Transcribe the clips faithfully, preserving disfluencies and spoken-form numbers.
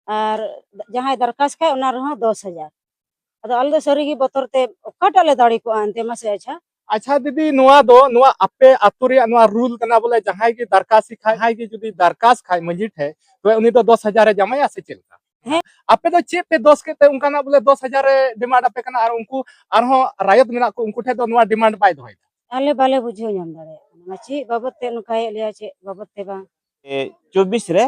ᱟᱨ ᱡᱟᱦᱟᱸᱭ ᱫᱟᱨᱠᱟᱥ ᱠᱷᱟᱡ ᱚᱱᱟ ᱨᱮᱦᱚᱸ ᱫᱚᱥ ᱦᱟᱡᱟᱨ᱾ ᱟᱫᱚ ᱟᱞᱮ ᱫᱚ ᱥᱟᱹᱨᱤ ᱜᱮ ᱵᱚᱛᱚᱨ ᱛᱮ ᱚᱠᱟᱴᱟᱜ ᱞᱮ ᱫᱟᱲᱮ ᱠᱚᱜᱼᱟ ᱮᱱᱛᱮ, ᱢᱟᱥᱮ? ᱟᱪᱪᱷᱟ᱾ ᱟᱪᱪᱷᱟ ᱫᱤᱫᱤ, ᱱᱚᱣᱟ ᱫᱚ, ᱱᱚᱣᱟ ᱟᱯᱮ ᱟᱹᱛᱩ ᱨᱮᱭᱟᱜ ᱱᱚᱣᱟ ᱨᱩᱞ ᱠᱟᱱᱟ ᱵᱚᱞᱮ, ᱡᱟᱦᱟᱸᱭ ᱜᱮ ᱫᱟᱨᱠᱟᱥᱤ ᱠᱷᱟᱡ, ᱡᱟᱦᱟᱸᱭ ᱜᱮ ᱡᱩᱫᱤ ᱫᱟᱨᱠᱟᱥ ᱠᱷᱟᱡ ᱢᱟᱹᱡᱷᱤ ᱴᱷᱮᱡ, ᱛᱚᱵᱮ ᱩᱱᱤ ᱫᱚ ᱫᱚᱥ ᱦᱟᱡᱟᱨ ᱮ ᱡᱟᱢᱟᱭᱟ ᱥᱮ ᱪᱮᱫ ᱞᱮᱠᱟ? ᱦᱮᱸ᱾ ᱟᱯᱮ ᱫᱚ ᱪᱮᱫ ᱯᱮ ᱫᱚᱥ ᱠᱮᱫ ᱛᱮ ᱚᱱᱠᱟᱱᱟᱜ ᱵᱚᱞᱮ ᱫᱚᱥ ᱦᱟᱡᱟᱨ ᱮ ᱰᱤᱢᱟᱱᱰ ᱟᱯᱮ ᱠᱟᱱᱟ ᱟᱨ ᱩᱱᱠᱩ ᱟᱨᱦᱚᱸ ᱨᱟᱭᱚᱛ ᱢᱮᱱᱟᱜ ᱠᱚ, ᱩᱱᱠᱩ ᱴᱷᱮᱡ ᱫᱚ ᱱᱚᱣᱟ ᱰᱤᱢᱟᱱᱰ ᱵᱟᱭ ᱫᱚᱦᱚᱭᱮᱫᱟ? ᱟᱞᱮ ᱵᱟᱞᱮ ᱵᱩᱡᱷᱟᱹᱣ ᱧᱟᱢ ᱫᱟᱲᱮᱭᱟᱜ ᱠᱟᱱᱟ, ᱪᱮᱫ ᱵᱟᱵᱚᱫ ᱛᱮ ᱱᱚᱝᱠᱟᱭᱮᱫ ᱞᱮᱭᱟ, ᱪᱮᱫ ᱵᱟᱵᱚᱫ ᱛᱮ ᱵᱟᱝ᱾ ᱮ, ᱪᱚᱵᱵᱤᱥ ᱨᱮ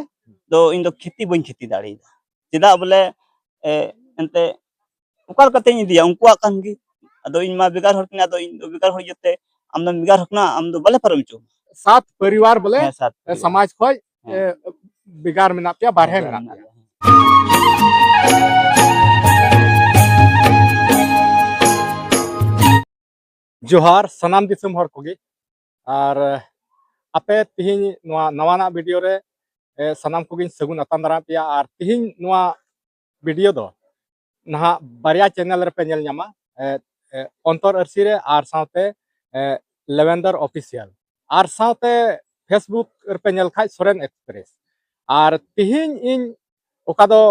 ᱫᱚ ᱤᱧ ᱫᱚ ᱠᱷᱮᱛᱤ ᱵᱟᱹᱧ ᱠᱷᱮᱛᱤ ᱫᱟᱲᱮᱭᱟᱫᱟ᱾ ᱪᱮᱫᱟᱜ ᱵᱚᱞᱮ, ᱮ, ᱮᱱᱛᱮ ᱚᱠᱟ ᱞᱮᱠᱟᱛᱤᱧ ᱤᱫᱤᱭᱟ? ᱩᱱᱠᱩᱣᱟᱜ ᱠᱟᱱ ᱜᱮ᱾ ᱟᱫᱚ ᱤᱧ ᱢᱟ ᱵᱷᱮᱜᱟᱨ ᱦᱚᱲ ᱠᱟᱱᱟ, ᱟᱫᱚ ᱤᱧ ᱫᱚ ᱵᱷᱮᱜᱟᱨ ᱦᱚᱲ ᱤᱭᱟᱹᱛᱮ ᱟᱢ ᱫᱚᱢ ᱵᱷᱮᱜᱟᱨ ᱦᱚᱲ ᱠᱟᱱᱟ, ᱟᱢ ᱫᱚ ᱵᱟᱞᱮ ᱯᱟᱨᱚᱢ ᱦᱚᱪᱚ ᱟᱢᱟ᱾ ᱥᱟᱛ ᱯᱚᱨᱤᱵᱟᱨ ᱵᱚᱞᱮ, ᱦᱮᱸ, ᱥᱟᱛ ᱮ, ᱯᱚᱨᱤᱵᱟᱨ᱾ ᱥᱚᱢᱟᱡᱽ ᱠᱷᱚᱡ, ᱦᱮᱸ᱾ ᱮ, ᱵᱷᱮᱜᱟᱨ ᱢᱮᱱᱟᱜ ᱯᱮᱭᱟ, ᱵᱟᱨᱦᱮ ᱵᱷᱮᱜᱟᱨ ᱢᱮᱱᱟᱜ ᱢᱮᱱᱟᱜ ᱯᱮᱭᱟ᱾ ᱞᱮᱭᱟ, ᱦᱮᱸ᱾ ᱡᱚᱦᱟᱨ ᱥᱟᱱᱟᱢ ᱫᱤᱥᱚᱢ ᱦᱚᱲ ᱠᱚᱜᱮ᱾ ᱟᱨ, ᱮ, ᱟᱯᱮ ᱛᱤᱦᱤᱧ ᱱᱚᱣᱟ ᱱᱟᱣᱟᱱᱟᱜ ᱵᱷᱤᱰᱤᱭᱳ ᱨᱮ, ᱮ, ᱥᱟᱱᱟᱢ ᱠᱚᱜᱮᱧ ᱥᱟᱹᱜᱩᱱ ᱟᱛᱟᱝ ᱫᱟᱨᱟᱢ ᱯᱮᱭᱟ᱾ ᱟᱨ ᱛᱤᱦᱤᱧ ᱱᱚᱣᱟ ᱵᱷᱤᱰᱤᱭᱳ ᱫᱚ ᱱᱟᱦᱟᱜ ᱵᱟᱨᱭᱟ ᱪᱮᱱᱮᱞ ᱨᱮᱯᱮ ᱧᱮᱞ ᱧᱟᱢᱟ, ᱮ, ᱮ, ᱚᱱᱛᱚᱨ ᱟᱹᱨᱥᱤ ᱨᱮ ᱟᱨ ᱥᱟᱶᱛᱮ, ᱮ, ᱞᱮᱵᱮᱱᱫᱚᱨ ᱚᱯᱷᱤᱥᱤᱭᱟᱞ ᱟᱨ ᱥᱟᱶᱛᱮ ᱯᱷᱮᱥᱵᱩᱠ ᱨᱮᱯᱮ ᱧᱮᱞ ᱠᱷᱟᱡ ᱥᱚᱨᱮᱱ ᱮᱠᱥᱯᱨᱮᱥ᱾ ᱟᱨ ᱛᱤᱦᱤᱧ ᱤᱧ ᱚᱠᱟ ᱫᱚ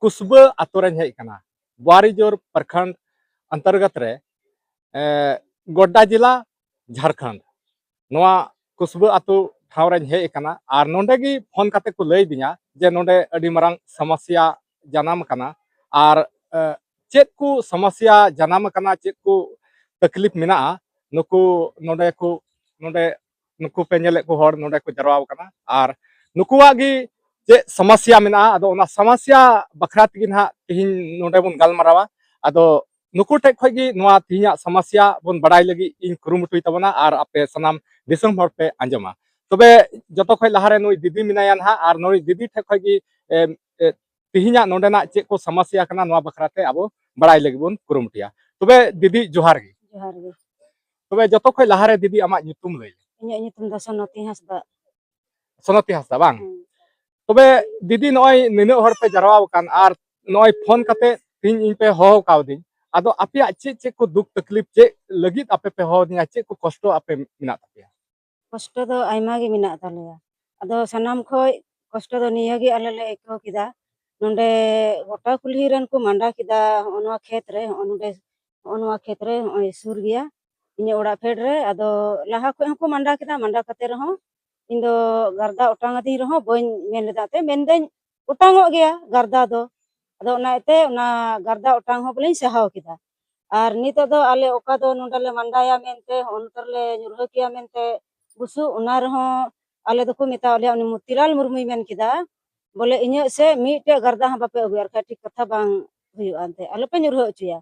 ᱠᱩᱥᱵᱟᱹ ᱟᱛᱳ ᱨᱮᱧ ᱦᱮᱡ ᱟᱠᱟᱱᱟ, ᱵᱳᱣᱟᱨᱤᱡᱳᱨ ᱯᱨᱚᱠᱷᱚᱸᱰ ᱚᱱᱛᱚᱨᱜᱚᱛ ᱨᱮ, ᱮ, ᱜᱳᱰᱰᱟ ᱡᱮᱞᱟ, ᱡᱷᱟᱲᱠᱷᱚᱸᱰ᱾ ᱱᱚᱣᱟ ᱠᱩᱥᱵᱟᱹ ᱟᱛᱳ ᱴᱷᱟᱶ ᱨᱮᱧ ᱦᱮᱡ ᱟᱠᱟᱱᱟ ᱟᱨ ᱱᱚᱰᱮ ᱜᱮ ᱯᱷᱳᱱ ᱠᱟᱛᱮ ᱠᱚ ᱞᱟᱹᱭ ᱟᱹᱫᱤᱧᱟ ᱡᱮ ᱱᱚᱰᱮ ᱟᱹᱰᱤ ᱢᱟᱨᱟᱝ ᱥᱚᱢᱚᱥᱥᱟ ᱡᱟᱱᱟᱢ ᱟᱠᱟᱱᱟ᱾ ᱟᱨ, ᱮ, ᱪᱮᱫ ᱠᱚ ᱥᱚᱢᱚᱥᱥᱟ ᱡᱟᱱᱟᱢ ᱟᱠᱟᱱᱟ, ᱪᱮᱫ ᱠᱚ ᱛᱟᱠᱞᱤᱯ ᱢᱮᱱᱟᱜᱼᱟ, ᱱᱩᱠᱩ ᱱᱚᱰᱮ ᱠᱚ, ᱱᱚᱰᱮ ᱱᱩᱠᱩ ᱯᱮ ᱧᱮᱞᱮᱫ ᱠᱚ ᱦᱚᱲ ᱱᱚᱰᱮ ᱠᱚ ᱡᱟᱨᱣᱟ ᱟᱠᱟᱱᱟ ᱟᱨ ᱱᱩᱠᱩᱣᱟᱜ ᱜᱮ ᱪᱮᱫ ᱥᱚᱢᱚᱥᱥᱟ ᱢᱮᱱᱟᱜᱼᱟ, ᱟᱫᱚ ᱚᱱᱟ ᱥᱚᱢᱚᱥᱥᱟ ᱵᱟᱠᱷᱨᱟ ᱛᱮᱜᱮ ᱱᱟᱦᱟᱜ ᱛᱮᱦᱮᱧ ᱱᱚᱰᱮ ᱵᱚᱱ ᱜᱟᱞᱢᱟᱨᱟᱣᱟ᱾ ᱟᱫᱚ ᱱᱩᱠᱩ ᱴᱷᱮᱡ ᱠᱷᱚᱡ ᱜᱮ ᱱᱚᱣᱟ ᱛᱮᱦᱮᱧᱟᱜ ᱥᱚᱢᱚᱥᱥᱟ ᱵᱚᱱ ᱵᱟᱲᱟᱭ ᱞᱟᱹᱜᱤᱫ ᱤᱧ ᱠᱩᱨᱩᱢᱩᱴᱩᱭ ᱛᱟᱵᱚᱱᱟ ᱟᱨ ᱟᱯᱮ ᱥᱟᱱᱟᱢ ᱫᱤᱥᱚᱢ ᱦᱚᱲ ᱯᱮ ᱟᱸᱡᱚᱢᱟ᱾ ᱛᱚᱵᱮ ᱡᱚᱛᱚ ᱠᱷᱚᱡ ᱞᱟᱦᱟᱨᱮ ᱱᱩᱭ ᱫᱤᱫᱤ ᱢᱮᱱᱟᱭᱟ ᱱᱟᱦᱟᱜ, ᱟᱨ ᱱᱩᱭ ᱫᱤᱫᱤ ᱴᱷᱮᱡ ᱠᱷᱚᱡ ᱜᱮ, ᱮ, ᱮ, ᱛᱮᱦᱮᱧᱟᱜ ᱱᱚᱰᱮᱱᱟᱜ ᱪᱮᱫ ᱠᱚ ᱥᱚᱢᱚᱥᱥᱟ ᱠᱟᱱᱟ, ᱱᱚᱣᱟ ᱵᱟᱠᱷᱨᱟ ᱛᱮ ᱟᱵᱚ ᱵᱟᱲᱟᱭ ᱞᱟᱹᱜᱤᱫ ᱵᱚᱱ ᱠᱩᱨᱩᱢᱩᱴᱩᱭᱟ᱾ ᱛᱚᱵᱮ ᱫᱤᱫᱤ, ᱡᱚᱦᱟᱨ ᱜᱮ᱾ ᱡᱚᱦᱟᱨ ᱜᱮ᱾ ᱛᱚᱵᱮ ᱡᱚᱛᱚ ᱠᱷᱚᱡ ᱞᱟᱦᱟᱨᱮ ᱫᱤᱫᱤ, ᱟᱢᱟᱜ ᱧᱩᱛᱩᱢ ᱞᱟᱹᱭ ᱢᱮ᱾ ᱤᱧᱟᱹᱜ ᱧᱩᱛᱩᱢ ᱫᱚ ᱥᱚᱱᱚᱛᱤ ᱦᱟᱸᱥᱫᱟ᱾ ᱥᱚᱱᱚᱛᱤ ᱦᱟᱸᱥᱫᱟ, ᱵᱟᱝ? ᱦᱮᱸ᱾ ᱛᱚᱵᱮ ᱫᱤᱫᱤ, ᱱᱚᱜᱼᱚᱭ ᱱᱤᱱᱟᱹᱜ ᱦᱚᱲ ᱯᱮ ᱡᱟᱨᱣᱟ ᱟᱠᱟᱱ ᱟᱨ ᱱᱚᱜᱼᱚᱭ ᱯᱷᱳᱱ ᱠᱟᱛᱮ ᱛᱮᱦᱮᱧ ᱤᱧ ᱯᱮ ᱦᱚᱦᱚ ᱠᱟᱣᱫᱤᱧ, ᱟᱫᱚ ᱟᱯᱮᱭᱟᱜ ᱪᱮᱫ ᱪᱮᱫ ᱠᱚ ᱫᱩᱠ ᱛᱟᱠᱞᱤᱯ, ᱪᱮᱫ ᱞᱟᱹᱜᱤᱫ ᱟᱯᱮ ᱯᱮ ᱦᱚᱦᱚ ᱟᱹᱫᱤᱧᱟ, ᱪᱮᱫ ᱠᱚ ᱠᱚᱥᱴᱚ ᱟᱯᱮ ᱢᱮᱱᱟᱜ ᱛᱟᱯᱮᱭᱟ? ᱠᱚᱥᱴᱚ ᱫᱚ ᱟᱭᱢᱟ ᱜᱮ ᱢᱮᱱᱟᱜ ᱛᱟᱞᱮᱭᱟ᱾ ᱟᱫᱚ ᱥᱟᱱᱟᱢ ᱠᱷᱚᱡ ᱠᱚᱥᱴᱚ ᱫᱚ ᱱᱤᱭᱟᱹ ᱜᱮ ᱟᱞᱮ ᱞᱮ ᱟᱹᱭᱠᱟᱹᱣ ᱠᱮᱫᱟ᱾ ᱱᱚᱰᱮ ᱜᱚᱴᱟ ᱠᱩᱞᱦᱤ ᱨᱮᱱ ᱠᱚ ᱢᱟᱸᱰᱟ ᱠᱮᱫᱟ, ᱦᱚᱸᱜᱼᱚ ᱱᱚᱣᱟ ᱠᱷᱮᱛ ᱨᱮ, ᱦᱚᱸᱜᱼᱚ ᱱᱚᱰᱮ, ᱦᱚᱸᱜᱼᱚ ᱱᱚᱣᱟ ᱠᱷᱮᱛ ᱨᱮ, ᱦᱚᱸᱜᱼᱚᱭ ᱥᱩᱨ ᱜᱮᱭᱟ ᱤᱧᱟᱹᱜ ᱚᱲᱟᱜ ᱯᱷᱮᱰ ᱨᱮ᱾ ᱟᱫᱚ ᱞᱟᱦᱟ ᱠᱷᱚᱡ ᱦᱚᱸᱠᱚ ᱢᱟᱸᱰᱟ ᱠᱮᱫᱟ, ᱢᱟᱸᱰᱟ ᱠᱟᱛᱮ ᱨᱮᱦᱚᱸ ᱤᱧ ᱫᱚ ᱜᱟᱨᱫᱟ ᱚᱴᱟᱝ ᱟᱹᱫᱤᱧ ᱨᱮᱦᱚᱸ ᱵᱟᱹᱧ ᱢᱮᱱ ᱞᱮᱫᱟ, ᱛᱮ ᱢᱮᱱᱫᱟᱹᱧ ᱚᱴᱟᱝᱚᱜ ᱜᱮᱭᱟ ᱜᱟᱨᱫᱟ ᱫᱚ᱾ ᱟᱫᱚ ᱚᱱᱟ ᱤᱭᱟᱹᱛᱮ ᱚᱱᱟ ᱜᱟᱨᱫᱟ ᱚᱴᱟᱝ ᱦᱚᱸ ᱵᱚᱞᱮᱧ ᱥᱟᱦᱟᱣ ᱠᱮᱫᱟ᱾ ᱟᱨ ᱱᱤᱛᱚᱜ ᱫᱚ ᱟᱞᱮ ᱚᱠᱟ ᱫᱚ ᱱᱚᱰᱮ ᱞᱮ ᱢᱟᱸᱰᱟᱭᱟ ᱢᱮᱱᱛᱮ, ᱦᱚᱸᱜᱼᱚ ᱱᱚᱛᱮ ᱨᱮᱞᱮ ᱧᱩᱨᱦᱟᱹ ᱠᱮᱭᱟ ᱢᱮᱱᱛᱮ ᱵᱩᱥᱩᱵ, ᱚᱱᱟ ᱨᱮᱦᱚᱸ ᱟᱞᱮ ᱫᱚᱠᱚ ᱢᱮᱛᱟᱣ ᱞᱮᱭᱟ, ᱩᱱᱤ ᱢᱚᱛᱤᱞᱟᱞ ᱢᱩᱨᱢᱩᱭ ᱢᱮᱱ ᱠᱮᱫᱟ, ᱵᱚᱞᱮ ᱤᱧᱟᱹᱜ ᱥᱮ ᱢᱤᱫᱴᱮᱡ ᱜᱟᱨᱫᱟ ᱦᱚᱸ ᱵᱟᱯᱮ ᱟᱹᱜᱩᱭᱟ, ᱟᱨ ᱠᱷᱟᱡ ᱴᱷᱤᱠ ᱠᱟᱛᱷᱟ ᱵᱟᱝ ᱦᱩᱭᱩᱜᱼᱟ, ᱮᱱᱛᱮ ᱟᱞᱚᱯᱮ ᱧᱩᱨᱦᱟᱹ ᱦᱚᱪᱚᱭᱟ᱾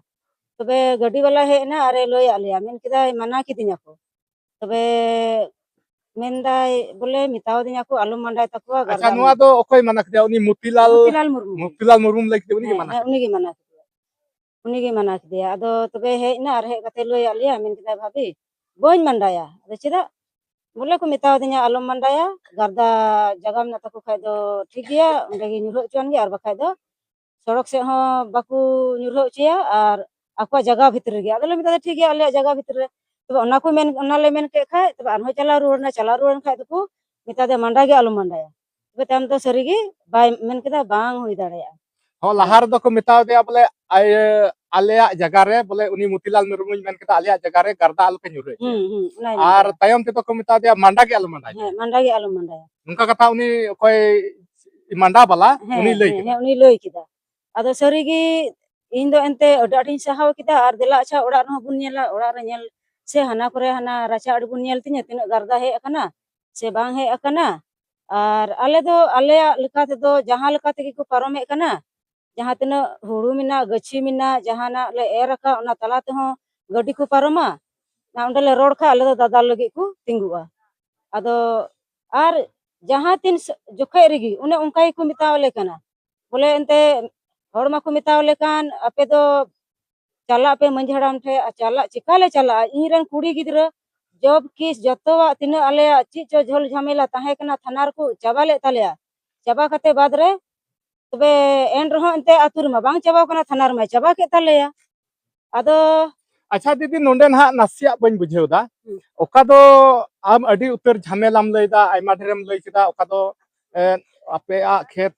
ᱛᱚᱵᱮ ᱜᱟᱹᱰᱤ ᱵᱟᱞᱟ ᱦᱮᱡ ᱮᱱᱟ ᱟᱨᱮ ᱞᱟᱹᱭᱟᱫ ᱞᱮᱭᱟ, ᱢᱮᱱ ᱠᱮᱫᱟᱭ ᱢᱟᱱᱟ ᱠᱤᱫᱤᱧᱟ ᱠᱚ᱾ ᱛᱚᱵᱮ ᱢᱮᱱᱫᱟᱭ ᱵᱚᱞᱮ ᱢᱮᱛᱟᱣ ᱫᱤᱧᱟ ᱠᱚ ᱟᱞᱚᱢ ᱢᱟᱸᱰᱟᱭ ᱛᱟᱠᱚᱣᱟ ᱟᱪᱪᱷᱟ, ᱜᱟᱨᱫᱟ ᱱᱚᱣᱟ ᱢᱮᱱᱛᱮ᱾ ᱫᱚ ᱚᱠᱚᱭ ᱢᱟᱱᱟ ᱠᱮᱫᱮᱭᱟ? ᱩᱱᱤ ᱢᱚᱛᱤᱞᱟᱞ ᱢᱚᱛᱤᱞᱟᱞ ᱢᱩᱨᱢᱩ᱾ ᱢᱚᱛᱤᱞᱟᱞ ᱢᱩᱨᱢᱩᱢ ᱞᱟᱹᱭ ᱠᱮᱫᱮ, ᱩᱱᱤ ᱜᱮ ᱦᱮᱸ, ᱢᱟᱱᱟ ᱦᱮᱸ, ᱠᱮᱫᱮᱭᱟ? ᱩᱱᱤ ᱜᱮ ᱢᱟᱱᱟ ᱠᱮᱫᱮᱭᱟ᱾ ᱩᱱᱤ ᱜᱮ ᱢᱟᱱᱟ ᱠᱮᱫᱮᱭᱟ᱾ ᱟᱫᱚ ᱛᱚᱵᱮ ᱦᱮᱡ ᱮᱱᱟ ᱟᱨ ᱦᱮᱡ ᱠᱟᱛᱮ ᱞᱟᱹᱭᱟᱫ ᱞᱮᱭᱟ, ᱢᱮᱱ ᱠᱮᱫᱟᱭ ᱵᱷᱟᱵᱤ ᱵᱟᱹᱧ ᱢᱟᱸᱰᱟᱭᱟ᱾ ᱟᱫᱚ ᱪᱮᱫᱟᱜ? ᱵᱚᱞᱮ ᱠᱚ ᱢᱮᱛᱟᱣ ᱫᱤᱧᱟ ᱟᱞᱚᱢ ᱢᱟᱸᱰᱟᱭᱟ, ᱜᱟᱨᱫᱟ ᱡᱟᱭᱜᱟ ᱢᱮᱱᱟᱜ ᱛᱟᱠᱚ ᱠᱷᱟᱡ ᱫᱚ ᱴᱷᱤᱠ ᱜᱮᱭᱟ, ᱚᱸᱰᱮ ᱜᱮ ᱧᱩᱨᱦᱟᱹ ᱦᱚᱪᱚᱣᱟᱱ ᱜᱮ, ᱟᱨ ᱵᱟᱠᱷᱟᱡ ᱫᱚ ᱥᱚᱲᱚᱠ ᱥᱮᱫ ᱦᱚᱸ ᱵᱟᱠᱚ ᱧᱩᱨᱦᱟᱹ ᱦᱚᱪᱚᱭᱟ ᱟᱨ ᱟᱠᱚᱣᱟᱜ ᱡᱟᱭᱜᱟ ᱵᱷᱤᱛᱨᱤ ᱨᱮᱜᱮ᱾ ᱟᱫᱚᱞᱮ ᱢᱮᱛᱟ ᱫᱮᱭᱟ ᱴᱷᱤᱠ ᱜᱮᱭᱟ, ᱟᱞᱮᱭᱟᱜ ᱡᱟᱭᱜᱟ ᱵᱷᱤᱛᱨᱤ ᱨᱮ᱾ ᱛᱚᱵᱮ ᱚᱱᱟ ᱠᱚ ᱢᱮᱱ, ᱚᱱᱟ ᱞᱮ ᱢᱮᱱ ᱠᱮᱫ ᱠᱷᱟᱡ, ᱛᱚᱵᱮ ᱟᱨᱦᱚᱸ ᱪᱟᱞᱟᱣ ᱨᱩᱣᱟᱹᱲ ᱮᱱᱟ, ᱪᱟᱞᱟᱣ ᱨᱩᱣᱟᱹᱲ ᱮᱱ ᱠᱷᱟᱡ ᱫᱚᱠᱚ ᱢᱮᱛᱟ ᱫᱮᱭᱟ ᱢᱟᱸᱰᱟ ᱜᱮ ᱟᱞᱚᱢ ᱢᱟᱸᱰᱟᱭᱟ᱾ ᱛᱚᱵᱮ ᱛᱟᱭᱚᱢ ᱫᱚ ᱥᱟᱹᱨᱤ ᱜᱮ ᱵᱟᱭ ᱢᱮᱱ ᱠᱮᱫᱟ, ᱵᱟᱝ ᱦᱩᱭ ᱫᱟᱲᱮᱭᱟᱜᱼᱟ᱾ ᱦᱚᱸ, ᱞᱟᱦᱟ ᱨᱮᱫᱚ ᱠᱚ ᱢᱮᱛᱟᱣ ᱫᱮᱭᱟ ᱵᱚᱞᱮ, ᱟᱭ-, ᱟᱞᱮᱭᱟᱜ ᱡᱟᱭᱜᱟ ᱨᱮ ᱵᱚᱞᱮ ᱩᱱᱤ ᱢᱚᱛᱤᱞᱟᱞ ᱢᱩᱨᱢᱩᱧ ᱢᱮᱱ ᱠᱮᱫᱟ, ᱟᱞᱮᱭᱟᱜ ᱡᱟᱭᱜᱟ ᱨᱮ ᱜᱟᱨᱫᱟ ᱟᱞᱚᱯᱮ ᱧᱩᱨᱦᱟᱹ ᱦᱚᱪᱚᱭᱟ᱾ ᱦᱩᱸ, ᱦᱩᱸ, ᱚᱱᱟᱭ ᱢᱮᱱ ᱟᱨ ᱠᱮᱫᱟ᱾ ᱛᱟᱭᱚᱢ ᱛᱮᱫᱚ ᱠᱚ ᱢᱮᱛᱟ ᱫᱮᱭᱟ ᱢᱟᱸᱰᱟ ᱜᱮ ᱟᱞᱚ ᱢᱟᱸᱰᱟᱭ ᱦᱮᱸ, ᱢᱮ᱾ ᱢᱟᱸᱰᱟ ᱜᱮ ᱟᱞᱚᱢ ᱢᱟᱸᱰᱟᱭᱟ᱾ ᱱᱚᱝᱠᱟ ᱠᱟᱛᱷᱟ ᱩᱱᱤ ᱚᱠᱚᱭ ᱢᱟᱸᱰᱟ ᱵᱟᱞᱟ, ᱦᱮᱸ, ᱩᱱᱤ ᱞᱟᱹᱭ ᱦᱮᱸ, ᱠᱮᱫᱟ᱾ ᱦᱮᱸ, ᱩᱱᱤ ᱞᱟᱹᱭ ᱠᱮᱫᱟ᱾ ᱟᱫᱚ ᱥᱟᱹᱨᱤ ᱜᱮ ᱤᱧ ᱫᱚ ᱮᱱᱛᱮ ᱟᱹᱰᱤ ᱟᱸᱴᱤᱧ ᱥᱟᱦᱟᱣ ᱠᱮᱫᱟ᱾ ᱟᱨ ᱫᱮᱞᱟ ᱟᱪᱪᱷᱟ ᱚᱲᱟᱜ ᱨᱮᱦᱚᱸ ᱵᱚᱱ ᱧᱮᱞᱟ, ᱚᱲᱟᱜ ᱨᱮ ᱧᱮᱞ ᱥᱮ ᱦᱟᱱᱟ ᱠᱚᱨᱮ ᱦᱟᱱᱟ ᱨᱟᱪᱟ ᱟᱲᱮ ᱵᱚᱱ ᱧᱮᱞ ᱛᱤᱧᱟᱹ ᱛᱤᱱᱟᱹᱜ ᱜᱟᱨᱫᱟ ᱦᱮᱡ ᱟᱠᱟᱱᱟ ᱥᱮ ᱵᱟᱝ ᱦᱮᱡ ᱟᱠᱟᱱᱟ᱾ ᱟᱨ ᱟᱞᱮ ᱫᱚ ᱟᱞᱮᱭᱟᱜ ᱞᱮᱠᱟ ᱛᱮᱫᱚ ᱡᱟᱦᱟᱸ ᱞᱮᱠᱟ ᱛᱮᱜᱮ ᱠᱚ ᱯᱟᱨᱚᱢᱮᱫ ᱠᱟᱱᱟ, ᱡᱟᱦᱟᱸ ᱛᱤᱱᱟᱹᱜ ᱦᱩᱲᱩ ᱢᱮᱱᱟᱜ, ᱜᱟᱹᱪᱷᱤ ᱢᱮᱱᱟᱜ, ᱡᱟᱦᱟᱱᱟᱜ ᱞᱮ ᱮᱨ ᱟᱠᱟᱫ, ᱚᱱᱟ ᱛᱟᱞᱟ ᱛᱮᱦᱚᱸ ᱜᱟᱹᱰᱤ ᱠᱚ ᱯᱟᱨᱚᱢᱟ᱾ ᱚᱸᱰᱮ ᱞᱮ ᱨᱚᱲ ᱠᱷᱟᱡ ᱟᱞᱮ ᱫᱚ ᱫᱟᱫᱟᱞ ᱞᱟᱹᱜᱤᱫ ᱠᱚ ᱛᱤᱸᱜᱩᱜᱼᱟ᱾ ᱟᱫᱚ ᱟᱨ ᱡᱟᱦᱟᱸ ᱛᱤᱱ ᱥ-, ᱡᱚᱠᱷᱮᱡ ᱨᱮᱜᱮ ᱚᱱᱮ ᱚᱱᱠᱟ ᱜᱮᱠᱚ ᱢᱮᱛᱟᱣᱟᱞᱮ ᱠᱟᱱᱟ᱾ ᱵᱚᱞᱮ ᱮᱱᱛᱮ ᱦᱚᱲ ᱢᱟᱠᱚ ᱢᱮᱛᱟᱣᱟᱞᱮ ᱠᱟᱱ, ᱟᱯᱮ ᱫᱚ ᱪᱟᱞᱟᱜ ᱯᱮ ᱢᱟᱹᱡᱷᱤ ᱦᱟᱲᱟᱢ ᱴᱷᱮᱡ᱾ ᱟᱨ ᱪᱟᱞᱟᱜ, ᱪᱮᱠᱟ ᱞᱮ ᱪᱟᱞᱟᱜᱼᱟ? ᱤᱧ ᱨᱮᱱ ᱠᱩᱲᱤ ᱜᱤᱫᱽᱨᱟᱹ ᱡᱚᱵ ᱠᱮᱥ ᱡᱚᱛᱚᱣᱟᱜ ᱛᱤᱱᱟᱹᱜ ᱟᱞᱮᱭᱟᱜ ᱪᱮᱫ ᱪᱚ ᱡᱷᱚᱞ ᱡᱷᱟᱢᱮᱞᱟ ᱛᱟᱦᱮᱸ ᱠᱟᱱᱟ, ᱛᱷᱟᱱᱟ ᱨᱮᱠᱚ ᱪᱟᱵᱟ ᱞᱮᱫ ᱛᱟᱞᱮᱭᱟ᱾ ᱪᱟᱵᱟ ᱠᱟᱛᱮ ᱵᱟᱫ ᱨᱮ ᱛᱚᱵᱮ ᱮᱱ ᱨᱮᱦᱚᱸ ᱮᱱᱛᱮ ᱟᱹᱛᱩ ᱨᱮᱢᱟ ᱵᱟᱝ ᱪᱟᱵᱟᱣ ᱠᱟᱱᱟ, ᱛᱷᱟᱱᱟ ᱨᱮᱢᱟᱭ ᱪᱟᱵᱟ ᱠᱮᱫ ᱛᱟᱞᱮᱭᱟ᱾ ᱟᱫᱚ ᱟᱪᱪᱷᱟ ᱫᱤᱫᱤ, ᱱᱚᱰᱮ ᱱᱟᱦᱟᱜ ᱱᱟᱥᱮᱭᱟᱜ ᱵᱟᱹᱧ ᱵᱩᱡᱷᱟᱹᱣ ᱮᱫᱟ᱾ ᱦᱩᱸ᱾ ᱚᱠᱟ ᱫᱚ ᱟᱢ ᱟᱹᱰᱤ ᱩᱛᱟᱹᱨ ᱡᱷᱟᱢᱮᱞᱟᱢ ᱞᱟᱹᱭ ᱮᱫᱟ, ᱟᱭᱢᱟ ᱰᱷᱮᱨᱮᱢ ᱞᱟᱹᱭ ᱠᱮᱫᱟ, ᱚᱠᱟ ᱫᱚ, ᱮ, ᱟᱯᱮᱭᱟᱜ ᱠᱷᱮᱛ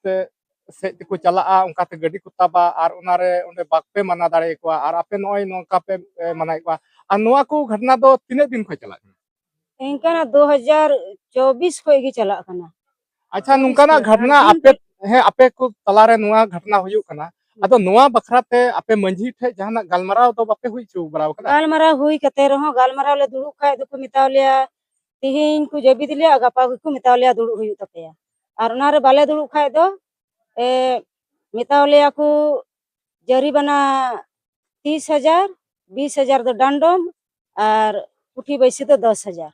ᱥᱮᱫ ᱛᱮᱠᱚ ᱪᱟᱞᱟᱜᱼᱟ, ᱚᱱᱠᱟᱛᱮ ᱜᱟᱹᱰᱤ ᱠᱚ ᱛᱟᱵᱟ ᱟᱨ ᱚᱱᱟᱨᱮ ᱚᱸᱰᱮ ᱵᱟᱯᱮ ᱢᱟᱱᱟ ᱫᱟᱲᱮᱭᱟᱠᱚᱣᱟ, ᱟᱨ ᱟᱯᱮ ᱱᱚᱜᱼᱚᱭ ᱱᱚᱝᱠᱟ ᱯᱮ, ᱮ, ᱢᱟᱱᱟᱭᱮᱫ ᱠᱚᱣᱟ᱾ ᱟᱨ ᱱᱚᱣᱟ ᱠᱚ ᱜᱷᱚᱴᱱᱟ ᱫᱚ ᱛᱤᱱᱟᱹᱜ ᱫᱤᱱ ᱠᱷᱚᱱ ᱪᱟᱞᱟᱜ ᱠᱟᱱᱟ? ᱮᱱᱠᱟᱱᱟᱜ ᱫᱩ ᱦᱟᱡᱟᱨ ᱪᱚᱵᱵᱤᱥ ᱠᱷᱚᱱ ᱜᱮ ᱪᱟᱞᱟᱜ ᱠᱟᱱᱟ᱾ ᱟᱪᱪᱷᱟ, ᱪᱚᱵᱵᱤᱥ ᱱᱚᱝᱠᱟᱱᱟᱜ ᱠᱷᱚᱱ ᱜᱷᱚᱴᱱᱟ ᱟᱨ ᱫᱤᱱ ᱟᱯᱮ, ᱦᱮᱸ, ᱟᱯᱮ ᱠᱚ ᱛᱟᱞᱟᱨᱮ ᱱᱚᱣᱟ ᱜᱷᱚᱴᱱᱟ ᱦᱩᱭᱩᱜ ᱠᱟᱱᱟ, ᱟᱫᱚ ᱱᱚᱣᱟ ᱵᱟᱠᱷᱨᱟ ᱛᱮ ᱟᱯᱮ ᱢᱟᱺᱡᱷᱤ ᱴᱷᱮᱡ ᱡᱟᱦᱟᱱᱟᱜ ᱜᱟᱞᱢᱟᱨᱟᱣ ᱫᱚ ᱵᱟᱯᱮ ᱦᱩᱭ ᱦᱚᱪᱚ ᱵᱟᱲᱟᱣ ᱠᱟᱫᱟ? ᱜᱟᱞᱢᱟᱨᱟᱣ ᱦᱩᱭ ᱠᱟᱛᱮ ᱨᱮᱦᱚᱸ, ᱜᱟᱞᱢᱟᱨᱟᱣ ᱞᱮ ᱫᱩᱲᱩᱵ ᱠᱷᱟᱡ ᱫᱚᱠᱚ ᱢᱮᱛᱟᱣ ᱞᱮᱭᱟ, "ᱛᱤᱦᱤᱧ ᱠᱚ ᱡᱟᱹᱵᱤᱫ ᱞᱮᱭᱟ, ᱜᱟᱯᱟ ᱜᱮᱠᱚ ᱢᱮᱛᱟᱣ ᱞᱮᱭᱟ ᱫᱩᱲᱩᱵ ᱦᱩᱭᱩᱜ ᱛᱟᱯᱮᱭᱟ", ᱟᱨ ᱚᱱᱟᱨᱮ ᱵᱟᱞᱮ ᱫᱩᱲᱩᱵ ᱠᱷᱟᱡ ᱫᱚ, ᱮ, ᱢᱮᱛᱟᱣ ᱞᱮᱭᱟ ᱠᱚ ᱡᱟᱹᱨᱤᱵᱟᱱᱟ ᱛᱤᱥ ᱦᱟᱡᱟᱨ, ᱵᱤᱥ ᱦᱟᱡᱟᱨ ᱫᱚ ᱰᱟᱸᱰᱚᱢ ᱟᱨ ᱯᱩᱴᱷᱤ ᱵᱟᱹᱭᱥᱤ ᱫᱚ ᱫᱚᱥ ᱦᱟᱡᱟᱨ,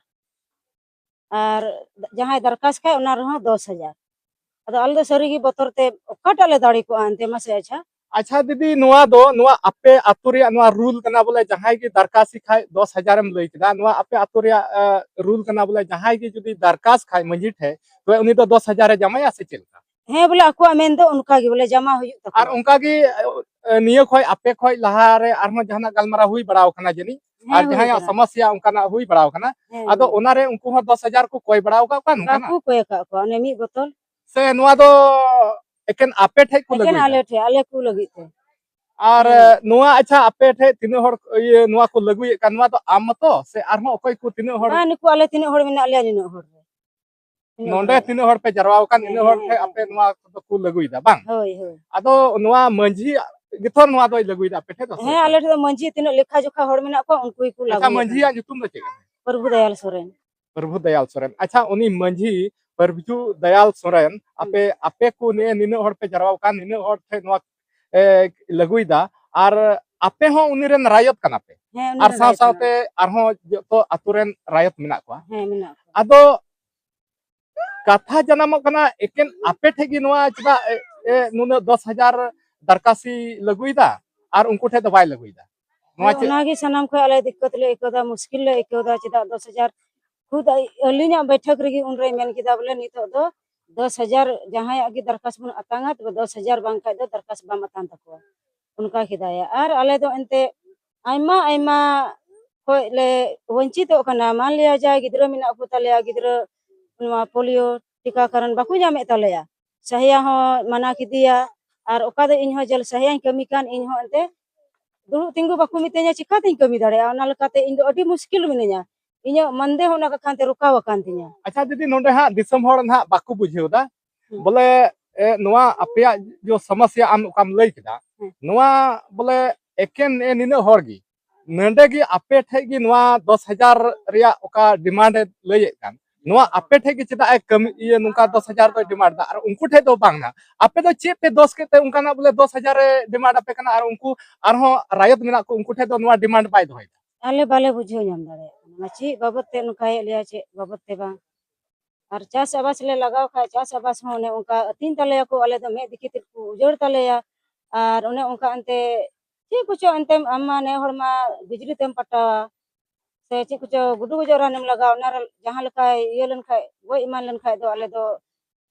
ᱟᱨ ᱡᱟᱦᱟᱸᱭ ᱫᱟᱨᱠᱟᱥ ᱠᱷᱟᱡ ᱚᱱᱟ ᱨᱮᱦᱚᱸ ᱫᱚᱥ ᱦᱟᱡᱟᱨ᱾ ᱟᱫᱚ ᱟᱞᱮ ᱫᱚ ᱥᱟᱹᱨᱤᱜᱮ ᱵᱚᱛᱚᱨ ᱛᱮ ᱚᱠᱟᱴᱟᱜ ᱞᱮ ᱫᱟᱲᱮ ᱠᱚᱜᱼᱟ ᱮᱱᱛᱮ, ᱢᱟᱥᱮ? ᱟᱪᱪᱷᱟ, ᱟᱪᱪᱷᱟ ᱫᱤᱫᱤ, ᱱᱚᱣᱟ ᱫᱚ, ᱱᱚᱣᱟ ᱟᱯᱮ ᱟᱛᱳ ᱨᱮᱭᱟᱜ ᱱᱚᱣᱟ ᱨᱩᱞ ᱠᱟᱱᱟ ᱵᱚᱞᱮ, ᱡᱟᱦᱟᱸᱭ ᱜᱮ ᱫᱟᱨᱠᱟᱥᱤ ᱠᱷᱟᱡ ᱫᱚᱥ ᱦᱟᱡᱟᱨ ᱮᱢ ᱞᱟᱹᱭ ᱠᱮᱫᱟ, ᱱᱚᱣᱟ ᱟᱯᱮ ᱟᱛᱳ ᱨᱮᱭᱟᱜ, ᱮ, ᱨᱩᱞ ᱠᱟᱱᱟ ᱵᱚᱞᱮ, ᱡᱟᱦᱟᱸᱭ ᱜᱮ ᱡᱩᱫᱤ ᱫᱟᱨᱠᱟᱥ ᱠᱷᱟᱡ ᱢᱟᱺᱡᱷᱤ ᱴᱷᱮᱡ, ᱛᱚᱵᱮ ᱩᱱᱤ ᱫᱚ ᱫᱚᱥ ᱦᱟᱡᱟᱨ ᱮ ᱡᱟᱢᱟᱭᱟ ᱥᱮ ᱪᱮᱫ ᱞᱮᱠᱟ? ᱦᱮᱸ, ᱵᱚᱞᱮ ᱟᱠᱚᱣᱟᱜ ᱢᱮᱱ ᱫᱚ ᱚᱱᱠᱟ ᱜᱮ, ᱵᱚᱞᱮ ᱡᱟᱢᱟ ᱦᱩᱭᱩᱜ ᱛᱟᱠᱚᱣᱟ᱾ ᱟᱨ ᱚᱱᱠᱟ ᱜᱮ, ᱮ, ᱱᱤᱭᱟᱹ ᱠᱷᱚᱡ, ᱟᱯᱮ ᱠᱷᱚᱡ ᱞᱟᱦᱟ ᱨᱮ ᱟᱨᱦᱚᱸ ᱡᱟᱦᱟᱱᱟᱜ ᱜᱟᱞᱢᱟᱨᱟᱣ ᱦᱩᱭ ᱵᱟᱲᱟᱣ ᱠᱟᱱᱟ ᱡᱟᱹᱱᱤᱡ? ᱦᱮᱸ, ᱟᱨ ᱦᱩᱭ ᱡᱟᱦᱟᱸᱭᱟᱜ ᱠᱟᱱᱟ᱾ ᱥᱚᱢᱚᱥᱭᱟ ᱚᱱᱠᱟᱱᱟᱜ ᱦᱩᱭ ᱵᱟᱲᱟᱣ ᱠᱟᱱᱟ, ᱦᱮᱸ, ᱟᱫᱚ ᱦᱩᱭ᱾ ᱚᱱᱟᱨᱮ ᱩᱱᱠᱩ ᱦᱚᱸ ᱫᱚᱥ ᱦᱟᱡᱟᱨ ᱠᱚ ᱠᱚᱭ ᱵᱟᱲᱟᱣ ᱟᱠᱟᱫ ᱠᱚᱣᱟ ᱱᱚᱝᱠᱟᱱᱟᱜ? ᱵᱟᱠᱚ ᱠᱚᱭ ᱟᱠᱟᱫ ᱠᱚᱣᱟ, ᱚᱱᱮ ᱢᱤᱫ ᱵᱚᱛᱚᱞ᱾ ᱥᱮ ᱱᱚᱣᱟ ᱫᱚ ᱮᱠᱮᱱ ᱟᱯᱮ ᱴᱷᱮᱡ ᱠᱚ ᱮᱠᱮᱱ ᱞᱟᱹᱜᱩᱭᱮᱫᱟ? ᱟᱞᱮ ᱴᱷᱮᱡ, ᱟᱞᱮ ᱠᱚ ᱞᱟᱹᱜᱤᱫ ᱛᱮ᱾ ᱟᱨ ᱦᱮᱸ᱾ ᱱᱚᱣᱟ, ᱟᱪᱪᱷᱟ, ᱟᱯᱮ ᱴᱷᱮᱡ ᱛᱤᱱᱟᱹᱜ ᱦᱚᱲ, ᱤᱭᱟᱹ, ᱱᱚᱣᱟ ᱠᱚ ᱞᱟᱹᱜᱩᱭᱮᱫ ᱠᱟᱱ, ᱱᱚᱣᱟ ᱫᱚ ᱟᱢ ᱢᱚᱛᱚ ᱥᱮ ᱟᱨᱦᱚᱸ ᱚᱠᱚᱭ ᱠᱚ, ᱛᱤᱱᱟᱹᱜ ᱦᱚᱲ? ᱵᱟᱝ, ᱱᱩᱠᱩ ᱟᱞᱮ ᱛᱤᱱᱟᱹᱜ ᱦᱚᱲ ᱢᱮᱱᱟᱜ ᱞᱮᱭᱟ, ᱱᱤᱱᱟᱹᱜ ᱦᱚᱲ ᱨᱮ᱾ ᱛᱤᱱᱟᱹᱜ ᱱᱚᱰᱮ ᱦᱚᱲ? ᱛᱤᱱᱟᱹᱜ ᱦᱚᱲ ᱯᱮ ᱡᱟᱨᱣᱟ ᱟᱠᱟᱱ, ᱦᱮᱸ, ᱤᱱᱟᱹ ᱦᱚᱲ ᱦᱮᱸ, ᱴᱷᱮᱡ ᱦᱮᱸ, ᱟᱯᱮ ᱦᱮᱸ᱾ ᱱᱚᱣᱟ ᱠᱚᱫᱚ ᱠᱚ ᱞᱟᱹᱜᱩᱭᱮᱫᱟ, ᱵᱟᱝ? ᱦᱳᱭ, ᱦᱳᱭ᱾ ᱟᱫᱚ ᱱᱚᱣᱟ ᱢᱟᱹᱡᱷᱤ ᱜᱮᱛᱚ ᱱᱚᱣᱟ ᱫᱚᱭ ᱞᱟᱹᱜᱩᱭᱮᱫᱟ ᱟᱯᱮ ᱴᱷᱮᱡ ᱫᱚ, ᱥᱮ ᱦᱮᱸ, ᱚᱠᱚᱭ? ᱟᱞᱮ ᱴᱷᱮᱡ ᱫᱚ ᱢᱟᱹᱡᱷᱤ ᱛᱤᱱᱟᱹᱜ ᱞᱮᱠᱷᱟ ᱡᱚᱠᱷᱟ ᱦᱚᱲ ᱢᱮᱱᱟᱜ ᱠᱚᱣᱟ, ᱩᱱᱠᱩ ᱜᱮᱠᱚ ᱟᱪᱪᱷᱟ, ᱞᱟᱹᱜᱩᱭᱮᱫ ᱢᱟᱹᱡᱷᱤᱭᱟᱜ ᱠᱟᱱᱟ᱾ ᱧᱩᱛᱩᱢ ᱫᱚ ᱪᱮᱫ ᱠᱟᱱᱟ? ᱯᱨᱚᱵᱷᱩ ᱫᱟᱭᱟᱞ ᱥᱚᱨᱮᱱ᱾ ᱯᱨᱚᱵᱷᱩ ᱫᱟᱭᱟᱞ ᱥᱚᱨᱮᱱ᱾ ᱟᱪᱪᱷᱟ, ᱩᱱᱤ ᱢᱟᱹᱡᱷᱤ ᱯᱨᱚᱵᱷᱩ ᱫᱟᱭᱟᱞ ᱥᱚᱨᱮᱱ, ᱦᱩᱸ᱾ ᱟᱯᱮ, ᱟᱯᱮ ᱠᱚ ᱱᱤᱭᱟᱹ ᱱᱤᱱᱟᱹᱜ ᱦᱚᱲ ᱯᱮ ᱡᱟᱨᱣᱟ ᱟᱠᱟᱱ, ᱱᱤᱱᱟᱹᱜ ᱦᱚᱲ ᱴᱷᱮᱡ ᱱᱚᱣᱟ, ᱮ, ᱞᱟᱹᱜᱩᱭᱮᱫᱟ, ᱟᱨ ᱟᱯᱮ ᱦᱚᱸ ᱩᱱᱤ ᱨᱮᱱ ᱨᱟᱭᱚᱛ ᱠᱟᱱᱟ ᱯᱮ᱾ ᱦᱮᱸ, ᱩᱱᱤ ᱟᱨ ᱨᱮᱱ ᱥᱟᱶ ᱨᱟᱭᱚᱛ ᱥᱟᱶᱛᱮ ᱠᱟᱱᱟ᱾ ᱟᱨᱦᱚᱸ ᱡᱚᱛᱚ ᱟᱛᱳ ᱨᱮᱱ ᱨᱟᱭᱚᱛ ᱢᱮᱱᱟᱜ ᱠᱚᱣᱟ᱾ ᱦᱮᱸ, ᱢᱮᱱᱟᱜ ᱠᱚᱣᱟ᱾ ᱟᱫᱚ ᱠᱟᱛᱷᱟ ᱡᱟᱱᱟᱢᱚᱜ ᱠᱟᱱᱟ, ᱮᱠᱮᱱ ᱟᱯᱮ ᱴᱷᱮᱡ ᱜᱮ ᱱᱚᱣᱟ ᱪᱮᱫᱟᱜ, ᱮ, ᱮ, ᱱᱩᱱᱟᱹᱜ ᱫᱚᱥ ᱦᱟᱡᱟᱨ ᱫᱟᱨᱠᱟᱥᱤ ᱞᱟᱹᱜᱩᱭᱮᱫᱟ ᱟᱨ ᱩᱱᱠᱩ ᱴᱷᱮᱡ ᱫᱚ ᱵᱟᱭ ᱞᱟᱹᱜᱩᱭᱮᱫᱟ? ᱱᱚᱣᱟ ᱦᱮᱸ, ᱪᱮᱫ? ᱚᱱᱟᱜᱮ ᱥᱟᱱᱟᱢ ᱠᱷᱚᱱ ᱟᱞᱮ ᱫᱤᱠᱠᱚᱛ ᱞᱮ ᱟᱹᱭᱠᱟᱹᱣᱫᱟ, ᱢᱩᱥᱠᱤᱞ ᱞᱮ ᱟᱹᱭᱠᱟᱹᱣᱫᱟ᱾ ᱪᱮᱫᱟᱜ ᱫᱚᱥ ᱦᱟᱡᱟᱨ? ᱠᱷᱩᱫ ᱟᱹᱞᱤᱧᱟᱜ ᱵᱟᱹᱭᱴᱷᱟᱹᱠ ᱨᱮᱜᱮ ᱩᱱᱨᱮᱭ ᱢᱮᱱ ᱠᱮᱫᱟ, ᱵᱚᱞᱮ, ᱱᱤᱛᱚᱜ ᱫᱚ ᱫᱚᱥ ᱦᱟᱡᱟᱨ ᱡᱟᱦᱟᱸᱭᱟᱜ ᱜᱮ ᱫᱟᱨᱠᱟᱥ ᱵᱚᱱ ᱟᱛᱟᱝᱟ, ᱛᱚᱵᱮ ᱫᱚᱥ ᱦᱟᱡᱟᱨ ᱵᱟᱝᱠᱷᱟᱡ ᱫᱚ ᱫᱟᱨᱠᱟᱥ ᱵᱟᱢ ᱟᱛᱟᱝ ᱛᱟᱠᱚᱣᱟ, ᱚᱱᱠᱟ ᱠᱮᱫᱟᱭ᱾ ᱟᱨ ᱟᱞᱮ ᱫᱚ ᱮᱱᱛᱮ ᱟᱭᱢᱟ, ᱟᱭᱢᱟ ᱠᱷᱚᱡ ᱞᱮ ᱵᱚᱧᱪᱤᱛᱚᱜ ᱠᱟᱱᱟ᱾ ᱢᱟᱱ ᱞᱤᱭᱟ ᱡᱟᱦᱟᱸᱭ ᱜᱤᱫᱽᱨᱟᱹ ᱢᱮᱱᱟᱜ ᱠᱚ ᱛᱟᱞᱮᱭᱟ, ᱜᱤᱫᱽᱨᱟᱹ ᱱᱚᱣᱟ ᱯᱳᱞᱤᱭᱳ ᱴᱤᱠᱟᱠᱟᱨᱚᱱ ᱵᱟᱠᱚ ᱧᱟᱢᱮᱫ ᱛᱟᱞᱮᱭᱟ᱾ ᱥᱟᱦᱤᱭᱟ ᱦᱚᱸ ᱢᱟᱱᱟ ᱠᱮᱫᱮᱭᱟ, ᱟᱨ ᱚᱠᱟ ᱫᱚ ᱤᱧ ᱦᱚᱸ ᱡᱮᱞ ᱥᱟᱦᱤᱭᱟᱧ ᱠᱟᱹᱢᱤ ᱠᱟᱱ, ᱤᱧ ᱦᱚᱸ ᱮᱱᱛᱮ ᱫᱩᱲᱩᱵ ᱛᱤᱸᱜᱩ ᱵᱟᱠᱚ ᱢᱤᱛᱟᱹᱧᱟ, ᱪᱤᱠᱟᱛᱤᱧ ᱠᱟᱹᱢᱤ ᱫᱟᱲᱮᱭᱟᱜᱼᱟ? ᱚᱱᱟ ᱞᱮᱠᱟᱛᱮ ᱤᱧ ᱫᱚ ᱟᱹᱰᱤ ᱢᱩᱥᱠᱤᱞ ᱢᱤᱱᱟᱹᱧᱟ᱾ ᱤᱧᱟᱹᱜ ᱢᱟᱱᱫᱮ ᱦᱚᱸ ᱚᱱᱟ ᱠᱟᱠᱷᱟᱱ ᱛᱮ ᱨᱚᱠᱟᱣ ᱟᱠᱟᱱ ᱛᱤᱧᱟ᱾ ᱟᱪᱪᱷᱟ ᱫᱤᱫᱤ, ᱱᱚᱰᱮ ᱦᱟᱸᱜ ᱫᱤᱥᱚᱢ ᱦᱚᱲ ᱱᱟᱦᱟᱜ ᱵᱟᱠᱚ ᱵᱩᱡᱷᱟᱹᱣ ᱫᱟ, ᱦᱩᱸ᱾ ᱵᱚᱞᱮ, ᱮ, ᱱᱚᱣᱟ ᱟᱯᱮᱭᱟᱜ ᱡᱚ ᱥᱚᱢᱚᱥᱥᱟ ᱟᱢ ᱚᱠᱟᱢ ᱞᱟᱹᱭ ᱠᱮᱫᱟ, ᱦᱮᱸ᱾ ᱱᱚᱣᱟ ᱵᱚᱞᱮ ᱮᱠᱮᱱ, ᱮ, ᱱᱤᱱᱟᱹᱜ ᱦᱚᱲ ᱜᱮ ᱱᱚᱰᱮ ᱜᱮ ᱟᱯᱮ ᱴᱷᱮᱡ ᱜᱮ ᱱᱚᱣᱟ ᱫᱚᱥ ᱦᱟᱡᱟᱨ ᱨᱮᱭᱟᱜ ᱚᱠᱟ demand ᱮ ᱞᱟᱹᱭᱮᱫ ᱠᱟᱱ, ᱱᱚᱣᱟ ᱟᱯᱮ ᱴᱷᱮᱡ ᱜᱮ ᱪᱮᱫᱟᱜ ᱮ ᱠᱟᱹᱢᱤ, ᱤᱭᱟᱹ, ᱱᱚᱝᱠᱟ ᱫᱚᱥ ᱦᱟᱡᱟᱨ ᱫᱚᱭ demand ᱫᱟ ᱟᱨ ᱩᱱᱠᱩ ᱴᱷᱮᱡ ᱫᱚ ᱵᱟᱝ ᱱᱟ? ᱟᱯᱮ ᱫᱚ ᱪᱮᱫ ᱯᱮ ᱫᱚᱥ ᱠᱮᱫ ᱛᱮ ᱚᱱᱠᱟᱱᱟᱜ ᱵᱚᱞᱮ ᱫᱚᱥ ᱦᱟᱡᱟᱨ ᱮ demand ᱟᱯᱮ ᱠᱟᱱᱟ ᱟᱨ ᱩᱱᱠᱩ ᱟᱨᱦᱚᱸ ᱨᱟᱭᱚᱛ ᱢᱮᱱᱟᱜ ᱠᱚ, ᱩᱱᱠᱩ ᱴᱷᱮᱡ ᱫᱚ ᱱᱚᱣᱟ demand ᱵᱟᱭ ᱫᱚᱦᱚᱭᱮᱫᱟ? ᱟᱞᱮ ᱵᱟᱞᱮ ᱵᱩᱡᱷᱟᱹᱣ ᱧᱟᱢ ᱫᱟᱲᱮᱭᱟᱜ ᱠᱟᱱᱟ, ᱪᱮᱫ ᱵᱟᱵᱚᱫ ᱛᱮ ᱱᱚᱝᱠᱟᱭᱮᱫ ᱞᱮᱭᱟ, ᱪᱮᱫ ᱵᱟᱵᱚᱫ ᱛᱮ ᱵᱟᱝ᱾ ᱟᱨ ᱪᱟᱥ ᱟᱵᱟᱥ ᱞᱮ ᱞᱟᱜᱟᱣ ᱠᱷᱟᱡ, ᱪᱟᱥ ᱟᱵᱟᱥ ᱦᱚᱸ ᱚᱱᱮ ᱚᱱᱠᱟ ᱟᱹᱛᱤᱧ ᱛᱟᱞᱮᱭᱟᱠᱚ, ᱟᱞᱮ ᱫᱚ ᱢᱮᱫ ᱫᱤᱠᱷᱤ ᱛᱮᱠᱚ ᱩᱡᱟᱹᱲ ᱛᱟᱞᱮᱭᱟ᱾ ᱟᱨ ᱚᱱᱮ ᱚᱱᱠᱟ ᱮᱱᱛᱮ ᱪᱮᱫ ᱠᱚᱪᱚ ᱮᱱᱛᱮᱢ, ᱟᱢ ᱢᱟ ᱱᱮ ᱦᱚᱲ ᱢᱟ ᱵᱤᱡᱽᱞᱤ ᱛᱮᱢ ᱯᱟᱴᱟᱣᱟ, ᱥᱮ ᱪᱮᱫ ᱠᱚᱪᱚ ᱜᱩᱰᱩ ᱜᱚᱡᱚᱜ ᱨᱟᱱᱮᱢ ᱞᱟᱜᱟᱣᱟ, ᱚᱱᱟ ᱨᱮ ᱡᱟᱦᱟᱸ ᱞᱮᱠᱟᱭ ᱤᱭᱟᱹ ᱞᱮᱱᱠᱷᱟᱡ, ᱜᱚᱡ ᱮᱢᱟᱱ ᱞᱮᱱᱠᱷᱟᱡ ᱫᱚ ᱟᱞᱮ ᱫᱚ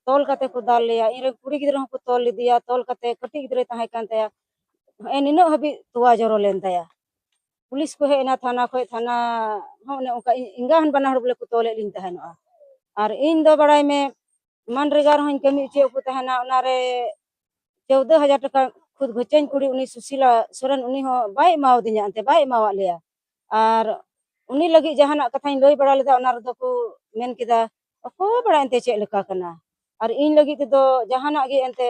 ᱛᱚᱞ ᱠᱟᱛᱮ ᱠᱚ ᱫᱟᱞ ᱞᱮᱭᱟ᱾ ᱤᱧ ᱨᱮᱱ ᱠᱩᱲᱤ ᱜᱤᱫᱽᱨᱟᱹ ᱦᱚᱸᱠᱚ ᱛᱚᱞ ᱞᱮᱫᱮᱭᱟ, ᱛᱚᱞ ᱠᱟᱛᱮ ᱠᱟᱹᱴᱤᱡ ᱜᱤᱫᱽᱨᱟᱹᱭ ᱛᱟᱦᱮᱸ ᱠᱟᱱ ᱛᱟᱭᱟ, ᱦᱮᱸ, ᱱᱤᱱᱟᱹᱜ ᱦᱟᱹᱵᱤᱡ ᱛᱚᱣᱟ ᱡᱚᱨᱚ ᱞᱮᱱ ᱛᱟᱭᱟ᱾ ᱯᱩᱞᱤᱥ ᱠᱚ ᱦᱮᱡ ᱮᱱᱟ, ᱛᱷᱟᱱᱟ ᱠᱷᱚᱡ, ᱛᱷᱟᱱᱟ ᱦᱚᱸ ᱚᱱᱮ ᱚᱱᱠᱟ ᱤᱧ ᱮᱸᱜᱟ ᱦᱚᱸ ᱵᱟᱱᱟ ᱦᱚᱲ ᱵᱚᱞᱮ ᱠᱚ ᱛᱚᱞᱮᱫ ᱞᱤᱧ ᱛᱟᱦᱮᱱᱚᱜᱼᱟ᱾ ᱟᱨ ᱤᱧ ᱫᱚ ᱵᱟᱲᱟᱭ ᱢᱮ, ᱢᱟᱱᱨᱮᱜᱟ ᱨᱮᱦᱚᱸᱧ ᱠᱟᱹᱢᱤ ᱦᱚᱪᱚᱭᱮᱫ ᱠᱚ ᱛᱟᱦᱮᱱᱟ, ᱚᱱᱟᱨᱮ ᱪᱳᱫᱽᱫᱳ ᱦᱟᱡᱟᱨ ᱴᱟᱠᱟ ᱠᱷᱩᱫ ᱜᱷᱚᱪᱟᱧ ᱠᱩᱲᱤ, ᱩᱱᱤ ᱥᱩᱥᱤᱞᱟ ᱥᱚᱨᱮᱱ, ᱩᱱᱤ ᱦᱚᱸ ᱵᱟᱭ ᱮᱢᱟᱣᱟᱫᱤᱧᱟ, ᱮᱱᱛᱮ ᱵᱟᱭ ᱮᱢᱟᱣᱟᱫ ᱞᱮᱭᱟ᱾ ᱟᱨ ᱩᱱᱤ ᱞᱟᱹᱜᱤᱫ ᱡᱟᱦᱟᱱᱟᱜ ᱠᱟᱛᱷᱟᱧ ᱞᱟᱹᱭ ᱵᱟᱲᱟ ᱞᱮᱫᱟ, ᱚᱱᱟ ᱨᱮᱫᱚ ᱠᱚ ᱢᱮᱱ ᱠᱮᱫᱟ, ᱚᱠᱚᱭ ᱵᱟᱲᱟᱭ ᱮᱱᱛᱮ ᱪᱮᱫ ᱞᱮᱠᱟ ᱠᱟᱱᱟ᱾ ᱟᱨ ᱤᱧ ᱞᱟᱹᱜᱤᱫ ᱛᱮᱫᱚ ᱡᱟᱦᱟᱱᱟᱜ ᱜᱮ ᱮᱱᱛᱮ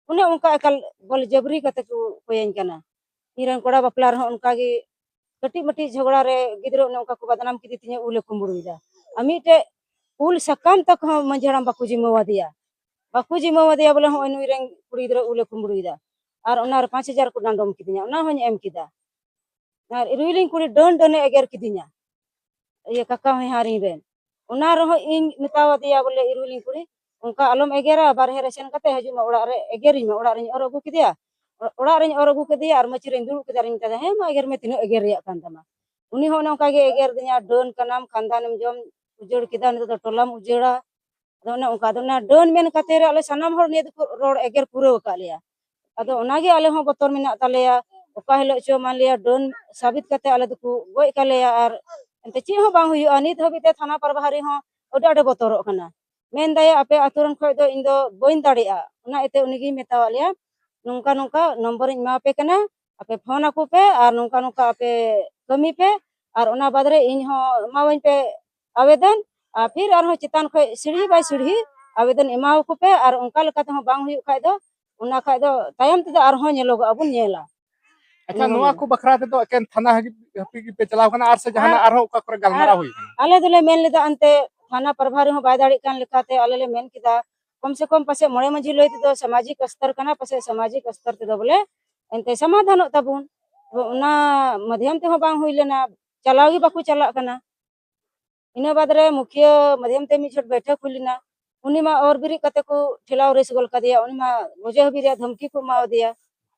ᱚᱱᱮ ᱚᱱᱠᱟ ᱮᱠᱟᱞ ᱵᱚᱞᱮ ᱡᱟᱵᱨᱤ ᱠᱟᱛᱮ ᱠᱚ ᱠᱚᱭᱟᱹᱧ ᱠᱟᱱᱟ᱾ ᱤᱧ ᱨᱮᱱ ᱠᱚᱲᱟ ᱵᱟᱯᱞᱟ ᱨᱮᱦᱚᱸ ᱚᱱᱠᱟ ᱜᱮ ᱠᱟᱹᱴᱤᱡ ᱢᱟᱹᱴᱤᱡ ᱡᱷᱚᱜᱽᱲᱟ ᱨᱮ ᱜᱤᱫᱽᱨᱟᱹ ᱚᱱᱮ ᱚᱱᱠᱟ ᱠᱚ ᱵᱟᱫᱱᱟᱢ ᱠᱮᱫᱮ ᱛᱤᱧᱟᱹ, ᱩᱞᱮ ᱠᱩᱢᱵᱽᱲᱩᱭᱮᱫᱟ᱾ ᱟᱨ ᱢᱤᱫᱴᱮᱡ ᱩᱞ ᱥᱟᱠᱟᱢ ᱛᱟᱠ ᱦᱚᱸ ᱢᱟᱹᱡᱷᱤ ᱦᱟᱲᱟᱢ ᱵᱟᱠᱚ ᱡᱤᱢᱟᱹᱣᱟᱫᱮᱭᱟ, ᱵᱟᱠᱚ ᱡᱤᱢᱟᱹᱣᱟᱫᱮᱭᱟ ᱵᱚᱞᱮ ᱦᱚᱸᱜᱼᱚᱭ ᱱᱩᱭ ᱨᱮᱱ ᱠᱩᱲᱤ ᱜᱤᱫᱽᱨᱟᱹ ᱩᱞᱮ ᱠᱩᱢᱵᱽᱲᱩᱭᱮᱫᱟ᱾ ᱟᱨ ᱚᱱᱟᱨᱮ ᱯᱟᱸᱪ ᱦᱟᱡᱟᱨ ᱠᱚ ᱰᱟᱸᱰᱚᱢ ᱠᱤᱫᱤᱧᱟ, ᱚᱱᱟ ᱦᱚᱸᱧ ᱮᱢ ᱠᱮᱫᱟ᱾ ᱟᱨ ᱤᱨᱩᱭᱞᱤᱧ ᱠᱩᱲᱤ ᱰᱟᱹᱱ ᱰᱟᱹᱱᱮ ᱮᱜᱮᱨ ᱠᱤᱫᱤᱧᱟ, ᱤᱭᱟᱹ ᱠᱟᱠᱟ ᱦᱚᱧᱦᱟᱨᱤᱧ ᱨᱮᱱ᱾ ᱚᱱᱟ ᱨᱮᱦᱚᱸ ᱤᱧ ᱢᱮᱛᱟᱣᱟᱫᱮᱭᱟ ᱵᱚᱞᱮ, ᱤᱨᱩᱭᱞᱤᱧ ᱠᱩᱲᱤ, ᱚᱱᱠᱟ ᱟᱞᱚᱢ ᱮᱜᱮᱨᱟ, ᱵᱟᱨᱦᱮ ᱨᱮ ᱥᱮᱱ ᱠᱟᱛᱮ ᱦᱤᱡᱩᱜ ᱢᱮ ᱚᱲᱟᱜ ᱨᱮ, ᱮᱜᱮᱨᱤᱧ ᱢᱮ᱾ ᱚᱲᱟᱜ ᱨᱤᱧ ᱚᱨ ᱟᱹᱜᱩ ᱠᱮᱫᱮᱭᱟ, ᱚ-, ᱚᱲᱟᱜ ᱨᱤᱧ ᱚᱨ ᱟᱹᱜᱩ ᱠᱮᱫᱮᱭᱟ ᱟᱨ ᱢᱟᱹᱪᱤ ᱨᱤᱧ ᱫᱩᱲᱩᱵ ᱠᱮᱫᱟ ᱟᱨᱤᱧ ᱢᱮᱛᱟᱫᱟ, "ᱦᱮᱸ ᱢᱟ ᱮᱜᱮᱨ ᱢᱮ, ᱛᱤᱱᱟᱹᱜ ᱮᱜᱮᱨ ᱨᱮᱭᱟᱜ ᱠᱟᱱ ᱛᱟᱢᱟ?" ᱩᱱᱤ ᱦᱚᱸ ᱚᱱᱮ ᱚᱱᱠᱟ ᱜᱮ ᱮᱜᱮᱨ ᱫᱤᱧᱟ, "ᱰᱟᱹᱱ ᱠᱟᱱᱟᱢ, ᱠᱷᱟᱱᱫᱟᱱᱮᱢ ᱡᱚᱢ ᱩᱡᱟᱹᱲ ᱠᱮᱫᱟ, ᱱᱤᱛᱚᱜ ᱫᱚ ᱴᱚᱞᱟᱢ ᱩᱡᱟᱹᱲᱟ᱾" ᱟᱫᱚ ᱚᱱᱮ ᱚᱱᱠᱟ, ᱟᱫᱚ ᱚᱱᱟ ᱰᱟᱹᱱ ᱢᱮᱱ ᱠᱟᱛᱮ ᱨᱮ ᱟᱞᱮ ᱥᱟᱱᱟᱢ ᱦᱚᱲ ᱱᱤᱭᱟᱹ ᱫᱚᱠᱚ ᱨᱚᱲ ᱮᱜᱮᱨ ᱯᱩᱨᱟᱹᱣ ᱟᱠᱟᱫ ᱞᱮᱭᱟ᱾ ᱟᱫᱚ ᱚᱱᱟᱜᱮ ᱟᱞᱮ ᱦᱚᱸ ᱵᱚᱛᱚᱨ ᱢᱮᱱᱟᱜ ᱛᱟᱞᱮᱭᱟ, ᱚᱠᱟ ᱦᱤᱞᱳᱜ ᱪᱚ ᱢᱟᱱ ᱞᱤᱭᱟ ᱰᱟᱹᱱ ᱥᱟᱵᱤᱛ ᱠᱟᱛᱮ ᱟᱞᱮ ᱫᱚᱠᱚ ᱜᱚᱡ ᱠᱟᱞᱮᱭᱟ᱾ ᱟᱨ ᱮᱱᱛᱮ ᱪᱮᱫ ᱦᱚᱸ ᱵᱟᱝ ᱦᱩᱭᱩᱜᱼᱟ, ᱱᱤᱛ ᱦᱟᱹᱵᱤᱡ ᱛᱮ ᱛᱷᱟᱱᱟ ᱯᱟᱨᱵᱷᱟᱨᱤ ᱦᱚᱸ ᱟᱹᱰᱤ ᱟᱸᱴᱮ ᱵᱚᱛᱚᱨᱚᱜ ᱠᱟᱱᱟ᱾ ᱢᱮᱱᱫᱟᱭ, "ᱟᱯᱮ ᱟᱹᱛᱩ ᱨᱮᱱ ᱠᱷᱚᱡ ᱫᱚ ᱤᱧ ᱫᱚ ᱵᱟᱹᱧ ᱫᱟᱲᱮᱭᱟᱜᱼᱟ᱾" ᱚᱱᱟ ᱤᱭᱟᱹᱛᱮ ᱩᱱᱤ ᱜᱮᱧ ᱢᱮᱛᱟᱣᱟᱫ ᱞᱮᱭᱟ, "ᱱᱚᱝᱠᱟ ᱱᱚᱝᱠᱟ ᱱᱚᱢᱵᱚᱨᱤᱧ ᱮᱢᱟᱣᱟᱯᱮ ᱠᱟᱱᱟ, ᱟᱯᱮ ᱯᱷᱳᱱ ᱟᱠᱚ ᱯᱮ ᱟᱨ ᱱᱚᱝᱠᱟ ᱱᱚᱝᱠᱟ ᱟᱯᱮ ᱠᱟᱹᱢᱤ ᱯᱮ, ᱟᱨ ᱚᱱᱟ ᱵᱟᱫᱽ ᱨᱮ ᱤᱧ ᱦᱚᱸ ᱮᱢᱟᱣᱟᱹᱧ ᱯᱮ ᱟᱵᱮᱫᱚᱱ, ᱟᱨ ᱯᱷᱤᱨ ᱟᱨᱦᱚᱸ ᱪᱮᱛᱟᱱ ᱠᱷᱚᱡ ᱥᱤᱲᱦᱤ ᱵᱟᱭ ᱥᱤᱲᱦᱤ ᱟᱵᱮᱫᱚᱱ ᱮᱢᱟᱣᱟᱠᱚ ᱯᱮ, ᱟᱨ ᱚᱱᱠᱟ ᱞᱮᱠᱟ ᱛᱮᱦᱚᱸ ᱵᱟᱝ ᱦᱩᱭᱩᱜ ᱠᱷᱟᱡ ᱫᱚ, ᱚᱱᱟ ᱠᱷᱟᱡ ᱫᱚ ᱛᱟᱭᱚᱢ ᱛᱮᱫᱚ ᱟᱨᱦᱚᱸ ᱧᱮᱞᱚᱜᱚᱜᱼᱟ ᱵᱚᱱ ᱧᱮᱞᱟ᱾" ᱟᱪᱪᱷᱟ, ᱱᱚᱣᱟ ᱠᱚ ᱵᱟᱠᱷᱨᱟ ᱛᱮᱫᱚ ᱮᱠᱮᱱ ᱛᱷᱟᱱᱟ ᱦᱟᱹᱵᱤᱡ ᱦᱟᱹᱵᱤᱡ ᱜᱮᱯᱮ ᱪᱟᱞᱟᱣ ᱠᱟᱱᱟ ᱟᱨ ᱥᱮ ᱡᱟᱦᱟᱱᱟᱜ ᱟᱨᱦᱚᱸ ᱚᱠᱟ ᱠᱚᱨᱮ ᱜᱟᱞᱢᱟᱨᱟᱣ ᱦᱩᱭ ᱠᱟᱱᱟ? ᱟᱞᱮ ᱫᱚᱞᱮ ᱢᱮᱱ ᱞᱮᱫᱟ, ᱮᱱᱛᱮ ᱛᱷᱟᱱᱟ ᱯᱨᱚᱵᱷᱟᱨᱤ ᱦᱚᱸ ᱵᱟᱭ ᱫᱟᱲᱮᱭᱟᱜ ᱠᱟᱱ ᱞᱮᱠᱟᱛᱮ ᱟᱞᱮ ᱞᱮ ᱢᱮᱱ ᱠᱮᱫᱟ, ᱠᱚᱢ ᱥᱮ ᱠᱚᱢ ᱯᱟᱥᱮᱡ ᱢᱚᱬᱮ ᱢᱟᱹᱡᱷᱤ ᱞᱟᱹᱭ ᱛᱮᱫᱚ ᱥᱟᱢᱟᱡᱤᱠ ᱥᱛᱚᱨ ᱠᱟᱱᱟ, ᱯᱟᱥᱮᱡ ᱥᱟᱢᱟᱡᱤᱠ ᱥᱛᱚᱨ ᱛᱮᱫᱚ ᱵᱚᱞᱮ ᱮᱱᱛᱮ ᱥᱚᱢᱟᱫᱷᱟᱱᱚᱜ ᱛᱟᱵᱚᱱ᱾ ᱛᱚ ᱚᱱᱟ ᱢᱟᱫᱷᱭᱚᱢ ᱛᱮᱦᱚᱸ ᱵᱟᱝ ᱦᱩᱭ ᱞᱮᱱᱟ, ᱪᱟᱞᱟᱣ ᱜᱮ ᱵᱟᱠᱚ ᱪᱟᱞᱟᱜ ᱠᱟᱱᱟ᱾ ᱤᱱᱟᱹ ᱵᱟᱫᱽ ᱨᱮ ᱢᱩᱠᱷᱤᱭᱟᱹ ᱢᱟᱫᱷᱭᱚᱢ ᱛᱮ ᱢᱤᱫ ᱪᱷᱚᱴ ᱵᱮᱴᱷᱚᱠ ᱦᱩᱭ ᱞᱮᱱᱟ, ᱩᱱᱤ ᱢᱟ ᱚᱨ ᱵᱮᱨᱮᱫ ᱠᱟᱛᱮ ᱠᱚ ᱴᱷᱮᱞᱟᱣ ᱨᱮᱥ ᱜᱚᱞ ᱠᱟᱫᱮᱭᱟ, ᱩᱱᱤ ᱢᱟ ᱜᱚᱡᱮ ᱦᱟᱹᱵᱤᱡ ᱨᱮᱭᱟᱜ ᱫᱷᱚᱢᱠᱤ ᱠᱚ ᱮᱢᱟᱣᱟᱫᱮᱭᱟ᱾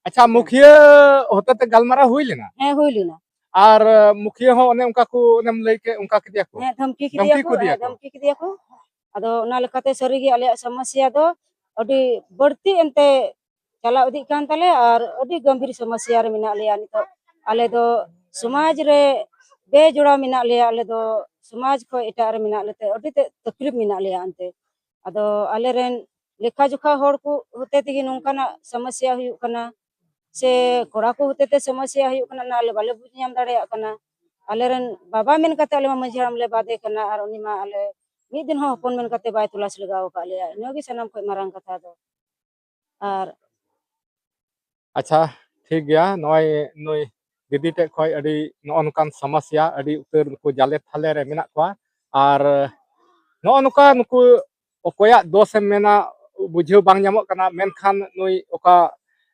ᱟᱪᱪᱷᱟ, ᱢᱩᱠᱷᱤᱭᱟᱹ ᱦᱚᱛᱮᱛᱮ ᱜᱟᱞᱢᱟᱨᱟᱣ ᱦᱩᱭ ᱞᱮᱱᱟ? ᱦᱮᱸ, ᱦᱩᱭ ᱞᱮᱱᱟ᱾ ᱟᱨ ᱢᱩᱠᱷᱤᱭᱟᱹ ᱦᱚᱸ ᱚᱱᱮ ᱚᱱᱠᱟ ᱠᱚ, ᱚᱱᱮᱢ ᱞᱟᱹᱭ ᱠᱮᱫ, ᱚᱱᱠᱟ ᱠᱮᱫᱮᱭᱟ ᱠᱚ? ᱦᱮᱸ, ᱫᱷᱚᱢᱠᱤ ᱠᱮᱫᱮᱭᱟ ᱠᱚ, ᱦᱮᱸ, ᱫᱷᱚᱢᱠᱤ ᱠᱮᱫᱮᱭᱟ ᱠᱚ᱾ ᱟᱫᱚ ᱚᱱᱟ ᱞᱮᱠᱟᱛᱮ ᱥᱟᱹᱨᱤᱜᱮ ᱟᱞᱮᱭᱟᱜ ᱥᱚᱢᱚᱥᱥᱟ ᱫᱚ ᱟᱹᱰᱤ ᱵᱟᱹᱲᱛᱤ ᱮᱱᱛᱮ ᱪᱟᱞᱟᱣ ᱤᱫᱤᱜ ᱠᱟᱱ ᱛᱟᱞᱮᱭᱟ ᱟᱨ ᱟᱹᱰᱤ ᱜᱟᱢᱵᱷᱤᱨ ᱥᱚᱢᱚᱥᱥᱟ ᱨᱮ ᱢᱮᱱᱟᱜ ᱞᱮᱭᱟ ᱱᱤᱛᱚᱜ᱾ ᱟᱞᱮ ᱫᱚ ᱥᱚᱢᱟᱡᱽ ᱨᱮ ᱵᱮᱡᱚᱲᱟᱣ ᱢᱮᱱᱟᱜ ᱞᱮᱭᱟ, ᱟᱞᱮ ᱫᱚ ᱥᱚᱢᱟᱡᱽ ᱠᱷᱚᱱ ᱮᱴᱟᱜ ᱨᱮ ᱢᱮᱱᱟᱜ ᱞᱮᱛᱮ ᱟᱹᱰᱤ ᱛᱮᱫ ᱛᱟᱠᱞᱤᱯ ᱢᱮᱱᱟᱜ ᱞᱮᱭᱟ ᱮᱱᱛᱮ᱾ ᱟᱫᱚ ᱟᱞᱮᱨᱮᱱ ᱞᱮᱠᱷᱟ ᱡᱚᱠᱷᱟ ᱦᱚᱲ ᱠᱚ ᱦᱚᱛᱮ ᱛᱮᱜᱮ ᱱᱚᱝᱠᱟᱱᱟᱜ ᱥᱚᱢᱚᱥᱥᱟ ᱦᱩᱭᱩᱜ ᱠᱟᱱᱟ, ᱥᱮ ᱠᱚᱲᱟ ᱠᱚ ᱦᱚᱛᱮ ᱛᱮ ᱥᱚᱢᱚᱥᱥᱟ ᱦᱩᱭᱩᱜ ᱠᱟᱱᱟ, ᱚᱱᱟ ᱟᱞᱮ ᱵᱟᱞᱮ ᱵᱩᱡᱽ ᱧᱟᱢ ᱫᱟᱲᱮᱭᱟᱜ ᱠᱟᱱᱟ᱾ ᱟᱞᱮᱨᱮᱱ ᱵᱟᱵᱟ ᱢᱮᱱ ᱠᱟᱛᱮ ᱟᱞᱮ ᱢᱟ ᱢᱟᱹᱡᱷᱤ ᱦᱟᱲᱟᱢ ᱞᱮ ᱵᱟᱫᱮ ᱠᱟᱱᱟ, ᱟᱨ ᱩᱱᱤ ᱢᱟ ᱟᱞᱮ ᱢᱤᱫ ᱫᱤᱱ ᱦᱚᱸ ᱦᱚᱯᱚᱱ ᱢᱮᱱ ᱠᱟᱛᱮ ᱵᱟᱭ ᱛᱚᱞᱟᱥ ᱞᱟᱜᱟᱣ ᱟᱠᱟᱫ ᱞᱮᱭᱟ᱾ ᱤᱱᱟᱹᱜᱮ ᱥᱟᱱᱟᱢ ᱠᱷᱚᱱ ᱢᱟᱨᱟᱝ ᱠᱟᱛᱷᱟ ᱫᱚ᱾ ᱟᱨ ᱟᱪᱪᱷᱟ, ᱴᱷᱤᱠ ᱜᱮᱭᱟ᱾ ᱱᱚᱜᱼᱚᱭ ᱱᱩᱭ ᱫᱤᱫᱤ ᱴᱷᱮᱡ ᱠᱷᱚᱡ ᱟᱹᱰᱤ ᱱᱚᱜᱼᱚ ᱱᱚᱝᱠᱟᱱ ᱥᱚᱢᱚᱥᱥᱟ ᱟᱹᱰᱤ ᱩᱛᱟᱹᱨ ᱱᱩᱠᱩ ᱡᱟᱞᱮ ᱛᱷᱟᱞᱮ ᱨᱮ ᱢᱮᱱᱟᱜ ᱠᱚᱣᱟ᱾ ᱟᱨ ᱱᱚᱜᱼᱚ ᱱᱚᱝᱠᱟ ᱱᱩᱠᱩ ᱚᱠᱚᱭᱟᱜ ᱫᱳᱥ ᱮᱢ ᱢᱮᱱᱟ, ᱵᱩᱡᱷᱟᱹᱣ ᱵᱟᱝ ᱧᱟᱢᱚᱜ ᱠᱟᱱᱟ᱾ ᱢᱮᱱᱠᱷᱟᱱ ᱱᱩᱭ ᱚᱠᱟ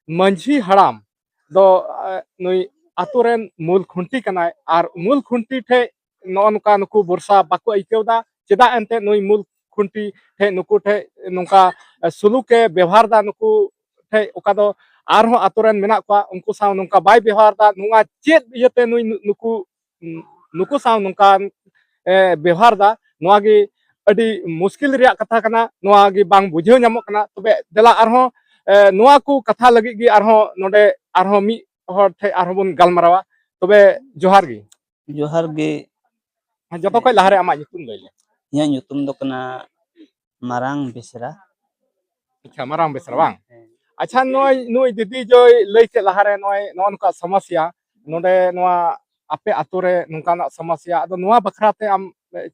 ᱢᱟᱹᱡᱷᱤ ᱦᱟᱲᱟᱢ ᱫᱚ, ᱮ, ᱱᱩᱭ ᱟᱛᱳ ᱨᱮᱱ ᱢᱩᱞ ᱠᱷᱩᱱᱴᱤ ᱠᱟᱱᱟᱭ, ᱟᱨ ᱢᱩᱞ ᱠᱷᱩᱱᱴᱤ ᱴᱷᱮᱡ ᱱᱚᱜᱼᱚ ᱱᱚᱝᱠᱟ ᱱᱩᱠᱩ ᱵᱷᱚᱨᱥᱟ ᱵᱟᱠᱚ ᱟᱹᱭᱠᱟᱹᱣ ᱮᱫᱟ᱾ ᱪᱮᱫᱟᱜ ᱮᱱᱛᱮ ᱱᱩᱭ ᱢᱩᱞ ᱠᱷᱩᱱᱴᱤ ᱴᱷᱮᱡ ᱱᱩᱠᱩ ᱴᱷᱮᱡ ᱱᱚᱝᱠᱟ, ᱮ, ᱥᱩᱞᱩᱠ ᱮ ᱵᱮᱵᱚᱦᱟᱨ ᱮᱫᱟ, ᱱᱩᱠᱩ ᱴᱷᱮᱡ ᱚᱠᱟ ᱫᱚ ᱟᱨᱦᱚᱸ ᱟᱛᱳ ᱨᱮᱱ ᱢᱮᱱᱟᱜ ᱠᱚᱣᱟ, ᱩᱱᱠᱩ ᱥᱟᱶ ᱱᱚᱝᱠᱟ ᱵᱟᱭ ᱵᱮᱣᱦᱟᱨ ᱮᱫᱟ? ᱱᱚᱣᱟ ᱪᱮᱫ ᱤᱭᱟᱹᱛᱮ ᱱᱩᱭ ᱱᱩ-, ᱱᱩᱠᱩ, ᱱᱩᱠᱩ ᱥᱟᱶ ᱱᱚᱝᱠᱟᱱ, ᱮ, ᱵᱮᱣᱦᱟᱨ ᱮᱫᱟ? ᱱᱚᱣᱟ ᱜᱮ ᱟᱹᱰᱤ ᱢᱩᱥᱠᱤᱞ ᱨᱮᱭᱟᱜ ᱠᱟᱛᱷᱟ ᱠᱟᱱᱟ, ᱱᱚᱣᱟ ᱜᱮ ᱵᱟᱝ ᱵᱩᱡᱷᱟᱹᱣ ᱧᱟᱢᱚᱜ ᱠᱟᱱᱟ᱾ ᱛᱚᱵᱮ ᱫᱮᱞᱟ ᱟᱨᱦᱚᱸ, ᱮ, ᱱᱚᱣᱟ ᱠᱚ ᱠᱟᱛᱷᱟ ᱞᱟᱹᱜᱤᱫ ᱜᱮ ᱟᱨᱦᱚᱸ ᱱᱚᱰᱮ ᱟᱨᱦᱚᱸ ᱢᱤᱫ ᱦᱚᱲ ᱴᱷᱮᱡ ᱟᱨᱦᱚᱸ ᱵᱚᱱ ᱜᱟᱞᱢᱟᱨᱟᱣᱟ᱾ ᱛᱚᱵᱮ ᱡᱚᱦᱟᱨ ᱜᱮ᱾ ᱡᱚᱦᱟᱨ ᱜᱮ᱾ ᱦᱮᱸ, ᱡᱚᱛᱚ ᱠᱷᱚᱡ ᱞᱟᱦᱟᱨᱮ ᱟᱢᱟᱜ ᱧᱩᱛᱩᱢ ᱞᱟᱹᱭ ᱞᱮ᱾ ᱤᱧᱟᱹᱜ ᱧᱩᱛᱩᱢ ᱫᱚ ᱠᱟᱱᱟ ᱢᱟᱨᱟᱝ ᱵᱮᱥᱨᱟ᱾ ᱟᱪᱪᱷᱟ, ᱢᱟᱨᱟᱝ ᱵᱮᱥᱨᱟ ᱵᱟᱝ? ᱦᱮᱸ᱾ ᱟᱪᱪᱷᱟ, ᱱᱚᱜᱼᱚᱭ ᱱᱩᱭ ᱫᱤᱫᱤ ᱡᱚᱭ ᱞᱟᱹᱭ ᱠᱮᱫ ᱞᱟᱦᱟᱨᱮ ᱱᱚᱜᱼᱚᱭ ᱱᱚᱜᱼᱚ ᱱᱚᱝᱠᱟ ᱥᱚᱢᱚᱥᱥᱟ ᱱᱚᱰᱮ ᱱᱚᱣᱟ ᱟᱯᱮ ᱟᱛᱳ ᱨᱮ ᱱᱚᱝᱠᱟᱱᱟᱜ ᱥᱚᱢᱚᱥᱥᱟ, ᱟᱫᱚ ᱱᱚᱣᱟ ᱵᱟᱠᱷᱨᱟ ᱛᱮ ᱟᱢ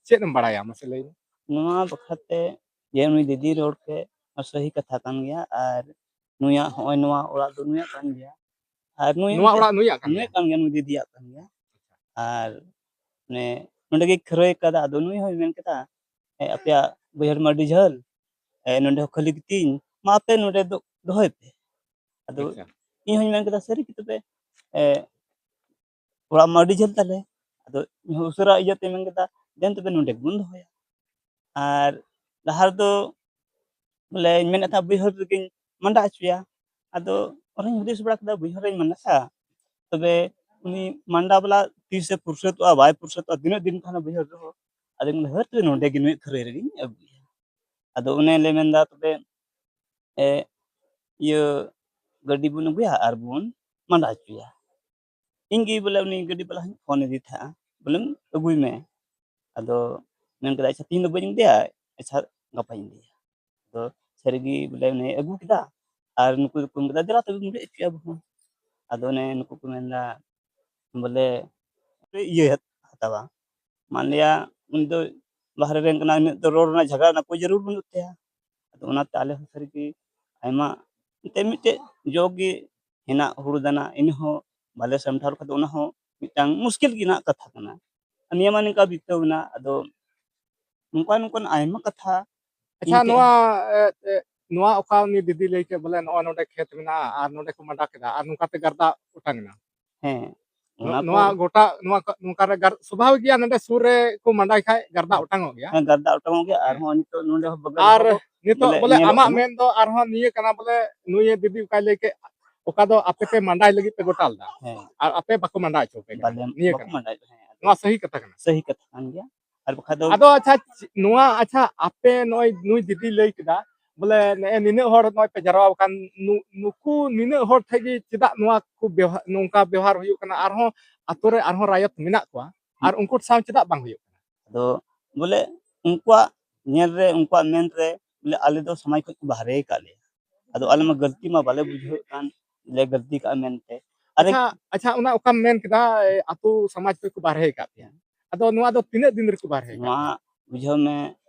ᱪᱮᱫ ᱮᱢ ᱵᱟᱲᱟᱭᱟ, ᱢᱟᱥᱮ ᱞᱟᱹᱭ ᱢᱮ? ᱱᱚᱣᱟ ᱵᱟᱠᱷᱨᱟ ᱛᱮ ᱡᱮ ᱱᱩᱭ ᱫᱤᱫᱤ ᱨᱚᱲ ᱠᱮᱫ ᱥᱟᱹᱦᱤ ᱠᱟᱛᱷᱟ ᱠᱟᱱ ᱜᱮᱭᱟ, ᱟᱨ ᱱᱩᱭᱟᱜ ᱦᱚᱸᱜᱼᱚᱭ ᱱᱚᱣᱟ ᱚᱲᱟᱜ ᱫᱚ ᱱᱩᱭᱟᱜ ᱠᱟᱱ ᱜᱮᱭᱟ, ᱟᱨ ᱱᱩᱭ ᱱᱚᱣᱟ ᱚᱲᱟᱜ ᱱᱩᱭᱟᱜ ᱠᱟᱱ ᱱᱩᱭᱟᱜ ᱜᱮᱭᱟ? ᱠᱟᱱ ᱜᱮᱭᱟ, ᱱᱩᱭ ᱫᱤᱫᱤᱭᱟᱜ ᱠᱟᱱ ᱜᱮᱭᱟ᱾ ᱟᱨ ᱱᱮ ᱱᱚᱸᱰᱮ ᱜᱮ ᱠᱷᱟᱹᱨᱟᱹᱭ ᱠᱟᱫᱟ, ᱟᱫᱚ ᱱᱩᱭ ᱦᱚᱸᱭ ᱢᱮᱱ ᱠᱮᱫᱟ, "ᱦᱮᱸ, ᱟᱯᱮᱭᱟᱜ ᱵᱟᱹᱭᱦᱟᱹᱲ ᱢᱟ ᱟᱹᱰᱤ ᱡᱷᱟᱹᱞ, ᱮ, ᱱᱚᱸᱰᱮ ᱦᱚᱸ ᱠᱷᱟᱹᱞᱤ ᱜᱮᱛᱤᱧ, ᱢᱟ ᱟᱯᱮ ᱱᱚᱸᱰᱮ ᱫᱚ ᱫᱚᱦᱚᱭ ᱯᱮ᱾" ᱟᱫᱚ ᱟᱪᱪᱷᱟ᱾ ᱤᱧ ᱦᱚᱸᱧ ᱢᱮᱱ ᱠᱮᱫᱟ, "ᱥᱟᱹᱨᱤ ᱜᱮ ᱛᱚᱵᱮ, ᱮ, ᱚᱲᱟᱜ ᱢᱟ ᱟᱹᱰᱤ ᱡᱷᱟᱹᱞ ᱛᱟᱞᱮ, ᱟᱫᱚ ᱤᱧ ᱦᱚᱸ ᱩᱥᱟᱹᱨᱟ ᱤᱭᱟᱹᱛᱮ ᱢᱮᱱ ᱠᱮᱫᱟ, ᱫᱮᱱ ᱛᱚᱵᱮ ᱱᱚᱸᱰᱮ ᱜᱮᱵᱚᱱ ᱫᱚᱦᱚᱭᱟ᱾" ᱟᱨ ᱞᱟᱦᱟ ᱨᱮᱫᱚ ᱵᱚᱞᱮᱧ ᱢᱮᱱᱮᱫ ᱛᱟᱦᱮᱸᱫ ᱵᱟᱹᱭᱦᱟᱹᱲ ᱨᱮᱜᱮᱧ ᱢᱟᱸᱰᱟ ᱦᱚᱪᱚᱭᱟ, ᱟᱫᱚ ᱚᱱᱟᱧ ᱦᱩᱫᱤᱥ ᱵᱟᱲᱟ ᱠᱮᱫᱟ ᱵᱟᱹᱭᱦᱟᱹᱲ ᱨᱮᱧ ᱢᱟᱸᱰᱟᱭᱟ, ᱛᱚᱵᱮ ᱩᱱᱤ ᱢᱟᱸᱰᱟ ᱵᱟᱞᱟ ᱛᱤᱥᱮ ᱯᱷᱩᱨᱥᱟᱹᱛᱚᱜᱼᱟ, ᱵᱟᱭ ᱯᱷᱩᱨᱥᱟᱹᱛᱚᱜᱼᱟ, ᱛᱤᱱᱟᱹᱜ ᱫᱤᱱ ᱠᱷᱟᱱ ᱵᱟᱹᱭᱦᱟᱹᱲ ᱨᱮᱦᱚᱸ᱾ ᱟᱫᱚᱧ ᱢᱮᱱᱫᱟ, ᱦᱟᱹᱴ, ᱱᱚᱸᱰᱮ ᱜᱮ ᱱᱩᱭ ᱠᱷᱟᱹᱨᱟᱹᱭ ᱨᱮᱜᱮᱧ ᱟᱹᱜᱩᱭᱟ᱾ ᱟᱫᱚ ᱚᱱᱮ ᱞᱮ ᱢᱮᱱᱫᱟ, ᱛᱚᱵᱮ, ᱮ, ᱤᱭᱟᱹ, ᱜᱟᱹᱰᱤ ᱵᱚᱱ ᱟᱹᱜᱩᱭᱟ ᱟᱨ ᱵᱚᱱ ᱢᱟᱸᱰᱟ ᱦᱚᱪᱚᱭᱟ᱾ ᱤᱧ ᱜᱮ ᱵᱚᱞᱮ ᱩᱱᱤ ᱜᱟᱹᱰᱤ ᱵᱟᱞᱟ ᱦᱚᱸᱧ ᱯᱷᱳᱱ ᱟᱫᱮ ᱛᱟᱦᱮᱸᱜᱼᱟ, ᱵᱚᱞᱮ, "ᱟᱹᱜᱩᱭ ᱢᱮ᱾" ᱟᱫᱚ ᱢᱮᱱ ᱠᱮᱫᱟ, "ᱟᱪᱪᱷᱟ, ᱛᱤᱦᱤᱧ ᱫᱚ ᱵᱟᱹᱧ ᱤᱫᱤᱭᱟ, ᱟᱪᱪᱷᱟ, ᱜᱟᱯᱟᱧ ᱤᱫᱤᱭᱟ᱾" ᱟᱫᱚ ᱥᱟᱹᱨᱤᱜᱮ ᱵᱚᱞᱮ ᱩᱱᱤ ᱟᱹᱜᱩ ᱠᱮᱫᱟ, ᱟᱨ ᱱᱩᱠᱩ ᱫᱚᱠᱚ ᱢᱮᱱ ᱠᱮᱫᱟ, "ᱫᱮᱞᱟ ᱛᱚᱵᱮ ᱵᱚᱱ ᱨᱮᱡ ᱦᱚᱪᱚᱭᱟ ᱟᱵᱚ ᱦᱚᱸ᱾" ᱟᱫᱚ ᱚᱱᱮ ᱱᱩᱠᱩ ᱠᱚ ᱢᱮᱱᱫᱟ ᱵᱚᱞᱮ, ᱤᱭᱟᱹ ᱦᱟᱛᱟᱣᱟ, ᱢᱟᱱᱞᱤᱭᱟ ᱩᱱᱤ ᱫᱚ ᱵᱟᱦᱨᱮ ᱨᱮᱱ ᱠᱟᱱᱟᱭ, ᱩᱱᱟᱹᱜ ᱫᱚ ᱨᱚᱲ ᱨᱮᱱᱟᱜ ᱡᱷᱟᱜᱽᱲᱟ ᱨᱮᱱᱟᱜ ᱠᱳᱭ ᱡᱟᱹᱨᱩᱲ ᱵᱟᱹᱱᱩᱜ ᱛᱟᱭᱟ᱾ ᱟᱫᱚ ᱚᱱᱟᱛᱮ ᱟᱞᱮ ᱦᱚᱸ ᱥᱟᱹᱨᱤᱜᱮ ᱟᱭᱢᱟ, ᱮᱱᱛᱮᱫ ᱢᱤᱫᱴᱮᱡ ᱡᱚ ᱜᱮ ᱦᱮᱱᱟᱜ ᱦᱩᱲᱩ ᱫᱟᱱᱟ, ᱤᱱᱟᱹ ᱦᱚᱸ ᱵᱟᱞᱮ ᱥᱟᱢᱴᱟᱣ ᱞᱮᱠᱷᱟᱱ ᱫᱚ ᱚᱱᱟ ᱦᱚᱸ ᱢᱤᱫᱴᱟᱝ ᱢᱩᱥᱠᱤᱞ ᱜᱮ ᱨᱮᱱᱟᱜ ᱠᱟᱛᱷᱟ ᱠᱟᱱᱟ᱾ ᱱᱤᱭᱟᱹ ᱢᱟ ᱱᱤᱝᱠᱟ ᱵᱤᱛᱟᱹᱣ ᱮᱱᱟ, ᱟᱫᱚ ᱱᱚᱝᱠᱟ ᱱᱚᱝᱠᱟᱱ ᱟᱭᱢᱟ ᱠᱟᱛᱷᱟ ᱟᱪᱪᱷᱟ, ᱤᱧ ᱴᱷᱮᱱ ᱱᱚᱣᱟ, ᱮ, ᱮ, ᱱᱚᱣᱟ ᱚᱠᱟ ᱩᱱᱤ ᱫᱤᱫᱤ ᱞᱟᱹᱭ ᱠᱮᱫ ᱵᱚᱞᱮ ᱱᱚᱜᱼᱚᱭ ᱱᱚᱰᱮ ᱠᱷᱮᱛ ᱢᱮᱱᱟᱜᱼᱟ ᱟᱨ ᱱᱚᱰᱮ ᱠᱚ ᱢᱟᱸᱰᱟ ᱠᱮᱫᱟ ᱟᱨ ᱱᱚᱝᱠᱟᱛᱮ ᱜᱟᱨᱫᱟ ᱚᱴᱟᱝ ᱮᱱᱟ᱾ ᱦᱮᱸ, ᱱᱚ-, ᱚᱱᱟ ᱠᱚ ᱱᱚᱣᱟ ᱜᱚᱴᱟ, ᱱᱚᱣᱟ ᱠᱚ, ᱱᱚᱝᱠᱟ ᱨᱮ ᱜᱟᱨ-, ᱥᱚᱵᱷᱟᱵᱤᱠ ᱜᱮᱭᱟ, ᱱᱚᱰᱮ ᱥᱩᱨ ᱨᱮ ᱠᱚ ᱢᱟᱸᱰᱟᱭ ᱠᱷᱟᱡ ᱜᱟᱨᱫᱟ ᱦᱮᱸ᱾ ᱚᱴᱟᱝᱚᱜ ᱜᱮᱭᱟ᱾ ᱦᱮᱸ, ᱜᱟᱨᱫᱟ ᱚᱴᱟᱝᱚᱜ ᱜᱮᱭᱟ᱾ ᱦᱮᱸ᱾ ᱟᱨᱦᱚᱸ ᱱᱤᱛᱚᱜ ᱱᱚᱰᱮ ᱦᱚᱸ ᱵᱟᱜᱟᱱ ᱟᱨ ᱦᱚᱸ ᱱᱤᱛᱚᱜ ᱵᱚᱞᱮ ᱵᱚᱞᱮ ᱧᱮᱞᱚᱜ ᱟᱢᱟᱜ ᱠᱟᱱᱟ᱾ ᱢᱮᱱ ᱫᱚ ᱟᱨᱦᱚᱸ ᱱᱤᱭᱟᱹ ᱠᱟᱱᱟ ᱵᱚᱞᱮ ᱱᱩᱭ ᱫᱤᱫᱤ ᱚᱠᱟᱭ ᱞᱟᱹᱭ ᱠᱮᱫ, ᱚᱠᱟ ᱫᱚ ᱟᱯᱮ ᱯᱮ ᱢᱟᱸᱰᱟᱭ ᱞᱟᱹᱜᱤᱫ ᱯᱮ ᱜᱚᱴᱟ ᱞᱮᱫᱟ ᱦᱮᱸ᱾ ᱟᱨ ᱟᱯᱮ ᱵᱟᱠᱚ ᱢᱟᱸᱰᱟ ᱦᱚᱪᱚ ᱯᱮ ᱠᱟᱱᱟ, ᱵᱟᱞᱮ, ᱱᱤᱭᱟᱹ ᱵᱟᱠᱚ ᱠᱟᱱᱟ᱾ ᱢᱟᱸᱰᱟ ᱦᱚᱪᱚ, ᱦᱮᱸ, ᱟᱫᱚ ᱱᱚᱣᱟ ᱥᱟᱹᱦᱤ ᱠᱟᱛᱷᱟ ᱠᱟᱱᱟ᱾ ᱥᱟᱹᱦᱤ ᱠᱟᱛᱷᱟ ᱠᱟᱱ ᱜᱮᱭᱟ᱾ ᱟᱨ ᱵᱟᱠᱷᱟᱡ ᱫᱚ ᱟᱫᱚ ᱟᱪᱪᱷᱟ, ᱪ-, ᱱᱚᱣᱟ, ᱟᱪᱪᱷᱟ, ᱟᱯᱮ ᱱᱚᱜᱼᱚᱭ ᱱᱩᱭ ᱫᱤᱫᱤ ᱞᱟᱹᱭ ᱠᱮᱫᱟ, ᱵᱚᱞᱮ, ᱱᱮᱜᱼᱮ ᱱᱤᱱᱟᱹᱜ ᱦᱚᱲ ᱱᱚᱜᱼᱚᱭ ᱯᱮ ᱡᱟᱨᱣᱟ ᱟᱠᱟᱱ, ᱱᱩ-, ᱱᱩᱠᱩ ᱱᱤᱱᱟᱹᱜ ᱦᱚᱲ ᱴᱷᱮᱡ ᱜᱮ ᱪᱮᱫᱟᱜ ᱱᱚᱣᱟ ᱠᱚ ᱵᱮᱣᱦᱟ-, ᱱᱚᱝᱠᱟ ᱵᱮᱣᱦᱟᱨ ᱦᱩᱭᱩᱜ ᱠᱟᱱᱟ? ᱟᱨᱦᱚᱸ ᱟᱛᱳ ᱨᱮ ᱟᱨᱦᱚᱸ ᱨᱟᱭᱚᱛ ᱢᱮᱱᱟᱜ ᱠᱚᱣᱟ, ᱟᱨ ᱩᱱᱠᱩ ᱥᱟᱶ ᱪᱮᱫᱟᱜ ᱵᱟᱝ ᱦᱩᱭᱩᱜ ᱠᱟᱱᱟ? ᱟᱫᱚ ᱵᱚᱞᱮ ᱩᱱᱠᱩᱣᱟᱜ ᱧᱮᱞ ᱨᱮ, ᱩᱱᱠᱩᱣᱟᱜ ᱢᱮᱱ ᱨᱮ, ᱵᱚᱞᱮ, ᱟᱞᱮ ᱫᱚ ᱥᱚᱢᱟᱡᱽ ᱠᱷᱚᱱ ᱠᱚ ᱵᱟᱦᱨᱮ ᱟᱠᱟᱫ ᱞᱮᱭᱟ᱾ ᱟᱫᱚ ᱟᱞᱮ ᱢᱟ ᱜᱟᱹᱞᱛᱤ ᱢᱟ ᱵᱟᱞᱮ ᱵᱩᱡᱷᱟᱹᱣᱮᱫ ᱠᱟᱱ, ᱞᱮ ᱜᱟᱹᱞᱛᱤ ᱠᱟᱜᱼᱟ ᱢᱮᱱᱛᱮ᱾ ᱟᱨ ᱟᱪᱪᱷᱟ, ᱟᱪᱪᱷᱟ, ᱚᱱᱟ ᱚᱠᱟᱢ ᱢᱮᱱ ᱠᱮᱫᱟ, ᱮ, ᱟᱹᱛᱩ ᱥᱚᱢᱟᱡᱽ ᱠᱷᱚᱱ ᱠᱚ ᱵᱟᱦᱨᱮ ᱟᱠᱟᱫ ᱯᱮᱭᱟ, ᱟᱫᱚ ᱱᱚᱣᱟ ᱫᱚ ᱛᱤᱱᱟᱹᱜ ᱫᱤᱱ ᱨᱮᱠᱚ ᱵᱟᱦᱨᱮ ᱟᱠᱟᱫ ᱱᱚᱣᱟ ᱯᱮᱭᱟ? ᱵᱩᱡᱷᱟᱹᱣ ᱢᱮ,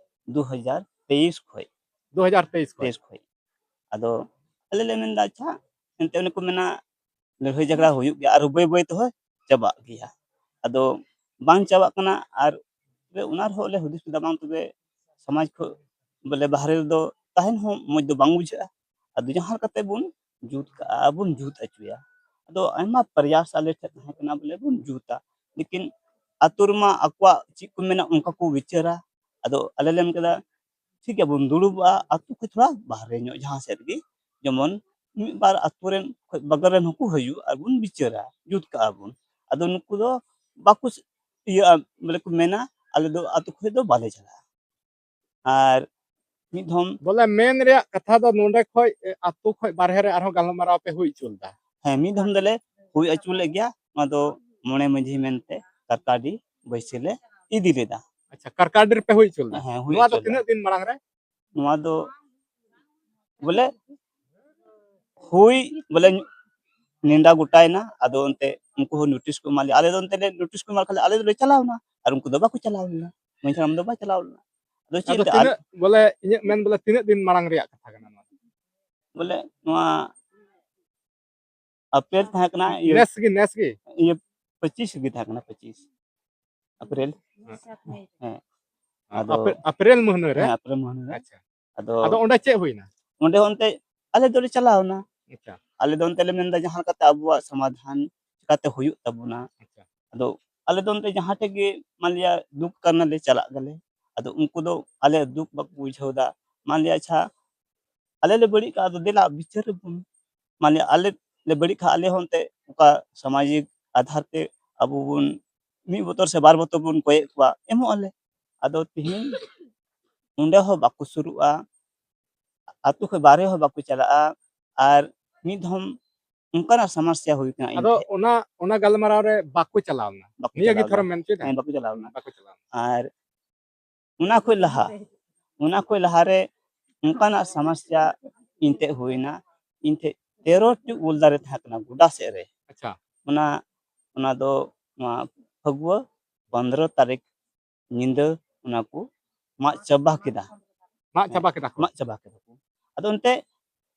ᱫᱩ ᱦᱟᱡᱟᱨ ᱛᱮᱭᱤᱥ ᱠᱷᱚᱱ᱾ ᱫᱩ ᱦᱟᱡᱟᱨ ᱛᱮᱭᱤᱥ ᱠᱷᱚᱱ? ᱛᱮᱭᱤᱥ ᱠᱷᱚᱱ᱾ ᱟᱫᱚ ᱟᱞᱮ ᱞᱮ ᱢᱮᱱᱫᱟ, ᱟᱪᱪᱷᱟ, ᱮᱱᱛᱮ ᱚᱱᱮ ᱠᱚ ᱢᱮᱱᱟ, ᱞᱟᱹᱲᱦᱟᱹᱭ ᱡᱷᱟᱜᱽᱲᱟ ᱦᱩᱭᱩᱜ ᱜᱮᱭᱟ, ᱟᱨ ᱵᱟᱹᱭ ᱵᱟᱹᱭ ᱛᱮᱦᱚᱸ ᱪᱟᱵᱟᱜ ᱜᱮᱭᱟ᱾ ᱟᱫᱚ ᱵᱟᱝ ᱪᱟᱵᱟᱜ ᱠᱟᱱᱟ, ᱟᱨ ᱛᱚᱵᱮ ᱚᱱᱟ ᱨᱮᱦᱚᱸ ᱞᱮ ᱦᱩᱫᱤᱥ ᱠᱮᱫᱟ, ᱵᱟᱝ, ᱛᱚᱵᱮ ᱥᱚᱢᱟᱡᱽ ᱠᱷᱚᱱ ᱵᱚᱞᱮ ᱵᱟᱦᱨᱮ ᱨᱮᱫᱚ ᱛᱟᱦᱮᱱ ᱦᱚᱸ ᱢᱚᱡᱽ ᱫᱚ ᱵᱟᱝ ᱵᱩᱡᱷᱟᱹᱜᱼᱟ᱾ ᱟᱫᱚ ᱡᱟᱦᱟᱸ ᱞᱮᱠᱟᱛᱮ ᱵᱚᱱ ᱡᱩᱛ ᱠᱟᱜᱼᱟ, ᱵᱚᱱ ᱡᱩᱛ ᱦᱚᱪᱚᱭᱟ᱾ ᱟᱫᱚ ᱟᱭᱢᱟ ᱯᱨᱚᱭᱟᱥ ᱟᱞᱮ ᱴᱷᱮᱱ ᱛᱟᱦᱮᱸ ᱠᱟᱱᱟ, ᱵᱚᱞᱮ ᱵᱚᱱ ᱡᱩᱛᱟ, ᱞᱮᱠᱤᱱ ᱟᱛᱳ ᱨᱮᱢᱟ ᱟᱠᱚᱣᱟᱜ ᱪᱮᱫ ᱠᱚ ᱢᱮᱱᱟ, ᱚᱱᱠᱟ ᱠᱚ ᱵᱤᱪᱟᱹᱨᱟ᱾ ᱟᱫᱚ ᱟᱞᱮ ᱞᱮ ᱢᱮᱱ ᱠᱮᱫᱟ, ᱴᱷᱤᱠ ᱜᱮᱭᱟ, ᱵᱚᱱ ᱫᱩᱲᱩᱵᱚᱜᱼᱟ ᱟᱛᱳ ᱠᱷᱚᱱ ᱛᱷᱚᱲᱟ ᱵᱟᱦᱨᱮ ᱧᱚᱜ ᱡᱟᱦᱟᱸ ᱥᱮᱫ ᱜᱮ, ᱡᱮᱢᱚᱱ ᱢᱤᱫ ᱵᱟᱨ ᱟᱛᱳ ᱨᱮᱱ ᱠᱷᱚᱱ ᱵᱟᱜᱟᱞ ᱨᱮᱱ ᱦᱚᱸᱠᱚ ᱦᱤᱡᱩᱜᱼᱟ, ᱟᱨ ᱵᱚᱱ ᱵᱤᱪᱟᱹᱨᱟ, ᱡᱩᱛ ᱠᱟᱜᱼᱟ ᱵᱚᱱ᱾ ᱟᱫᱚ ᱱᱩᱠᱩ ᱫᱚ ᱵᱟᱠᱚ ᱥ-, ᱤᱭᱟᱹᱜᱼᱟ, ᱵᱚᱞᱮ ᱠᱚ ᱢᱮᱱᱟ, ᱟᱞᱮ ᱫᱚ ᱟᱛᱳ ᱠᱷᱚᱱ ᱫᱚ ᱵᱟᱞᱮ ᱪᱟᱞᱟᱜᱼᱟ᱾ ᱟᱨ ᱢᱤᱫ ᱫᱷᱚᱢ ᱵᱚᱞᱮ ᱢᱮᱱ ᱨᱮᱭᱟᱜ ᱠᱟᱛᱷᱟ ᱫᱚ ᱱᱚᱰᱮ ᱠᱷᱚᱱ, ᱮ, ᱟᱛᱳ ᱠᱷᱚᱱ ᱵᱟᱨᱦᱮ ᱨᱮ ᱟᱨᱦᱚᱸ ᱜᱟᱞᱢᱟᱨᱟᱣ ᱯᱮ ᱦᱩᱭ ᱦᱚᱪᱚ ᱞᱮᱫᱟ? ᱦᱮᱸ, ᱢᱤᱫ ᱫᱷᱚᱢ ᱫᱚᱞᱮ ᱦᱩᱭ ᱦᱚᱪᱚ ᱞᱮᱫ ᱜᱮᱭᱟ᱾ ᱱᱚᱣᱟ ᱫᱚ ᱢᱚᱬᱮ ᱢᱟᱹᱡᱷᱤ ᱢᱮᱱᱛᱮ ᱠᱟᱨᱠᱟᱰᱤ ᱵᱟᱹᱭᱥᱤ ᱞᱮ ᱤᱫᱤ ᱞᱮᱫᱟ᱾ ᱟᱪᱪᱷᱟ, ᱠᱟᱨᱠᱟᱰᱤ ᱨᱮᱯᱮ ᱦᱩᱭ ᱦᱚᱪᱚ ᱞᱮᱫᱟ? ᱦᱮᱸ, ᱦᱩᱭ ᱱᱚᱣᱟ ᱫᱚ ᱦᱚᱪᱚ ᱞᱮᱫᱟ᱾ ᱛᱤᱱᱟᱹᱜ ᱫᱤᱱ ᱢᱟᱲᱟᱝ ᱨᱮ? ᱱᱚᱣᱟ ᱫᱚ ᱵᱚᱞᱮ ᱦᱩᱭ, ᱵᱚᱞᱮ ᱱᱮᱰᱟ ᱜᱚᱴᱟᱭᱮᱱᱟ᱾ ᱟᱫᱚ ᱚᱱᱛᱮ ᱩᱱᱠᱩ ᱦᱚᱸ ᱱᱳᱴᱤᱥ ᱠᱚ ᱮᱢᱟ ᱞᱮᱭᱟ, ᱟᱞᱮ ᱫᱚ ᱚᱱᱛᱮ ᱞᱮ ᱱᱳᱴᱤᱥ ᱠᱚ ᱮᱢᱟ ᱠᱷᱟᱱ ᱟᱞᱮ ᱫᱚᱞᱮ ᱪᱟᱞᱟᱣᱱᱟ, ᱟᱨ ᱩᱱᱠᱩ ᱫᱚ ᱵᱟᱠᱚ ᱪᱟᱞᱟᱣ ᱞᱮᱱᱟ, ᱢᱟᱹᱡᱷᱤ ᱦᱟᱲᱟᱢ ᱫᱚ ᱵᱟᱭ ᱪᱟᱞᱟᱣ ᱞᱮᱱᱟ᱾ ᱟᱫᱚ ᱪᱮᱫ ᱟᱫᱚ ᱛᱮ ᱟᱨ ᱛᱤᱱᱟᱹᱜ, ᱵᱚᱞᱮ ᱤᱧᱟᱹᱜ ᱢᱮᱱ ᱵᱚᱞᱮ ᱛᱤᱱᱟᱹᱜ ᱫᱤᱱ ᱢᱟᱲᱟᱝ ᱨᱮᱭᱟᱜ ᱠᱟᱛᱷᱟ ᱠᱟᱱᱟ ᱱᱚᱣᱟ ᱫᱚ? ᱵᱚᱞᱮ ᱱᱚᱣᱟ ᱟᱯᱨᱤᱞ ᱛᱟᱦᱮᱸ ᱠᱟᱱᱟ, ᱤᱭᱟᱹ, ᱱᱮᱥ ᱜᱮ, ᱱᱮᱥ ᱜᱮ? ᱤᱭᱟᱹ, ᱯᱚᱸᱪᱤᱥ ᱨᱮᱜᱮ ᱛᱟᱦᱮᱸ ᱠᱟᱱᱟ, ᱯᱚᱸᱪᱤᱥ ᱟᱯᱨᱤᱞ᱾ ᱦᱮᱸ᱾ ᱦᱮᱸ᱾ ᱟᱫᱚ ᱟᱯᱨᱤᱞ, ᱟᱯᱨᱤᱞ ᱢᱟᱹᱦᱱᱟᱹ ᱨᱮ? ᱦᱮᱸ, ᱟᱯᱨᱤᱞ ᱢᱟᱹᱦᱱᱟᱹ ᱨᱮ᱾ ᱟᱪᱪᱷᱟ᱾ ᱟᱫᱚ ᱟᱫᱚ ᱚᱸᱰᱮ ᱪᱮᱫ ᱦᱩᱭᱱᱟ? ᱚᱸᱰᱮ ᱚᱱᱛᱮ ᱟᱞᱮ ᱫᱚᱞᱮ ᱪᱟᱞᱟᱣᱱᱟ᱾ ᱟᱪᱪᱷᱟ᱾ ᱟᱞᱮ ᱫᱚ ᱚᱱᱛᱮ ᱞᱮ ᱢᱮᱱᱫᱟ, ᱡᱟᱦᱟᱸ ᱞᱮᱠᱟᱛᱮ ᱟᱵᱚᱣᱟᱜ ᱥᱚᱢᱟᱫᱷᱟᱱ ᱪᱤᱠᱟᱛᱮ ᱦᱩᱭᱩᱜ ᱛᱟᱵᱚᱱᱟ᱾ ᱟᱪᱪᱷᱟ᱾ ᱟᱫᱚ ᱟᱞᱮ ᱫᱚ ᱚᱱᱛᱮ ᱡᱟᱦᱟᱸ ᱴᱷᱮᱡ ᱜᱮ, ᱢᱟᱱᱞᱤᱭᱟ, ᱫᱩᱠ ᱠᱟᱱᱟᱞᱮ, ᱪᱟᱞᱟᱜ ᱜᱮᱞᱮ᱾ ᱟᱫᱚ ᱩᱱᱠᱩ ᱫᱚ ᱟᱞᱮ ᱫᱩᱠ ᱵᱟᱠᱚ ᱵᱩᱡᱷᱟᱹᱣ ᱮᱫᱟ᱾ ᱢᱟᱱᱞᱤᱭᱟ, ᱟᱪᱪᱷᱟ, ᱟᱞᱮ ᱞᱮ ᱵᱟᱹᱲᱤᱡ ᱠᱟᱜᱼᱟ, ᱟᱫᱚ ᱫᱮᱞᱟ ᱵᱤᱪᱟᱹᱨ ᱟᱵᱚᱱ᱾ ᱢᱟᱱᱞᱤᱭᱟ, ᱟᱞᱮ ᱞᱮ ᱵᱟᱹᱲᱤᱡ ᱠᱷᱟᱱ ᱟᱞᱮ ᱦᱚᱸ ᱚᱱᱛᱮ ᱚᱱᱠᱟ ᱥᱟᱢᱟᱡᱤᱠ ᱟᱫᱷᱟᱨ ᱛᱮ ᱟᱵᱚ ᱵᱚᱱ ᱢᱤᱫ ᱵᱚᱛᱚᱨ ᱥᱮ ᱵᱟᱨ ᱵᱚᱛᱚᱨ ᱵᱚᱱ ᱠᱚᱭᱮᱫ ᱠᱚᱣᱟ, ᱮᱢᱚᱜ ᱟᱞᱮ᱾ ᱟᱫᱚ ᱛᱤᱦᱤᱧ ᱚᱸᱰᱮ ᱦᱚᱸ ᱵᱟᱠᱚ ᱥᱩᱨᱩᱜᱼᱟ, ᱟᱛᱳ ᱠᱷᱚᱱ ᱵᱟᱦᱨᱮ ᱦᱚᱸ ᱵᱟᱠᱚ ᱪᱟᱞᱟᱜᱼᱟ, ᱟᱨ ᱢᱤᱫ ᱫᱷᱚᱢ ᱚᱱᱠᱟᱱᱟᱜ ᱥᱚᱢᱚᱥᱥᱟ ᱦᱩᱭ ᱠᱟᱱᱟ ᱤᱧ ᱟᱫᱚ ᱴᱷᱮᱱ᱾ ᱚᱱᱟ, ᱚᱱᱟ ᱜᱟᱞᱢᱟᱨᱟᱣ ᱨᱮ ᱵᱟᱠᱚ ᱪᱟᱞᱟᱣ ᱞᱮᱱᱟ? ᱵᱟᱠᱚ ᱱᱤᱭᱟᱹ ᱜᱮ ᱪᱟᱞᱟᱣ ᱛᱷᱚᱨᱮᱢ ᱞᱮᱱᱟ᱾ ᱢᱮᱱ ᱦᱚᱪᱚᱭᱮᱫᱟ? ᱦᱮᱸ, ᱵᱟᱠᱚ ᱪᱟᱞᱟᱣ ᱞᱮᱱᱟ᱾ ᱵᱟᱠᱚ ᱪᱟᱞᱟᱣ ᱞᱮᱱᱟ᱾ ᱟᱨ ᱚᱱᱟ ᱠᱷᱚᱱ ᱞᱟᱦᱟ, ᱚᱱᱟ ᱠᱷᱚᱡ ᱞᱟᱦᱟᱨᱮ ᱚᱱᱠᱟᱱᱟᱜ ᱥᱚᱢᱚᱥᱥᱟ ᱤᱧ ᱴᱷᱮᱡ ᱦᱩᱭᱱᱟ᱾ ᱤᱧ ᱴᱷᱮᱡ ᱛᱮᱨᱚ ᱴᱤ ᱩᱞ ᱫᱟᱨᱮ ᱛᱟᱦᱮᱸ ᱠᱟᱱᱟ ᱜᱚᱰᱟ ᱥᱮᱫ ᱨᱮ᱾ ᱟᱪᱪᱷᱟ᱾ ᱚᱱᱟ, ᱚᱱᱟ ᱫᱚ ᱱᱚᱣᱟ ᱯᱷᱟᱹᱜᱩᱣᱟᱹ ᱯᱚᱱᱫᱽᱨᱚ ᱛᱟᱹᱨᱤᱠᱷ ᱧᱤᱫᱟᱹ ᱚᱱᱟ ᱠᱚ ᱢᱟᱜ ᱪᱟᱵᱟ ᱠᱮᱫᱟ᱾ ᱢᱟᱜ ᱪᱟᱵᱟ ᱠᱮᱫᱟ ᱠᱚ᱾ ᱢᱟᱜ ᱪᱟᱵᱟ ᱠᱮᱫᱟ ᱠᱚ᱾ ᱟᱫᱚ ᱮᱱᱛᱮ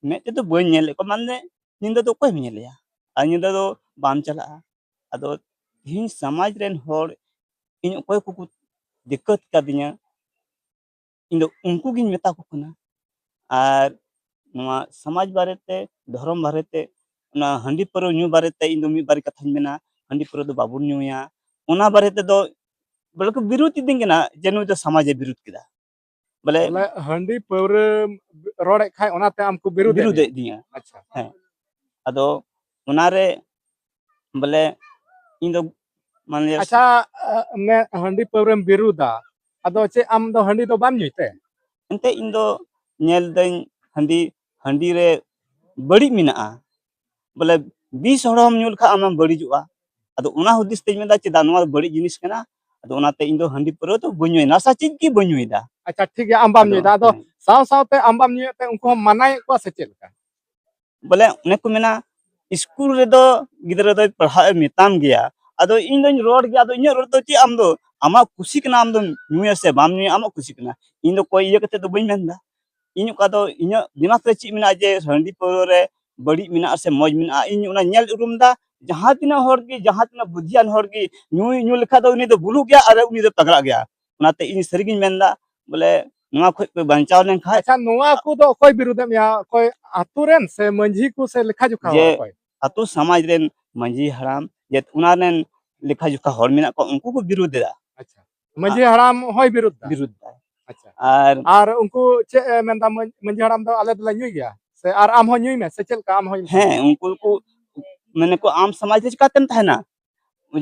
ᱢᱮᱫ ᱛᱮᱫᱚ ᱵᱟᱹᱧ ᱧᱮᱞ ᱞᱮᱫ ᱠᱚᱣᱟ, ᱢᱟᱱᱮ ᱧᱤᱫᱟᱹ ᱫᱚ ᱚᱠᱚᱭᱮᱢ ᱧᱮᱞᱮᱭᱟ? ᱟᱨ ᱧᱤᱫᱟᱹ ᱫᱚ ᱵᱟᱢ ᱪᱟᱞᱟᱜᱼᱟ᱾ ᱟᱫᱚ ᱛᱮᱦᱮᱧ ᱥᱚᱢᱟᱡᱽ ᱨᱮᱱ ᱦᱚᱲ ᱤᱧ ᱚᱠᱚᱭ ᱠᱚᱠᱚ ᱫᱤᱠᱠᱟᱹᱛ ᱠᱟᱫᱤᱧᱟ, ᱤᱧ ᱫᱚ ᱩᱱᱠᱩ ᱜᱤᱧ ᱢᱮᱛᱟ ᱠᱚ ᱠᱟᱱᱟ᱾ ᱟᱨ ᱱᱚᱣᱟ ᱥᱚᱢᱟᱡᱽ ᱵᱟᱨᱮᱛᱮ, ᱫᱷᱚᱨᱚᱢ ᱵᱟᱨᱮᱛᱮ, ᱚᱱᱟ ᱦᱟᱺᱰᱤ ᱯᱟᱹᱣᱨᱟᱹ ᱧᱩ ᱵᱟᱨᱮᱛᱮ ᱤᱧ ᱫᱚ ᱢᱤᱫ ᱵᱟᱨ ᱠᱟᱛᱷᱟᱧ ᱢᱮᱱᱟ, ᱦᱟᱺᱰᱤ ᱯᱟᱹᱣᱨᱟᱹ ᱫᱚ ᱵᱟᱵᱚᱱ ᱧᱩᱭᱟ᱾ ᱚᱱᱟ ᱵᱟᱨᱮ ᱛᱮᱫᱚ ᱵᱚᱞᱮ ᱠᱚ ᱵᱤᱨᱳᱫ ᱤᱫᱤᱧ ᱠᱟᱱᱟ ᱡᱮ ᱱᱩᱭ ᱫᱚ ᱥᱚᱢᱟᱡᱽ ᱮ ᱵᱤᱨᱳᱫ ᱠᱮᱫᱟ᱾ ᱵᱚᱞᱮ ᱵᱚᱞᱮ ᱦᱟᱺᱰᱤ ᱯᱟᱹᱣᱨᱟᱹ ᱨᱚᱲᱮᱫ ᱠᱷᱟᱡ ᱚᱱᱟᱛᱮ ᱟᱢ ᱠᱚ ᱵᱤᱨᱳᱫᱮᱫ ᱵᱤᱨᱳᱫᱮᱫ ᱢᱮᱭᱟ? ᱫᱤᱧᱟ᱾ ᱟᱪᱪᱷᱟ᱾ ᱦᱮᱸ᱾ ᱟᱫᱚ ᱚᱱᱟᱨᱮ ᱵᱚᱞᱮ ᱤᱧ ᱫᱚ ᱢᱟᱱᱮ ᱟᱪᱪᱷᱟ, ᱟᱜ, ᱢᱮ-, ᱦᱟᱺᱰᱤ ᱯᱟᱹᱣᱨᱟᱹᱢ ᱵᱤᱨᱩᱫᱟ, ᱟᱫᱚ ᱪᱮᱫ ᱟᱢ ᱫᱚ ᱦᱟᱺᱰᱤ ᱫᱚ ᱵᱟᱢ ᱧᱩᱭ ᱛᱮ? ᱮᱱᱛᱮ ᱤᱧ ᱫᱚ ᱧᱮᱞ ᱫᱟᱹᱧ ᱦᱟᱺᱰᱤ, ᱦᱟᱺᱰᱤ ᱨᱮ ᱵᱟᱹᱲᱤᱡ ᱢᱮᱱᱟᱜᱼᱟ, ᱵᱚᱞᱮ ᱵᱤᱥ ᱦᱚᱲ ᱦᱚᱸᱢ ᱧᱩ ᱞᱮᱠᱷᱟᱱ ᱟᱢᱮᱢ ᱵᱟᱹᱲᱤᱡᱚᱜᱼᱟ᱾ ᱟᱫᱚ ᱚᱱᱟ ᱦᱩᱫᱤᱥ ᱛᱮᱧ ᱢᱮᱱᱫᱟ, ᱪᱮᱫᱟᱜ ᱱᱚᱣᱟ ᱵᱟᱹᱲᱤᱡ ᱡᱤᱱᱤᱥ ᱠᱟᱱᱟ? ᱟᱫᱚ ᱚᱱᱟᱛᱮ ᱤᱧ ᱫᱚ ᱦᱟᱺᱰᱤ ᱯᱟᱹᱣᱨᱟᱹ ᱫᱚ ᱵᱟᱹᱧ ᱧᱩᱭᱟ, ᱱᱟᱥᱟ ᱪᱮᱫ ᱜᱮ ᱵᱟᱹᱧ ᱧᱩᱭᱮᱫᱟ᱾ ᱟᱪᱪᱷᱟ, ᱴᱷᱤᱠ ᱜᱮᱭᱟ, ᱟᱢ ᱵᱟᱢ ᱟᱫᱚ, ᱧᱩᱭᱮᱫᱟ, ᱟᱫᱚ ᱦᱮᱸ᱾ ᱥᱟᱶ ᱥᱟᱶᱛᱮ ᱟᱢ ᱵᱟᱢ ᱧᱩᱭᱮᱫ ᱛᱮ ᱩᱱᱠᱩ ᱦᱚᱸ ᱢᱟᱱᱟᱭᱮᱫ ᱠᱚᱣᱟ ᱥᱮ ᱪᱮᱫ ᱞᱮᱠᱟ? ᱵᱚᱞᱮ ᱚᱱᱮ ᱠᱚ ᱢᱮᱱᱟ, ᱤᱥᱠᱩᱞ ᱨᱮᱫᱚ ᱜᱤᱫᱽᱨᱟᱹ ᱫᱚᱭ ᱯᱟᱲᱦᱟᱜ ᱮ ᱢᱮᱛᱟᱢ ᱜᱮᱭᱟ, ᱟᱫᱚ ᱤᱧ ᱫᱚᱧ ᱨᱚᱲ ᱜᱮᱭᱟ, ᱟᱫᱚ ᱤᱧᱟᱹᱜ ᱨᱚᱲ ᱫᱚ ᱪᱮᱫ, ᱟᱢ ᱫᱚ ᱟᱢᱟᱜ ᱠᱩᱥᱤ ᱠᱟᱱᱟ, ᱟᱢ ᱫᱚᱢ ᱧᱩᱭᱟ ᱥᱮ ᱵᱟᱢ ᱧᱩᱭᱟ, ᱟᱢᱟᱜ ᱠᱩᱥᱤ ᱠᱟᱱᱟ᱾ ᱤᱧ ᱫᱚ ᱚᱠᱚᱭ ᱤᱭᱟᱹ ᱠᱟᱛᱮ ᱫᱚ ᱵᱟᱹᱧ ᱢᱮᱱᱫᱟ᱾ ᱤᱧ ᱚᱠᱟ ᱫᱚ ᱤᱧᱟᱹᱜ ᱫᱤᱢᱟᱜᱽ ᱨᱮ ᱪᱮᱫ ᱢᱮᱱᱟᱜᱼᱟ ᱡᱮ ᱦᱟᱺᱰᱤ ᱯᱟᱹᱣᱨᱟᱹ ᱨᱮ ᱵᱟᱹᱲᱤᱡ ᱢᱮᱱᱟᱜᱼᱟ ᱥᱮ ᱢᱚᱡᱽ ᱢᱮᱱᱟᱜᱼᱟ, ᱤᱧ ᱚᱱᱟ ᱧᱮᱞ ᱩᱨᱩᱢ ᱫᱟ᱾ ᱡᱟᱦᱟᱸ ᱛᱤᱱᱟᱹᱜ ᱦᱚᱲ ᱜᱮ, ᱡᱟᱦᱟᱸ ᱛᱤᱱᱟᱹᱜ ᱵᱩᱫᱽᱫᱷᱤᱭᱟᱱ ᱦᱚᱲ ᱜᱮ ᱧᱩᱭ, ᱧᱩ ᱞᱮᱠᱷᱟᱡ ᱫᱚ ᱩᱱᱤ ᱫᱚ ᱵᱩᱞᱩᱜ ᱜᱮᱭᱟ ᱟᱨ ᱩᱱᱤ ᱫᱚ ᱛᱟᱜᱲᱟᱜ ᱜᱮᱭᱟ᱾ ᱚᱱᱟᱛᱮ ᱤᱧ ᱥᱟᱹᱨᱤᱜᱤᱧ ᱢᱮᱱᱫᱟ, ᱵᱚᱞᱮ ᱱᱚᱣᱟ ᱠᱷᱚᱡ ᱯᱮ ᱵᱟᱧᱪᱟᱣ ᱞᱮᱱᱠᱷᱟᱡ᱾ ᱟᱪᱪᱷᱟ, ᱱᱚᱣᱟ ᱠᱚᱫᱚ ᱚᱠᱚᱭ ᱵᱤᱨᱩᱫᱷ ᱮᱫ ᱢᱮᱭᱟ? ᱚᱠᱚᱭ ᱟᱛᱳ ᱨᱮᱱ ᱥᱮ ᱢᱟᱹᱡᱷᱤ ᱠᱚ ᱥᱮ ᱞᱮᱠᱷᱟ ᱡᱚᱠᱷᱟ ᱡᱮ ᱦᱚᱲ ᱚᱠᱚᱭ? ᱟᱛᱳ ᱥᱚᱢᱟᱡᱽ ᱨᱮᱱ ᱢᱟᱹᱡᱷᱤ ᱦᱟᱲᱟᱢ, ᱡᱮ ᱚᱱᱟ ᱨᱮᱱ ᱞᱮᱠᱷᱟ ᱡᱚᱠᱷᱟ ᱦᱚᱲ ᱢᱮᱱᱟᱜ ᱠᱚᱣᱟ, ᱩᱱᱠᱩ ᱠᱚ ᱵᱤᱨᱩᱫᱷ ᱮᱫᱟ᱾ ᱟᱪᱪᱷᱟ, ᱢᱟᱹᱡᱷᱤ ᱦᱟᱲᱟᱢ ᱦᱚᱸᱭ ᱵᱤᱨᱩᱫᱷ ᱫᱟ? ᱵᱤᱨᱩᱫᱷ ᱫᱟ᱾ ᱟᱪᱪᱷᱟ, ᱟᱨ ᱟᱨ ᱩᱱᱠᱩ ᱪᱮᱫ ᱮ ᱢᱮᱱᱫᱟ, ᱢᱟᱹᱡ-, ᱢᱟᱹᱡᱷᱤ ᱦᱟᱲᱟᱢ ᱫᱚ ᱟᱞᱮ ᱫᱚᱞᱮ ᱧᱩᱭ ᱜᱮᱭᱟ ᱥᱮ ᱟᱨ ᱟᱢ ᱦᱚᱸ ᱧᱩᱭ ᱢᱮ ᱥᱮ ᱪᱮᱫ ᱞᱮᱠᱟ ᱟᱢ ᱦᱚᱸ ᱧᱩᱭ ᱢᱮ? ᱦᱮᱸ, ᱩᱱᱠᱩ ᱠᱚ ᱢᱮᱱᱟ ᱠᱚ, ᱟᱢ ᱥᱚᱢᱟᱡᱽ ᱨᱮ ᱪᱤᱠᱟᱛᱮᱢ ᱛᱟᱦᱮᱱᱟ?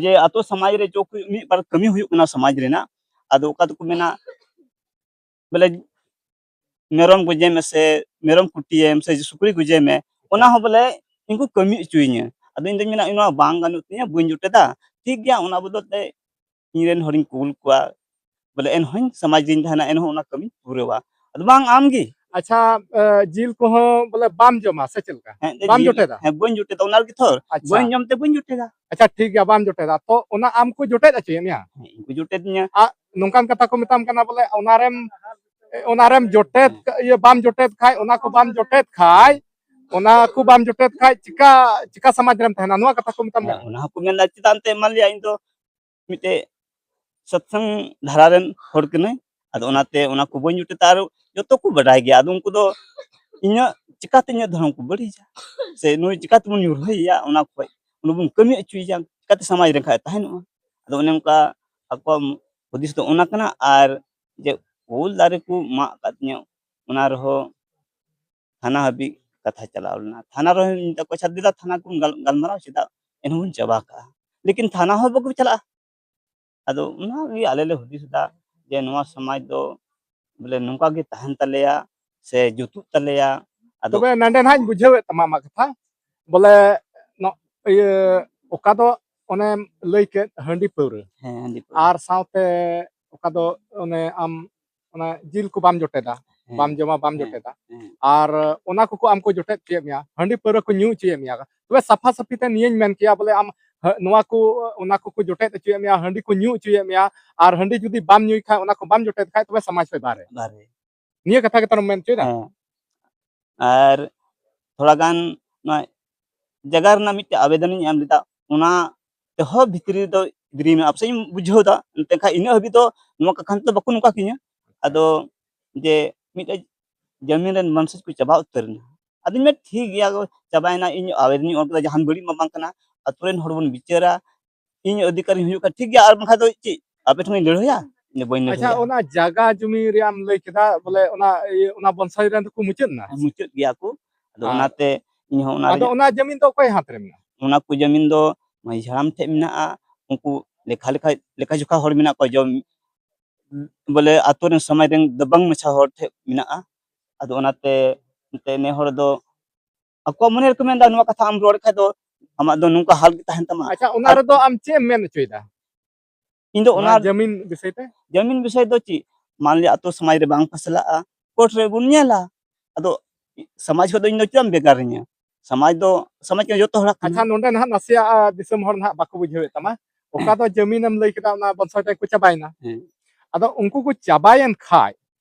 ᱡᱮ ᱟᱛᱳ ᱥᱚᱢᱟᱡᱽ ᱨᱮ ᱪᱚ ᱢᱤᱫ ᱵᱟᱨ ᱠᱟᱹᱢᱤ ᱦᱩᱭᱩᱜ ᱠᱟᱱᱟ ᱥᱚᱢᱟᱡᱽ ᱨᱮᱱᱟᱜ, ᱟᱫᱚ ᱚᱠᱟ ᱫᱚᱠᱚ ᱢᱮᱱᱟ ᱵᱚᱞᱮ ᱢᱮᱨᱚᱢ ᱜᱚᱡᱮ ᱢᱮ ᱥᱮ ᱢᱮᱨᱚᱢ ᱠᱩᱴᱤᱭᱮᱢ ᱥᱮ ᱥᱩᱠᱨᱤ ᱜᱚᱡᱮ ᱢᱮ, ᱚᱱᱟ ᱦᱚᱸ ᱵᱚᱞᱮ ᱤᱧ ᱠᱚ ᱠᱟᱹᱢᱤ ᱦᱚᱪᱚᱭᱤᱧᱟᱹ᱾ ᱟᱫᱚ ᱤᱧ ᱫᱚᱧ ᱢᱮᱱᱟ, ᱱᱚᱣᱟ ᱵᱟᱝ ᱜᱟᱱᱚᱜ ᱛᱤᱧᱟᱹ, ᱵᱟᱹᱧ ᱡᱚᱴᱮᱫᱟ᱾ ᱴᱷᱤᱠ ᱜᱮᱭᱟ, ᱚᱱᱟ ᱵᱚᱫᱚᱞ ᱛᱮ ᱤᱧ ᱨᱮᱱ ᱦᱚᱲᱤᱧ ᱠᱩᱞ ᱠᱚᱣᱟ, ᱵᱚᱞᱮ ᱮᱱᱦᱚᱸᱧ ᱥᱚᱢᱟᱡᱽ ᱨᱤᱧ ᱛᱟᱦᱮᱱᱟ, ᱮᱱᱦᱚᱸ ᱚᱱᱟ ᱠᱟᱹᱢᱤᱧ ᱯᱩᱨᱟᱹᱣᱟ᱾ ᱟᱫᱚ ᱵᱟᱝ, ᱟᱢ ᱜᱮ? ᱟᱪᱪᱷᱟ, ᱮ, ᱡᱤᱞ ᱠᱚᱦᱚᱸ ᱵᱚᱞᱮ ᱵᱟᱢ ᱡᱚᱢᱟ ᱥᱮ ᱪᱮᱫ ᱞᱮᱠᱟ? ᱦᱮᱸ, ᱮᱱᱛᱮ ᱵᱟᱢ ᱡᱤᱞ, ᱡᱚᱴᱮᱫᱟ? ᱦᱮᱸ, ᱵᱟᱹᱧ ᱡᱚᱴᱮᱫᱟ, ᱚᱱᱟ ᱞᱟᱹᱜᱤᱫ ᱛᱷᱚᱨ᱾ ᱟᱪᱪᱷᱟ᱾ ᱵᱟᱹᱧ ᱡᱚᱢ ᱛᱮ ᱵᱟᱹᱧ ᱡᱚᱴᱮᱫᱟ᱾ ᱟᱪᱪᱷᱟ, ᱴᱷᱤᱠ ᱜᱮᱭᱟ, ᱵᱟᱢ ᱡᱚᱴᱮᱫᱟ᱾ ᱛᱚ, ᱚᱱᱟ ᱟᱢ ᱠᱚ ᱡᱚᱴᱮᱫ ᱦᱚᱪᱚᱭᱮᱫ ᱢᱮᱭᱟ? ᱦᱮᱸ, ᱤᱧ ᱠᱚ ᱡᱚᱴᱮᱫ ᱤᱧᱟ᱾ ᱟ, ᱱᱚᱝᱠᱟᱱ ᱠᱟᱛᱷᱟ ᱠᱚ ᱢᱮᱛᱟᱢ ᱠᱟᱱᱟ ᱵᱚᱞᱮ, ᱚᱱᱟᱨᱮᱢ, ᱚᱱᱟᱨᱮᱢ ᱡᱚᱴᱮᱫ, ᱦᱮᱸ᱾ ᱤᱭᱟᱹ, ᱵᱟᱢ ᱡᱚᱴᱮᱫ ᱠᱷᱟᱡ, ᱚᱱᱟ ᱠᱚ ᱵᱟᱢ ᱡᱚᱴᱮᱫ ᱠᱷᱟᱡ, ᱚᱱᱟ ᱠᱚ ᱵᱟᱢ ᱡᱚᱴᱮᱫ ᱠᱷᱟᱡ, ᱪᱤᱠᱟ, ᱪᱤᱠᱟ ᱥᱚᱢᱟᱡᱽ ᱨᱮᱢ ᱛᱟᱦᱮᱱᱟ? ᱱᱚᱣᱟ ᱠᱟᱛᱷᱟ ᱠᱚ ᱢᱮᱛᱟᱢ ᱦᱮᱸ, ᱠᱟᱱᱟ᱾ ᱚᱱᱟ ᱦᱚᱸᱠᱚ ᱢᱮᱱᱫᱟ, ᱪᱮᱫᱟᱜ ᱮᱱᱛᱮ, ᱢᱟᱱ ᱞᱤᱭᱟ, ᱤᱧ ᱫᱚ ᱢᱤᱫᱴᱮᱡ ᱥᱚᱛᱥᱚᱝ ᱫᱷᱟᱨᱟ ᱨᱮᱱ ᱦᱚᱲ ᱠᱟᱹᱱᱟᱹᱧ᱾ ᱟᱫᱚ ᱚᱱᱟᱛᱮ ᱚᱱᱟ ᱠᱚ ᱵᱟᱹᱧ ᱡᱚᱴᱮᱫᱟ᱾ ᱟᱨ ᱡᱚᱛᱚ ᱠᱚ ᱵᱟᱰᱟᱭ ᱜᱮᱭᱟ᱾ ᱟᱫᱚ ᱩᱱᱠᱩ ᱫᱚ ᱤᱧᱟᱹᱜ, ᱪᱤᱠᱟᱛᱮ ᱤᱧᱟᱹᱜ ᱫᱷᱚᱨᱚᱢ ᱠᱚ ᱵᱟᱹᱲᱤᱡᱟ? ᱥᱮ ᱱᱩᱭ ᱪᱤᱠᱟᱛᱮᱵᱚᱱ ᱧᱩᱨᱦᱟᱹᱭᱮᱭᱟ? ᱚᱱᱟ ᱠᱷᱚᱡ ᱩᱱᱤ ᱵᱚᱱ ᱠᱟᱹᱢᱤ ᱦᱚᱪᱚᱭᱮᱭᱟ, ᱪᱤᱠᱟᱛᱮ ᱥᱚᱢᱟᱡᱽ ᱨᱮ ᱠᱷᱟᱡ ᱛᱟᱦᱮᱱᱚᱜᱼᱟ? ᱟᱫᱚ ᱚᱱᱮ ᱚᱱᱠᱟ ᱟᱠᱚᱣᱟᱜ ᱦᱩᱫᱤᱥ ᱫᱚ ᱚᱱᱟ ᱠᱟᱱᱟ᱾ ᱟᱨ ᱡᱮ ᱩᱞ ᱫᱟᱨᱮ ᱠᱚ ᱢᱟᱜ ᱟᱠᱟᱫ ᱛᱤᱧᱟᱹ, ᱚᱱᱟ ᱨᱮᱦᱚᱸ ᱛᱷᱟᱱᱟ ᱦᱟᱹᱵᱤᱡ ᱠᱟᱛᱷᱟ ᱪᱟᱞᱟᱣ ᱞᱮᱱᱟ᱾ ᱛᱷᱟᱱᱟ ᱨᱮᱦᱚᱸ ᱢᱮᱛᱟ ᱠᱚᱣᱟ, "ᱟᱪᱪᱷᱟ ᱫᱮᱞᱟ, ᱛᱷᱟᱱᱟ ᱠᱚ ᱜᱟᱞ-, ᱜᱟᱞᱢᱟᱨᱟᱣ ᱪᱮᱫᱟᱜ ᱮᱱᱦᱚᱸ ᱵᱚᱱ ᱪᱟᱵᱟ ᱠᱟᱜᱼᱟ?" ᱞᱮᱠᱤᱱ ᱛᱷᱟᱱᱟ ᱦᱚᱸ ᱵᱟᱠᱚ ᱪᱟᱞᱟᱜᱼᱟ᱾ ᱟᱫᱚ ᱚᱱᱟ ᱜᱮ ᱟᱞᱮ ᱞᱮ ᱦᱩᱫᱤᱥ ᱮᱫᱟ ᱡᱮ ᱱᱚᱣᱟ ᱥᱚᱢᱟᱡᱽ ᱫᱚ ᱵᱚᱞᱮ ᱱᱚᱝᱠᱟ ᱜᱮ ᱛᱟᱦᱮᱱ ᱛᱟᱞᱮᱭᱟ ᱥᱮ ᱡᱩᱛᱩᱜ ᱛᱟᱞᱮᱭᱟ᱾ ᱟᱫᱚ ᱛᱚᱵᱮ ᱱᱟᱸᱰᱮ ᱱᱟᱦᱟᱜ ᱤᱧ ᱵᱩᱡᱷᱟᱹᱣᱮᱫ ᱛᱟᱢᱟ ᱟᱢᱟᱜ ᱠᱟᱛᱷᱟ, ᱵᱚᱞᱮ ᱱᱚ-, ᱤᱭᱟᱹ, ᱚᱠᱟ ᱫᱚ ᱚᱱᱮᱢ ᱞᱟᱹᱭ ᱠᱮᱫ ᱦᱟᱺᱰᱤ ᱯᱟᱹᱣᱨᱟᱹ, ᱦᱮᱸ, ᱦᱟᱺᱰᱤ ᱯᱟᱹᱣᱨᱟᱹ᱾ ᱟᱨ ᱥᱟᱶᱛᱮ ᱚᱠᱟ ᱫᱚ ᱚᱱᱮ ᱟᱢ ᱚᱱᱟ ᱡᱤᱞ ᱠᱚ ᱵᱟᱢ ᱡᱚᱴᱮᱫᱟ, ᱦᱮᱸ, ᱵᱟᱢ ᱡᱚᱢᱟ, ᱵᱟᱢ ᱦᱮᱸ, ᱡᱚᱴᱮᱫᱟ᱾ ᱦᱮᱸ᱾ ᱟᱨ ᱚᱱᱟ ᱠᱚᱠᱚ ᱟᱢ ᱠᱚ ᱡᱚᱴᱮᱫ ᱦᱚᱪᱚᱭᱮᱫ ᱢᱮᱭᱟ, ᱦᱟᱺᱰᱤ ᱯᱟᱹᱣᱨᱟᱹ ᱠᱚ ᱧᱩ ᱦᱚᱪᱚᱭᱮᱫ ᱢᱮᱭᱟ᱾ ᱛᱚᱵᱮ ᱥᱟᱯᱷᱟ ᱥᱟᱹᱯᱷᱤ ᱛᱮ ᱱᱤᱭᱟᱹᱧ ᱢᱮᱱ ᱠᱮᱭᱟ, ᱵᱚᱞᱮ ᱟᱢ ᱦᱟᱹ-, ᱱᱚᱣᱟ ᱠᱚ, ᱚᱱᱟ ᱠᱚᱠᱚ ᱡᱚᱴᱮᱫ ᱦᱚᱪᱚᱭᱮᱫ ᱢᱮᱭᱟ, ᱦᱟᱺᱰᱤ ᱠᱚ ᱧᱩ ᱦᱚᱪᱚᱭᱮᱫ ᱢᱮᱭᱟ, ᱟᱨ ᱦᱟᱺᱰᱤ ᱡᱩᱫᱤ ᱵᱟᱢ ᱧᱩᱭ ᱠᱷᱟᱡ, ᱚᱱᱟ ᱠᱚ ᱵᱟᱢ ᱡᱚᱴᱮᱫ ᱠᱷᱟᱡ, ᱛᱚᱵᱮ ᱥᱚᱢᱟᱡᱽ ᱯᱮ ᱵᱟᱦᱨᱮ᱾ ᱵᱟᱦᱨᱮ᱾ ᱱᱤᱭᱟᱹ ᱠᱟᱛᱷᱟ ᱜᱮ ᱛᱟᱨᱮᱢ ᱢᱮᱱ ᱦᱚᱪᱚᱭᱮᱫᱟ? ᱦᱮᱸ᱾ ᱟᱨ ᱛᱷᱚᱲᱟ ᱜᱟᱱ ᱱᱚᱣᱟ ᱡᱟᱭᱜᱟ ᱨᱮᱱᱟᱜ ᱢᱤᱫᱴᱮᱡ ᱟᱵᱮᱫᱚᱱᱤᱧ ᱮᱢ ᱞᱮᱫᱟ, ᱚᱱᱟ ᱛᱮᱦᱚᱸ ᱵᱷᱤᱛᱨᱤ ᱨᱮᱫᱚ ᱫᱮᱨᱤ ᱢᱮᱱᱟᱜᱼᱟ᱾ ᱯᱟᱥᱮᱡ ᱤᱧ ᱵᱩᱡᱷᱟᱹᱣ ᱮᱫᱟ, ᱮᱱᱛᱮ ᱠᱷᱟᱡ ᱤᱱᱟᱹᱜ ᱦᱟᱹᱵᱤᱡ ᱫᱚ ᱱᱚᱣᱟ ᱠᱟᱛᱷᱟ ᱛᱮᱫᱚ ᱵᱟᱠᱚ ᱱᱚᱝᱠᱟ ᱠᱤᱧᱟ᱾ ᱟᱫᱚ ᱡᱮ ᱢᱤᱫᱴᱮᱡ ᱡᱟᱢᱤᱱ ᱨᱮᱱ ᱢᱟᱹᱱᱥᱤ ᱠᱚ ᱪᱟᱵᱟ ᱩᱛᱟᱹᱨ ᱮᱱᱟ᱾ ᱟᱫᱚᱧ ᱢᱮᱱ, "ᱴᱷᱤᱠ ᱜᱮᱭᱟ, ᱪᱟᱵᱟᱭᱮᱱᱟ, ᱤᱧ ᱟᱵᱮᱫᱚᱱᱤᱧ ᱚᱞ ᱠᱮᱫᱟ, ᱡᱟᱦᱟᱱ ᱵᱟᱹᱲᱤᱡ ᱢᱟ ᱵᱟᱝ ᱠᱟᱱᱟ, ᱟᱛᱳ ᱨᱮᱱ ᱦᱚᱲ ᱵᱚᱱ ᱵᱤᱪᱟᱹᱨᱟ, ᱤᱧ ᱚᱫᱷᱤᱠᱟᱨᱤᱧ ᱦᱩᱭᱩᱜ ᱠᱷᱟᱱ ᱴᱷᱤᱠ ᱜᱮᱭᱟ, ᱟᱨ ᱵᱟᱝᱠᱷᱟᱱ ᱫᱚ ᱪᱮᱫ ᱟᱯᱮ ᱴᱷᱮᱱᱤᱧ ᱞᱟᱹᱲᱦᱟᱹᱭᱟ?" ᱤᱧ ᱫᱚ ᱵᱟᱹᱧ ᱟᱪᱪᱷᱟ, ᱞᱟᱹᱲᱦᱟᱹᱭᱟ᱾ ᱚᱱᱟ ᱡᱟᱭᱜᱟ ᱡᱩᱢᱤ ᱨᱮᱭᱟᱜ ᱮᱢ ᱞᱟᱹᱭ ᱠᱮᱫᱟ, ᱵᱚᱞᱮ ᱚᱱᱟ, ᱤᱭᱟᱹ, ᱚᱱᱟ ᱵᱚᱱᱥᱟᱭ ᱨᱮᱱ ᱫᱚᱠᱚ ᱢᱩᱪᱟᱹᱫ ᱮᱱᱟ? ᱦᱮᱸ, ᱢᱩᱪᱟᱹᱫ ᱜᱮᱭᱟ ᱠᱚ᱾ ᱟᱫᱚ ᱟᱨ ᱚᱱᱟᱛᱮ ᱤᱧ ᱦᱚᱸ ᱚᱱᱟ ᱟᱫᱚ ᱨᱮᱭᱟᱜ ᱚᱱᱟ ᱡᱟᱢᱤᱱ ᱫᱚ ᱚᱠᱚᱭ ᱦᱟᱛ ᱨᱮ ᱢᱮᱱᱟᱜᱼᱟ? ᱚᱱᱟ ᱠᱚ ᱡᱟᱢᱤᱱ ᱫᱚ ᱢᱟᱹᱡᱷᱤ ᱦᱟᱲᱟᱢ ᱴᱷᱮᱡ ᱢᱮᱱᱟᱜᱼᱟ᱾ ᱩᱱᱠᱩ ᱞᱮᱠᱷᱟ, ᱞᱮᱠᱷᱟ, ᱞᱮᱠᱷᱟ ᱡᱚᱠᱷᱟ ᱦᱚᱲ ᱢᱮᱱᱟᱜ ᱠᱚᱣᱟ, ᱡᱚᱢ, ᱵᱚᱞᱮ ᱟᱛᱳ ᱨᱮᱱ ᱥᱚᱢᱟᱡᱽ ᱨᱮᱱ ᱫᱚᱵᱟᱝ ᱢᱟᱪᱷᱟ ᱦᱚᱲ ᱴᱷᱮᱡ ᱢᱮᱱᱟᱜᱼᱟ᱾ ᱟᱫᱚ ᱚᱱᱟᱛᱮ ᱮᱱᱛᱮ ᱱᱮ ᱦᱚᱲ ᱫᱚ ᱟᱠᱚᱣᱟᱜ ᱢᱚᱱᱮ ᱨᱮᱠᱚ ᱢᱮᱱᱫᱟ, ᱱᱚᱣᱟ ᱠᱟᱛᱷᱟ ᱟᱢ ᱨᱚᱲ ᱠᱷᱟᱡ ᱫᱚ ᱟᱢᱟᱜ ᱫᱚ ᱱᱚᱝᱠᱟ ᱦᱟᱞ ᱜᱮ ᱛᱟᱦᱮᱱ ᱛᱟᱢᱟ᱾ ᱟᱪᱪᱷᱟ, ᱚᱱᱟ ᱟᱨ ᱨᱮᱫᱚ ᱟᱢ ᱪᱮᱫ ᱮᱢ ᱢᱮᱱ ᱦᱚᱪᱚᱭᱮᱫᱟ? ᱤᱧ ᱫᱚ ᱚᱱᱟ ᱚᱱᱟ ᱡᱟᱢᱤᱱ ᱵᱤᱥᱚᱭ ᱛᱮ? ᱡᱟᱢᱤᱱ ᱵᱤᱥᱚᱭ ᱫᱚ ᱪᱮᱫ, ᱢᱟᱱᱞᱤᱭᱟ ᱟᱛᱳ ᱥᱚᱢᱟᱡᱽ ᱨᱮ ᱵᱟᱝ ᱯᱷᱟᱥᱞᱟᱜᱼᱟ, ᱠᱳᱨᱴ ᱨᱮᱵᱚᱱ ᱧᱮᱞᱟ᱾ ᱟᱫᱚ ᱥᱚᱢᱟᱡᱽ ᱠᱷᱚᱱ ᱫᱚ ᱤᱧ ᱫᱚ ᱪᱮᱫᱟᱜ ᱮᱢ ᱵᱷᱮᱜᱟᱨᱤᱧᱟ? ᱥᱚᱢᱟᱡᱽ ᱫᱚ, ᱥᱚᱢᱟᱡᱽ ᱠᱟᱱᱟ ᱡᱚᱛᱚ ᱦᱚᱲᱟᱜ ᱠᱟᱱᱟ᱾ ᱟᱪᱪᱷᱟ, ᱱᱚᱰᱮ ᱱᱟᱦᱟᱜ ᱱᱟᱥᱮᱭᱟᱜ, ᱟ, ᱫᱤᱥᱚᱢ ᱦᱚᱲ ᱱᱟᱦᱟᱜ ᱵᱟᱠᱚ ᱵᱩᱡᱷᱟᱹᱣᱮᱫ ᱛᱟᱢᱟ, ᱚᱠᱟ ᱫᱚ ᱡᱟᱹᱢᱤᱱ ᱮᱢ ᱞᱟᱹᱭ ᱠᱮᱫᱟ, ᱚᱱᱟ ᱵᱚᱱᱥᱚᱭ ᱛᱟᱭ ᱠᱚ ᱪᱟᱵᱟᱭᱮᱱᱟ᱾ ᱦᱮᱸ᱾ ᱟᱫᱚ ᱩᱱᱠᱩ ᱠᱚ ᱪᱟᱵᱟᱭᱮᱱ ᱠᱷᱟᱡ,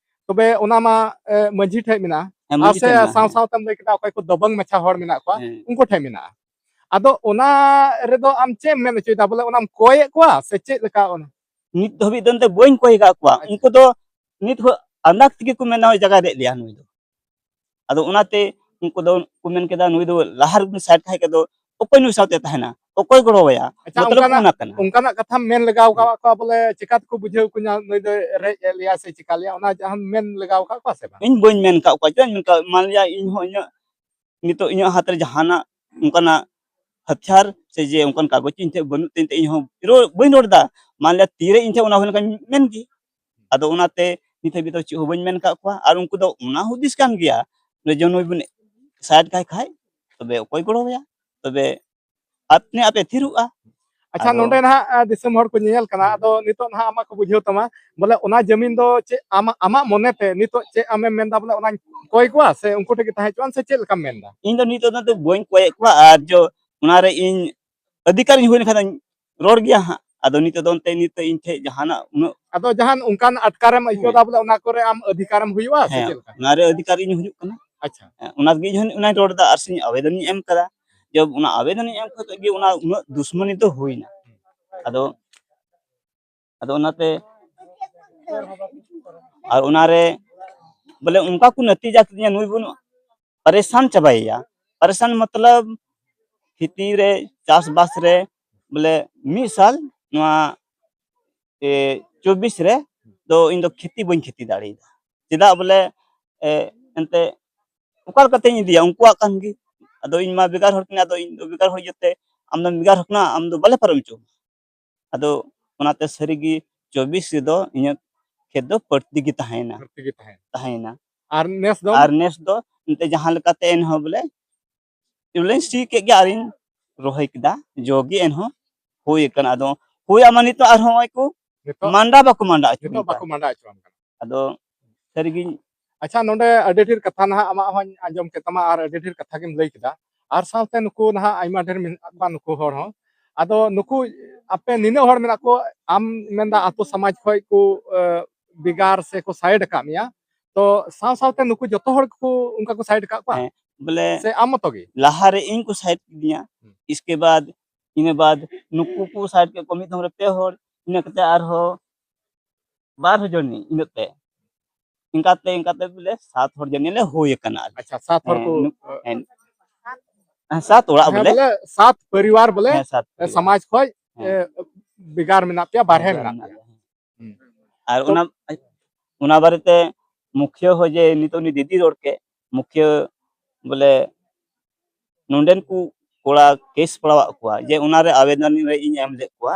ᱛᱚᱵᱮ ᱚᱱᱟ ᱢᱟ, ᱮ, ᱢᱟᱹᱡᱷᱤ ᱴᱷᱮᱡ ᱢᱮᱱᱟᱜᱼᱟ᱾ ᱦᱮᱸ, ᱟᱨ ᱢᱟᱹᱡᱷᱤ ᱥᱮ ᱴᱷᱮᱡ ᱢᱮᱱᱟᱜᱼᱟ᱾ ᱥᱟᱶ ᱦᱮᱸ᱾ ᱥᱟᱶᱛᱮᱢ ᱞᱟᱹᱭ ᱠᱮᱫᱟ, ᱚᱠᱚᱭ ᱠᱚ ᱫᱚᱵᱚᱝ ᱢᱟᱪᱷᱟ ᱦᱚᱲ ᱢᱮᱱᱟᱜ ᱠᱚᱣᱟ, ᱦᱮᱸ᱾ ᱩᱱᱠᱩ ᱴᱷᱮᱡ ᱢᱮᱱᱟᱜᱼᱟ᱾ ᱟᱫᱚ ᱚᱱᱟ ᱨᱮᱫᱚ ᱟᱢ ᱪᱮᱫ ᱮᱢ ᱢᱮᱱ ᱦᱚᱪᱚᱭᱮᱫᱟ? ᱵᱚᱞᱮ ᱚᱱᱟᱢ ᱠᱚᱭᱮᱫ ᱠᱚᱣᱟ ᱥᱮ ᱪᱮᱫ ᱞᱮᱠᱟ? ᱚᱱᱟ ᱱᱤᱛ ᱫᱷᱟᱹᱵᱤᱡ ᱫᱚ ᱮᱱᱛᱮ ᱵᱟᱹᱧ ᱠᱚᱭ ᱟᱠᱟᱫ ᱠᱚᱣᱟ᱾ ᱟᱪᱪᱷᱟ᱾ ᱩᱱᱠᱩ ᱫᱚ ᱱᱤᱛ ᱦᱚᱸ ᱟᱱᱫᱟᱡ ᱛᱮᱜᱮ ᱠᱚ ᱢᱮᱱᱟ, "ᱳᱭ ᱡᱟᱭᱜᱟ ᱨᱮᱡ ᱞᱮᱭᱟ ᱱᱩᱭ ᱫᱚ᱾" ᱟᱫᱚ ᱚᱱᱟᱛᱮ ᱩᱱᱠᱩ ᱫᱚ ᱠᱚ ᱢᱮᱱ ᱠᱮᱫᱟ, "ᱱᱩᱭ ᱫᱚ ᱞᱟᱦᱟ ᱨᱮᱵᱚᱱ ᱥᱟᱭᱤᱰ ᱠᱷᱟᱡ ᱫᱚ ᱚᱠᱚᱭ ᱱᱩᱭ ᱥᱟᱶᱛᱮ ᱛᱟᱦᱮᱱᱟ, ᱚᱠᱚᱭ ᱜᱚᱲᱚ ᱟᱭᱟ?" ᱟᱪᱪᱷᱟ, ᱢᱚᱛᱞᱚᱵ ᱚᱱᱠᱟᱱᱟᱜ, ᱚᱱᱟ ᱠᱟᱱᱟ᱾ ᱚᱱᱠᱟᱱᱟᱜ ᱠᱟᱛᱷᱟᱢ ᱢᱮᱱ ᱞᱮᱜᱟᱣ ᱦᱮᱸ᱾ ᱟᱠᱟᱫ ᱠᱚᱣᱟ, ᱵᱚᱞᱮ ᱪᱮᱠᱟ ᱛᱮᱠᱚ ᱵᱩᱡᱷᱟᱹᱣ ᱠᱚ ᱧᱟᱢ, ᱱᱩᱭ ᱫᱚᱭ ᱨᱮᱡ ᱮᱫ ᱞᱮᱭᱟ ᱥᱮ ᱪᱮᱠᱟ ᱞᱮᱭᱟ, ᱚᱱᱟ ᱡᱟᱦᱟᱸᱢ ᱢᱮᱱ ᱞᱮᱜᱟᱣ ᱟᱠᱟᱫ ᱠᱚᱣᱟ ᱥᱮ ᱵᱟᱝ? ᱤᱧ ᱵᱟᱹᱧ ᱢᱮᱱ ᱟᱠᱟᱫ ᱠᱚᱣᱟ, ᱪᱮᱫᱟᱜ ᱤᱧ ᱢᱮᱱ ᱠᱟᱜ, ᱢᱟᱱᱞᱤᱭᱟ ᱤᱧ ᱦᱚᱸ ᱤᱧᱟᱹᱜ ᱱᱤᱛᱚᱜ ᱤᱧᱟᱹᱜ ᱦᱟᱛ ᱨᱮ ᱡᱟᱦᱟᱱᱟᱜ ᱚᱱᱠᱟᱱᱟᱜ ᱦᱟᱛᱤᱭᱟᱨ ᱥᱮ ᱡᱮ ᱚᱱᱠᱟᱱ ᱠᱟᱜᱚᱡᱽ ᱤᱧ ᱴᱷᱮᱱ ᱵᱟᱹᱱᱩᱜ ᱛᱤᱧ ᱛᱮ ᱤᱧ ᱦᱚᱸ ᱨᱚᱲ, ᱵᱟᱹᱧ ᱨᱚᱲ ᱮᱫᱟ᱾ ᱢᱟᱱᱞᱤᱭᱟ ᱛᱤᱨᱮ ᱤᱧ ᱴᱷᱮᱱ ᱚᱱᱟ ᱦᱩᱭ ᱞᱮᱱᱠᱷᱟᱱ ᱢᱮᱱ ᱜᱮ᱾ ᱟᱫᱚ ᱚᱱᱟᱛᱮ ᱱᱤᱛ ᱦᱟᱹᱵᱤᱡ ᱫᱚ ᱪᱮᱫ ᱦᱚᱸ ᱵᱟᱹᱧ ᱢᱮᱱ ᱟᱠᱟᱫ ᱠᱚᱣᱟ᱾ ᱟᱨ ᱩᱱᱠᱩ ᱫᱚ ᱚᱱᱟ ᱦᱩᱫᱤᱥ ᱠᱟᱱ ᱜᱮᱭᱟ, ᱡᱮ ᱱᱩᱭ ᱵᱚᱱ ᱥᱟᱭᱤᱰ ᱠᱟᱭ ᱠᱷᱟᱡ ᱛᱚᱵᱮ ᱚᱠᱚᱭ ᱜᱚᱲᱚᱣᱟᱭᱟ? ᱛᱚᱵᱮ ᱟᱯᱱᱮ ᱟᱯᱮ ᱛᱷᱤᱨᱚᱜᱼᱟ᱾ ᱟᱪᱪᱷᱟ, ᱟᱫᱚ ᱱᱚᱰᱮ ᱱᱟᱦᱟᱜ, ᱟ, ᱫᱤᱥᱚᱢ ᱦᱚᱲ ᱠᱚ ᱧᱮᱧᱮᱞ ᱠᱟᱱᱟ, ᱦᱮᱸ᱾ ᱟᱫᱚ ᱱᱤᱛᱚᱜ ᱱᱟᱦᱟᱜ ᱟᱢᱟᱜ ᱠᱚ ᱵᱩᱡᱷᱟᱹᱣ ᱛᱟᱢᱟ, ᱵᱚᱞᱮ ᱚᱱᱟ ᱡᱟᱹᱢᱤᱱ ᱫᱚ ᱪᱮᱫ ᱟᱢᱟᱜ, ᱟᱢᱟᱜ ᱢᱚᱱᱮᱛᱮ ᱱᱤᱛᱚᱜ ᱪᱮᱫ ᱟᱢᱮᱢ ᱢᱮᱱᱫᱟ, ᱵᱚᱞᱮ ᱚᱱᱟᱧ ᱠᱚᱭ ᱠᱚᱣᱟ ᱥᱮ ᱩᱱᱠᱩ ᱴᱷᱮᱱ ᱜᱮ ᱛᱟᱦᱮᱸ ᱦᱚᱪᱚᱣᱟᱱ ᱥᱮ ᱪᱮᱫ ᱞᱮᱠᱟᱢ ᱢᱮᱱᱫᱟ? ᱤᱧ ᱫᱚ ᱱᱤᱛᱚᱜ ᱫᱚ ᱵᱟᱹᱧ ᱠᱚᱭᱮᱫ ᱠᱚᱣᱟ, ᱟᱨ ᱡᱚ ᱚᱱᱟᱨᱮ ᱤᱧ ᱚᱫᱷᱤᱠᱟᱨᱤᱧ ᱦᱩᱭ ᱞᱮᱱᱠᱷᱟᱱ ᱫᱚᱧ ᱨᱚᱲ ᱜᱮᱭᱟ ᱦᱟᱸᱜ᱾ ᱟᱫᱚ ᱱᱤᱛᱚᱜ ᱫᱚ ᱚᱱᱛᱮ ᱱᱤᱛᱚᱜ ᱤᱧ ᱴᱷᱮᱡ ᱡᱟᱦᱟᱱᱟᱜ ᱩᱱᱟᱹᱜ ᱟᱫᱚ ᱡᱟᱦᱟᱱ ᱚᱱᱠᱟᱱ ᱟᱴᱠᱟᱨᱮᱢ ᱟᱹᱭᱠᱟᱹᱣ ᱦᱮᱸ᱾ ᱫᱟ, ᱵᱚᱞᱮ ᱚᱱᱟ ᱠᱚᱨᱮ ᱟᱢ ᱚᱫᱷᱤᱠᱟᱨᱮᱢ ᱦᱩᱭᱩᱜᱼᱟ ᱥᱮ ᱦᱮᱸ, ᱪᱮᱫ ᱞᱮᱠᱟ? ᱚᱱᱟᱨᱮ ᱚᱫᱷᱤᱠᱟᱨ ᱤᱧ ᱦᱩᱭᱩᱜ ᱠᱟᱱᱟ᱾ ᱟᱪᱪᱷᱟ᱾ ᱦᱮᱸ, ᱚᱱᱟ ᱞᱟᱹᱜᱤᱫ ᱤᱧ ᱦᱚᱸ ᱚᱱᱟᱧ ᱨᱚᱲ ᱮᱫᱟ, ᱟᱨ ᱥᱮᱧ ᱟᱵᱮᱫᱚᱱᱤᱧ ᱮᱢ ᱠᱟᱫᱟ ᱡᱮ ᱚᱱᱟ ᱟᱵᱮᱫᱚᱱᱤᱧ ᱮᱢ ᱠᱟᱛᱮ ᱜᱮ ᱚᱱᱟ ᱩᱱᱟᱹᱜ ᱫᱩᱥᱢᱟᱱᱤ ᱫᱚ ᱦᱩᱭᱱᱟ᱾ ᱟᱫᱚ, ᱟᱫᱚ ᱚᱱᱟᱛᱮ, ᱟᱨ ᱚᱱᱟᱨᱮ ᱵᱚᱞᱮ ᱚᱱᱠᱟ ᱠᱚ ᱱᱟᱛᱤᱡᱟ ᱠᱤᱫᱤᱧᱟ, ᱱᱩᱭ ᱵᱚᱱ ᱯᱟᱨᱮᱥᱟᱱ ᱪᱟᱵᱟᱭᱮᱭᱟ᱾ ᱯᱟᱨᱮᱥᱟᱱ ᱢᱚᱛᱞᱚᱵ ᱠᱷᱮᱛᱤ ᱨᱮ, ᱪᱟᱥᱵᱟᱥ ᱨᱮ, ᱵᱚᱞᱮ ᱢᱤᱫ ᱥᱟᱞ ᱱᱚᱣᱟ, ᱮ, ᱪᱚᱵᱵᱤᱥ ᱨᱮ ᱫᱚ ᱤᱧ ᱫᱚ ᱠᱷᱮᱛᱤ ᱵᱟᱹᱧ ᱠᱷᱮᱛᱤ ᱫᱟᱲᱮᱭᱟᱫᱟ᱾ ᱪᱮᱫᱟᱜ ᱵᱚᱞᱮ, ᱮ, ᱮᱱᱛᱮ ᱚᱠᱟ ᱞᱮᱠᱟᱛᱤᱧ ᱤᱫᱤᱭᱟ? ᱩᱱᱠᱩᱣᱟᱜ ᱠᱟᱱ ᱜᱮ᱾ ᱟᱫᱚ ᱤᱧ ᱢᱟ ᱵᱷᱮᱜᱟᱨ ᱦᱚᱲ ᱠᱟᱱᱟ, ᱟᱫᱚ ᱤᱧ ᱫᱚ ᱵᱷᱮᱜᱟᱨ ᱦᱚᱲ ᱤᱭᱟᱹᱛᱮ ᱟᱢ ᱫᱚᱢ ᱵᱷᱮᱜᱟᱨ ᱦᱚᱲ ᱠᱟᱱᱟ, ᱟᱢ ᱫᱚ ᱵᱟᱞᱮ ᱯᱟᱨᱚᱢ ᱦᱚᱪᱚ ᱟᱢᱟ᱾ ᱟᱫᱚ ᱚᱱᱟᱛᱮ ᱥᱟᱹᱨᱤᱜᱮ ᱪᱚᱵᱵᱤᱥ ᱨᱮᱫᱚ ᱤᱧᱟᱹᱜ ᱠᱷᱮᱛ ᱫᱚ ᱵᱟᱹᱲᱛᱤ ᱜᱮ ᱛᱟᱦᱮᱸᱭᱮᱱᱟ᱾ ᱵᱟᱹᱲᱛᱤ ᱜᱮ ᱛᱟᱦᱮᱸᱭᱮᱱᱟ᱾ ᱛᱟᱦᱮᱸᱭᱮᱱᱟ᱾ ᱟᱨ ᱱᱮᱥ ᱫᱚ? ᱟᱨ ᱱᱮᱥ ᱫᱚ ᱮᱱᱛᱮ ᱡᱟᱦᱟᱸ ᱞᱮᱠᱟᱛᱮ ᱮᱱᱦᱚᱸ ᱵᱚᱞᱮ, ᱵᱚᱞᱮᱧ ᱥᱤ ᱠᱮᱫ ᱜᱮ ᱟᱨᱤᱧ ᱨᱚᱦᱚᱭ ᱠᱮᱫᱟ, ᱡᱚ ᱜᱮ ᱮᱱᱦᱚᱸ ᱦᱩᱭ ᱟᱠᱟᱱᱟ᱾ ᱟᱫᱚ ᱦᱩᱭ ᱟᱢᱟ ᱱᱤᱛᱚᱜ ᱟᱨᱦᱚᱸ ᱱᱚᱜᱼᱚᱭ ᱠᱚ ᱱᱤᱛᱚᱜ ᱢᱟᱸᱰᱟ ᱵᱟᱠᱚ ᱢᱟᱸᱰᱟ ᱦᱚᱪᱚ ᱱᱤᱛᱚᱜ ᱵᱟᱠᱚ ᱢᱟᱸᱰᱟ ᱦᱚᱪᱚᱣᱟᱢ ᱠᱟᱱᱟ᱾ ᱟᱫᱚ ᱥᱟᱹᱨᱤᱜᱤᱧ ᱟᱪᱪᱷᱟ, ᱱᱚᱰᱮ ᱟᱹᱰᱤ ᱰᱷᱮᱨ ᱠᱟᱛᱷᱟ ᱱᱟᱦᱟᱜ ᱟᱢᱟᱜ ᱦᱚᱸᱧ ᱟᱸᱡᱚᱢ ᱠᱮᱫ ᱛᱟᱢᱟ ᱟᱨ ᱟᱹᱰᱤ ᱰᱷᱮᱨ ᱠᱟᱛᱷᱟ ᱜᱮᱢ ᱞᱟᱹᱭ ᱠᱮᱫᱟ᱾ ᱟᱨ ᱥᱟᱶᱛᱮ ᱱᱩᱠᱩ ᱱᱟᱦᱟᱜ ᱟᱭᱢᱟ ᱰᱷᱮᱨ ᱢᱮᱱᱟᱜ ᱠᱚᱣᱟ ᱱᱩᱠᱩ ᱦᱚᱲ ᱦᱚᱸ᱾ ᱟᱫᱚ ᱱᱩᱠᱩ ᱟᱯᱮ ᱱᱤᱱᱟᱹᱜ ᱦᱚᱲ ᱢᱮᱱᱟᱜ ᱠᱚ, ᱟᱢ ᱢᱮᱱᱫᱟ ᱟᱛᱳ ᱥᱚᱢᱟᱡᱽ ᱠᱷᱚᱡ ᱠᱚ, ᱮ, ᱵᱷᱮᱜᱟᱨ ᱥᱮ ᱠᱚ ᱥᱟᱭᱤᱰ ᱟᱠᱟᱫ ᱢᱮᱭᱟ, ᱛᱚ ᱥᱟᱶ ᱥᱟᱶᱛᱮ ᱱᱩᱠᱩ ᱡᱚᱛᱚ ᱦᱚᱲ ᱠᱚ ᱚᱱᱠᱟ ᱠᱚ ᱥᱟᱭᱤᱰ ᱟᱠᱟᱫ ᱠᱚᱣᱟ? ᱦᱮᱸ, ᱵᱚᱞᱮ ᱥᱮ ᱟᱢ ᱢᱚᱛᱚ ᱜᱮ? ᱞᱟᱦᱟᱨᱮ ᱤᱧ ᱠᱚ ᱥᱟᱭᱤᱰ ᱠᱤᱫᱤᱧᱟ, ᱦᱩᱸ᱾ ᱤᱥᱠᱮ ᱵᱟᱫ ᱤᱱᱟᱹ ᱵᱟᱫ ᱱᱩᱠᱩ ᱠᱚ ᱥᱟᱭᱤᱰ ᱠᱮᱫ ᱠᱚᱣᱟ ᱢᱤᱫ ᱫᱷᱚᱢ ᱨᱮ ᱯᱮ ᱦᱚᱲ, ᱤᱱᱟᱹ ᱠᱟᱛᱮ ᱟᱨᱦᱚᱸ ᱵᱟᱨ ᱦᱚᱲ ᱡᱟᱹᱱᱤᱡ ᱤᱱᱟᱹᱜ ᱛᱮ, ᱤᱱᱠᱟᱛᱮ ᱤᱱᱠᱟᱛᱮ ᱵᱚᱞᱮ ᱥᱟᱛ ᱦᱚᱲ ᱡᱟᱹᱱᱤᱡ ᱞᱮ ᱦᱩᱭ ᱟᱠᱟᱱᱟ ᱟᱞᱮ᱾ ᱟᱪᱪᱷᱟ, ᱥᱟᱛ ᱦᱚᱲ ᱦᱮᱸ, ᱠᱚ, ᱱᱩ-, ᱦᱮᱸ᱾ ᱦᱮᱸ, ᱥᱟᱛ ᱚᱲᱟᱜ ᱦᱮᱸ, ᱵᱚᱞᱮ᱾ ᱵᱚᱞᱮ ᱥᱟᱛ ᱯᱚᱨᱤᱵᱟᱨ ᱵᱚᱞᱮ, ᱦᱮᱸ, ᱥᱟᱛ ᱮ, ᱯᱚᱨᱤᱵᱟᱨ᱾ ᱥᱚᱢᱟᱡᱽ ᱠᱷᱚᱡ, ᱦᱮᱸ᱾ ᱮ, ᱵᱷᱮᱜᱟᱨ ᱢᱮᱱᱟᱜ ᱯᱮᱭᱟ, ᱵᱟᱨᱦᱮ ᱵᱷᱮᱜᱟᱨ ᱢᱮᱱᱟᱜ ᱢᱮᱱᱟᱜ ᱯᱮᱭᱟ᱾ ᱞᱮᱭᱟ, ᱦᱮᱸ᱾ ᱦᱩᱸ᱾ ᱟᱨ ᱛᱚ ᱚᱱᱟ, ᱚᱱᱟ ᱵᱟᱨᱮᱛᱮ ᱢᱩᱠᱷᱤᱭᱟᱹ ᱦᱚᱸ ᱡᱮ ᱱᱤᱛᱚᱜ ᱩᱱᱤ ᱫᱤᱫᱤ ᱨᱚᱲ ᱠᱮᱫ, ᱢᱩᱠᱷᱤᱭᱟᱹ ᱵᱚᱞᱮ ᱱᱚᱰᱮᱱ ᱠᱚ ᱠᱚᱲᱟ ᱠᱮᱥ ᱯᱟᱲᱟᱣᱟᱜ ᱠᱚᱣᱟ, ᱡᱮ ᱚᱱᱟᱨᱮ ᱟᱵᱮᱫᱚᱱ ᱨᱮ ᱤᱧ ᱮᱢ ᱞᱮᱫ ᱠᱚᱣᱟ,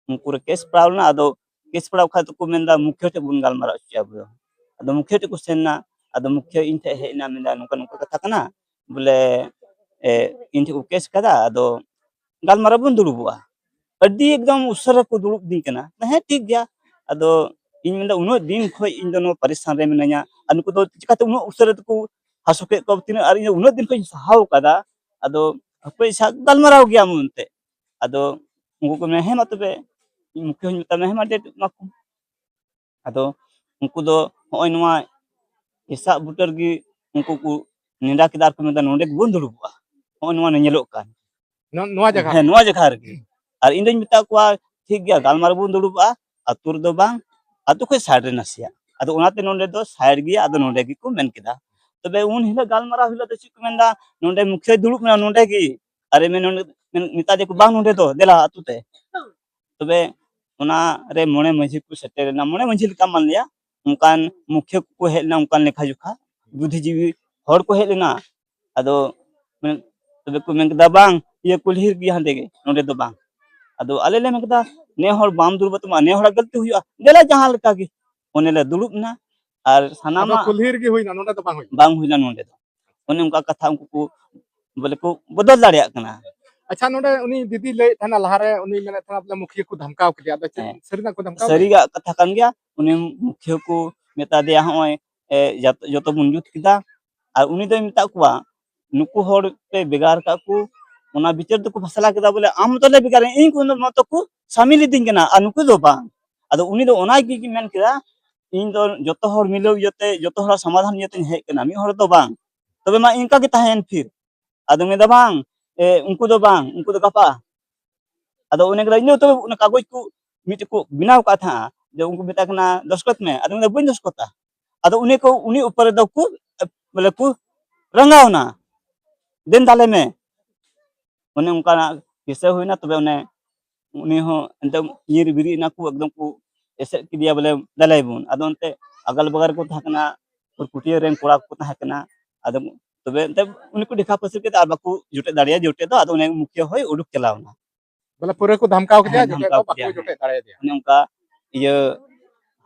ᱩᱱᱠᱩ ᱨᱮ ᱠᱮᱥ ᱯᱟᱲᱟᱣ ᱞᱮᱱᱟ᱾ ᱟᱫᱚ ᱠᱮᱥ ᱯᱟᱲᱟᱣ ᱠᱷᱟᱡ ᱫᱚᱠᱚ ᱢᱮᱱᱫᱟ ᱢᱩᱠᱷᱤᱭᱟᱹ ᱴᱷᱮᱡ ᱵᱚᱱ ᱜᱟᱞᱢᱟᱨᱟᱣ ᱦᱚᱪᱚᱭᱟ ᱟᱵᱚ ᱫᱚ᱾ ᱟᱫᱚ ᱢᱩᱠᱷᱤᱭᱟᱹ ᱴᱷᱮᱡ ᱠᱚ ᱥᱮᱱ ᱮᱱᱟ, ᱟᱫᱚ ᱢᱩᱠᱷᱤᱭᱟᱹ ᱤᱧ ᱴᱷᱮᱡ ᱦᱮᱡ ᱮᱱᱟ, ᱢᱮᱱᱫᱟ ᱱᱚᱝᱠᱟ ᱱᱚᱝᱠᱟ ᱠᱟᱛᱷᱟ ᱠᱟᱱᱟ, ᱵᱚᱞᱮ, ᱮ, ᱤᱧ ᱴᱷᱮᱡ ᱠᱚ ᱠᱮᱥ ᱠᱟᱫᱟ, ᱟᱫᱚ ᱜᱟᱞᱢᱟᱨᱟᱣ ᱵᱚᱱ ᱫᱩᱲᱩᱵᱚᱜᱼᱟ᱾ ᱟᱹᱰᱤ ᱮᱠᱫᱚᱢ ᱩᱥᱟᱹᱨᱟ ᱠᱚ ᱫᱩᱲᱩᱵ ᱫᱤᱧ ᱠᱟᱱᱟ, ᱦᱮᱸ ᱴᱷᱤᱠ ᱜᱮᱭᱟ᱾ ᱟᱫᱚ ᱤᱧ ᱢᱮᱱᱫᱟ ᱩᱱᱟᱹᱜ ᱫᱤᱱ ᱠᱷᱚᱡ ᱤᱧ ᱫᱚ ᱱᱚᱣᱟ ᱯᱟᱹᱨᱤᱥ ᱥᱟᱢ ᱨᱮ ᱢᱤᱱᱟᱹᱧᱟ, ᱟᱨ ᱱᱩᱠᱩ ᱫᱚ ᱪᱤᱠᱟᱛᱮ ᱩᱱᱟᱹᱜ ᱩᱥᱟᱹᱨᱟ ᱛᱮᱠᱚ ᱦᱟᱹᱥᱩ ᱠᱮᱫ ᱠᱚᱣᱟ ᱛᱤᱱᱟᱹᱜ, ᱟᱨ ᱤᱧ ᱫᱚ ᱩᱱᱟᱹᱜ ᱫᱤᱱ ᱠᱷᱚᱡ ᱤᱧ ᱥᱟᱦᱟᱣ ᱠᱟᱫᱟ᱾ ᱟᱫᱚ ᱦᱟᱯᱳᱭ ᱥᱟ-, ᱜᱟᱞᱢᱟᱨᱟᱣ ᱜᱮᱭᱟ ᱢᱮᱱᱛᱮ᱾ ᱟᱫᱚ ᱩᱱᱠᱩ ᱠᱚ ᱢᱮᱱᱟ ᱦᱮᱸ ᱢᱟ ᱛᱚᱵᱮ, ᱤᱧ ᱢᱩᱠᱷᱤᱭᱟᱹ ᱦᱚᱧ ᱢᱮᱛᱟᱭ ᱢᱮ ᱦᱮᱸ ᱢᱟ ᱰᱮᱴ ᱮᱢᱟ ᱠᱚ᱾ ᱟᱫᱚ ᱩᱱᱠᱩ ᱫᱚ ᱦᱚᱸᱜᱼᱚᱭ ᱱᱚᱣᱟ ᱦᱮᱥᱟᱜ ᱵᱩᱴᱟᱹ ᱨᱮᱜᱮ ᱩᱱᱠᱩ ᱠᱚ ᱱᱮᱰᱟ ᱠᱮᱫᱟ ᱟᱨ ᱠᱚ ᱢᱮᱱᱫᱟ ᱱᱚᱰᱮ ᱜᱮᱵᱚᱱ ᱫᱩᱲᱩᱵᱚᱜᱼᱟ, ᱦᱚᱸᱜᱼᱚᱭ ᱱᱚᱣᱟ ᱧᱮᱞᱚᱜ ᱠᱟᱱ᱾ ᱱᱚ-, ᱱᱚᱣᱟ ᱡᱟᱭᱜᱟ ᱦᱮᱸ, ᱨᱮ? ᱱᱚᱣᱟ ᱡᱟᱭᱜᱟ ᱨᱮᱜᱮ᱾ ᱟᱨ ᱤᱧ ᱫᱚᱧ ᱢᱮᱛᱟ ᱠᱚᱣᱟ ᱴᱷᱤᱠ ᱜᱮᱭᱟ, ᱜᱟᱞᱢᱟᱨᱟᱣ ᱵᱚᱱ ᱫᱩᱲᱩᱵᱚᱜᱼᱟ, ᱟᱹᱛᱩ ᱨᱮᱫᱚ ᱵᱟᱝ, ᱟᱹᱛᱩ ᱠᱷᱚᱡ ᱥᱟᱭᱤᱰ ᱨᱮ ᱱᱟᱥᱮᱭᱟᱜ᱾ ᱟᱫᱚ ᱚᱱᱟᱛᱮ ᱱᱚᱰᱮ ᱫᱚ ᱥᱟᱭᱤᱰ ᱜᱮᱭᱟ, ᱟᱫᱚ ᱱᱚᱰᱮ ᱜᱮᱠᱚ ᱢᱮᱱ ᱠᱮᱫᱟ᱾ ᱛᱚᱵᱮ ᱩᱱ ᱦᱤᱞᱳᱜ ᱜᱟᱞᱢᱟᱨᱟᱣ ᱦᱤᱞᱳᱜ ᱫᱚ ᱪᱮᱫ ᱠᱚ ᱢᱮᱱᱫᱟ, ᱱᱚᱰᱮ ᱢᱩᱠᱷᱤᱭᱟᱹ ᱫᱩᱲᱩᱵ ᱢᱮᱱᱟᱜᱼᱟ ᱱᱚᱰᱮ ᱜᱮ, ᱟᱨᱮ ᱢᱮᱱ, ᱢᱮᱛᱟ ᱫᱮ ᱠᱚ ᱵᱟᱝ ᱱᱚᱰᱮ ᱫᱚ, ᱫᱮᱞᱟ ᱟᱹᱛᱩ ᱛᱮ᱾ ᱛᱚᱵᱮ ᱚᱱᱟ ᱨᱮ ᱢᱚᱬᱮ ᱢᱟᱹᱡᱷᱤ ᱠᱚ ᱥᱮᱴᱮᱨ ᱮᱱᱟ, ᱢᱚᱬᱮ ᱢᱟᱹᱡᱷᱤ ᱞᱮᱠᱟ ᱢᱟᱱ ᱞᱤᱭᱟ, ᱚᱱᱠᱟᱱ ᱢᱩᱠᱷᱤᱭᱟᱹ ᱠᱚᱠᱚ ᱦᱮᱡ ᱞᱮᱱᱟ, ᱚᱱᱠᱟᱱ ᱞᱮᱠᱷᱟ ᱡᱚᱠᱷᱟ ᱵᱩᱫᱽᱫᱷᱤᱡᱤᱵᱤ ᱦᱚᱲ ᱠᱚ ᱦᱮᱡ ᱞᱮᱱᱟ᱾ ᱟᱫᱚ ᱢᱮᱱ-, ᱛᱚᱵᱮ ᱠᱚ ᱢᱮᱱ ᱠᱮᱫᱟ ᱵᱟᱝ, ᱤᱭᱟᱹ ᱠᱩᱞᱦᱤ ᱨᱮᱜᱮ ᱦᱟᱸᱰᱮ ᱜᱮ, ᱱᱚᱰᱮ ᱫᱚ ᱵᱟᱝ᱾ ᱟᱫᱚ ᱟᱞᱮ ᱞᱮ ᱢᱮᱱ ᱠᱮᱫᱟ ᱱᱮ ᱦᱚᱲ ᱵᱟᱢ ᱫᱩᱲᱩᱵ ᱛᱟᱢᱟ, ᱱᱮ ᱦᱚᱲᱟᱜ ᱜᱟᱹᱞᱛᱤ ᱦᱩᱭᱩᱜᱼᱟ, ᱫᱮᱞᱟ ᱡᱟᱦᱟᱸ ᱞᱮᱠᱟ ᱜᱮ᱾ ᱚᱱᱮ ᱞᱮ ᱫᱩᱲᱩᱵ ᱮᱱᱟ ᱟᱨ ᱟᱫᱚ ᱥᱟᱱᱟᱢᱟᱜ ᱠᱩᱞᱦᱤ ᱨᱮᱜᱮ ᱦᱩᱭᱱᱟ, ᱱᱚᱰᱮ ᱫᱚ ᱵᱟᱝ ᱦᱩᱭᱱᱟ? ᱵᱟᱝ ᱦᱩᱭᱱᱟ ᱱᱚᱰᱮ ᱫᱚ᱾ ᱚᱱᱮ ᱚᱱᱠᱟ ᱠᱟᱛᱷᱟ ᱩᱱᱠᱩ ᱠᱚ ᱵᱚᱞᱮ ᱠᱚ ᱵᱚᱫᱚᱞ ᱫᱟᱲᱮᱭᱟᱜ ᱠᱟᱱᱟ᱾ ᱟᱪᱪᱷᱟ, ᱱᱚᱰᱮ ᱩᱱᱤ ᱫᱤᱫᱤ ᱞᱟᱹᱭᱮᱫ ᱛᱟᱦᱮᱱᱟ ᱞᱟᱦᱟᱨᱮ, ᱩᱱᱤ ᱢᱮᱱᱮᱫ ᱛᱟᱦᱮᱱᱟ ᱵᱚᱞᱮ ᱢᱩᱠᱷᱤᱭᱟᱹ ᱠᱚ ᱫᱷᱟᱢᱠᱟᱣ ᱠᱮᱫᱮᱭᱟ, ᱟᱫᱚ ᱪᱮᱫ ᱦᱮᱸ᱾ ᱥᱟᱹᱨᱤᱱᱟᱜ ᱠᱚ ᱫᱷᱟᱢᱠᱟᱣ ᱠᱮᱫᱮᱭᱟ? ᱥᱟᱹᱨᱤᱭᱟᱜ ᱠᱟᱛᱷᱟ ᱠᱟᱱ ᱜᱮᱭᱟ᱾ ᱩᱱᱤ ᱢᱩᱠᱷᱤᱭᱟᱹ ᱠᱚ ᱢᱮᱛᱟ ᱫᱮᱭᱟ, ᱦᱚᱸᱜᱼᱚᱭ, ᱮ, ᱡᱟᱛ-, ᱡᱚᱛᱚ ᱵᱚᱱ ᱡᱩᱛ ᱠᱮᱫᱟ᱾ ᱟᱨ ᱩᱱᱤ ᱫᱚᱭ ᱢᱮᱛᱟᱜ ᱠᱚᱣᱟ, "ᱱᱩᱠᱩ ᱦᱚᱲ ᱯᱮ ᱵᱷᱮᱜᱟᱨ ᱠᱟᱜ ᱠᱚ, ᱚᱱᱟ ᱵᱤᱪᱟᱹᱨ ᱫᱚᱠᱚ ᱯᱷᱟᱥᱞᱟ ᱠᱮᱫᱟ ᱵᱚᱞᱮ ᱟᱢ ᱫᱚᱞᱮ ᱵᱷᱮᱜᱟᱨ, ᱤᱧ ᱠᱚ ᱢᱚᱛᱚ ᱠᱚ ᱥᱟᱢᱤᱞ ᱤᱫᱤᱧ ᱠᱟᱱᱟ, ᱟᱨ ᱱᱩᱠᱩ ᱫᱚ ᱵᱟᱝ᱾" ᱟᱫᱚ ᱩᱱᱤ ᱫᱚ ᱚᱱᱟ ᱜᱮ ᱢᱮᱱ ᱠᱮᱫᱟ, "ᱤᱧ ᱫᱚ ᱡᱚᱛᱚ ᱦᱚᱲ ᱢᱤᱞᱟᱹᱣ ᱤᱭᱟᱹᱛᱮ, ᱡᱚᱛᱚ ᱦᱚᱲᱟᱜ ᱥᱚᱢᱟᱫᱷᱟᱱ ᱤᱭᱟᱹᱛᱮᱧ ᱦᱮᱡ ᱠᱟᱱᱟ, ᱢᱤᱫ ᱦᱚᱲ ᱫᱚ ᱵᱟᱝ, ᱛᱚᱵᱮ ᱢᱟ ᱤᱱᱠᱟ ᱜᱮ ᱛᱟᱦᱮᱸᱭᱮᱱ ᱯᱷᱤᱨ᱾" ᱟᱫᱚ ᱢᱮᱱᱫᱟ, "ᱵᱟᱝ, ᱮ, ᱩᱱᱠᱩ ᱫᱚ ᱵᱟᱝ, ᱩᱱᱠᱩ ᱫᱚ ᱜᱟᱯᱟ᱾" ᱟᱫᱚ ᱩᱱᱤ ᱠᱚᱫᱚ ᱤᱧ ᱫᱚ ᱛᱚᱵᱮ ᱚᱱᱟ ᱠᱟᱜᱚᱡᱽ ᱠᱚ ᱢᱤᱫᱴᱮᱡ ᱠᱚ ᱵᱮᱱᱟᱣ ᱠᱟᱜ ᱛᱟᱦᱮᱸᱜᱼᱟ, ᱡᱮ ᱩᱱᱠᱩ ᱢᱮᱛᱟ ᱠᱟᱱᱟ, "ᱫᱚᱥᱠᱚᱛ ᱢᱮ", ᱟᱫᱚ ᱢᱮᱱᱫᱟ, "ᱵᱟᱹᱧ ᱫᱚᱥᱠᱚᱛᱟ᱾" ᱟᱫᱚ ᱩᱱᱤ ᱠᱚ, ᱩᱱᱤ ᱩᱯᱚᱨ ᱨᱮᱫᱚ ᱠᱚ, ᱮ, ᱵᱚᱞᱮ ᱠᱚ ᱨᱟᱸᱜᱟᱣ ᱮᱱᱟ, "ᱫᱮᱱ ᱛᱟᱦᱞᱮ ᱢᱮ᱾" ᱚᱱᱮ ᱚᱱᱠᱟᱱᱟᱜ ᱠᱤᱥᱟᱹ ᱦᱩᱭᱱᱟ᱾ ᱛᱚᱵᱮ ᱚᱱᱮ ᱩᱱᱤ ᱦᱚᱸ ᱮᱱᱛᱮ ᱧᱤᱨ ᱵᱤᱨᱤᱫ ᱮᱱᱟ ᱠᱚ, ᱮᱠᱫᱚᱢ ᱠᱚ ᱮᱥᱮᱫ ᱠᱮᱫᱮᱭᱟ ᱵᱚᱞᱮ, "ᱫᱮᱞᱟᱭ ᱵᱚᱱ᱾" ᱟᱫᱚ ᱚᱱᱛᱮ ᱟᱜᱟᱞ ᱵᱟᱜᱟᱞ ᱨᱮᱠᱚ ᱛᱟᱦᱮᱸ ᱠᱟᱱᱟ, ᱯᱩᱨᱠᱩᱴᱤᱭᱟᱹ ᱨᱮᱱ ᱠᱚᱲᱟ ᱠᱚ ᱛᱟᱦᱮᱸ ᱠᱟᱱᱟ᱾ ᱟᱫᱚ ᱛᱚᱵᱮ ᱮᱱᱛᱮ ᱩᱱᱤ ᱠᱚ ᱰᱷᱮᱠᱟ ᱯᱟᱹᱥᱤᱨ ᱠᱮᱫᱟ ᱟᱨ ᱵᱟᱠᱚ ᱡᱚᱴᱮᱫ ᱫᱟᱲᱮᱭᱟᱭᱟ ᱡᱚᱴᱮᱫ ᱫᱚ᱾ ᱟᱫᱚ ᱚᱱᱮ ᱢᱩᱠᱷᱤᱭᱟᱹ ᱦᱚᱸᱭ ᱩᱰᱩᱠ ᱪᱟᱞᱟᱣ ᱮᱱᱟ᱾ ᱵᱚᱞᱮ ᱯᱩᱨᱟᱹ ᱠᱚ ᱫᱷᱟᱢᱠᱟᱣ ᱠᱮᱫᱮᱭᱟ, ᱦᱮᱸ, ᱡᱚᱴᱮᱫ ᱫᱷᱟᱢᱠᱟᱣ ᱫᱚ ᱵᱟᱠᱚ ᱠᱮᱫᱮᱭᱟ, ᱦᱮᱸ᱾ ᱡᱚᱴᱮᱫ ᱫᱟᱲᱮᱭᱟᱫᱮᱭᱟ᱾ ᱚᱱᱮ ᱚᱱᱠᱟ ᱤᱭᱟᱹ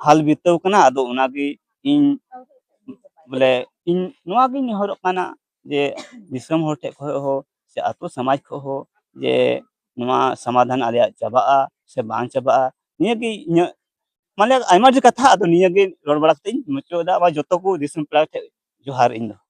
ᱦᱟᱞ ᱵᱤᱛᱟᱹᱣ ᱠᱟᱱᱟ᱾ ᱟᱫᱚ ᱚᱱᱟᱜᱮ ᱤᱧ ᱵᱚᱞᱮ ᱤᱧ ᱱᱚᱣᱟ ᱜᱤᱧ ᱱᱮᱦᱚᱨᱚᱜ ᱠᱟᱱᱟ ᱡᱮ ᱫᱤᱥᱚᱢ ᱦᱚᱲ ᱴᱷᱮᱡ ᱠᱷᱚᱡ ᱦᱚᱸ ᱥᱮ ᱟᱛᱳ ᱥᱚᱢᱟᱡᱽ ᱠᱷᱚᱡ ᱦᱚᱸ ᱡᱮ ᱱᱚᱣᱟ ᱥᱚᱢᱟᱫᱷᱟᱱ ᱟᱞᱮᱭᱟᱜ ᱪᱟᱵᱟᱜᱼᱟ ᱥᱮ ᱵᱟᱝ ᱪᱟᱵᱟᱜᱼᱟ, ᱱᱤᱭᱟᱹ ᱜᱮ ᱤᱧᱟᱹᱜ ᱢᱟᱱᱮ ᱟᱭᱢᱟ ᱰᱷᱮᱨ ᱠᱟᱛᱷᱟ, ᱟᱫᱚ ᱱᱤᱭᱟᱹ ᱜᱮ ᱨᱚᱲ ᱵᱟᱲᱟ ᱠᱟᱛᱮ ᱤᱧ ᱢᱩᱪᱟᱹᱫ ᱮᱫᱟ᱾ ᱟᱵᱟᱨ ᱡᱚᱛᱚ ᱠᱚ ᱫᱤᱥᱚᱢ ᱯᱮᱲᱟ ᱴᱷᱮᱡ ᱡᱚᱦᱟᱨ ᱤᱧ ᱫᱚ᱾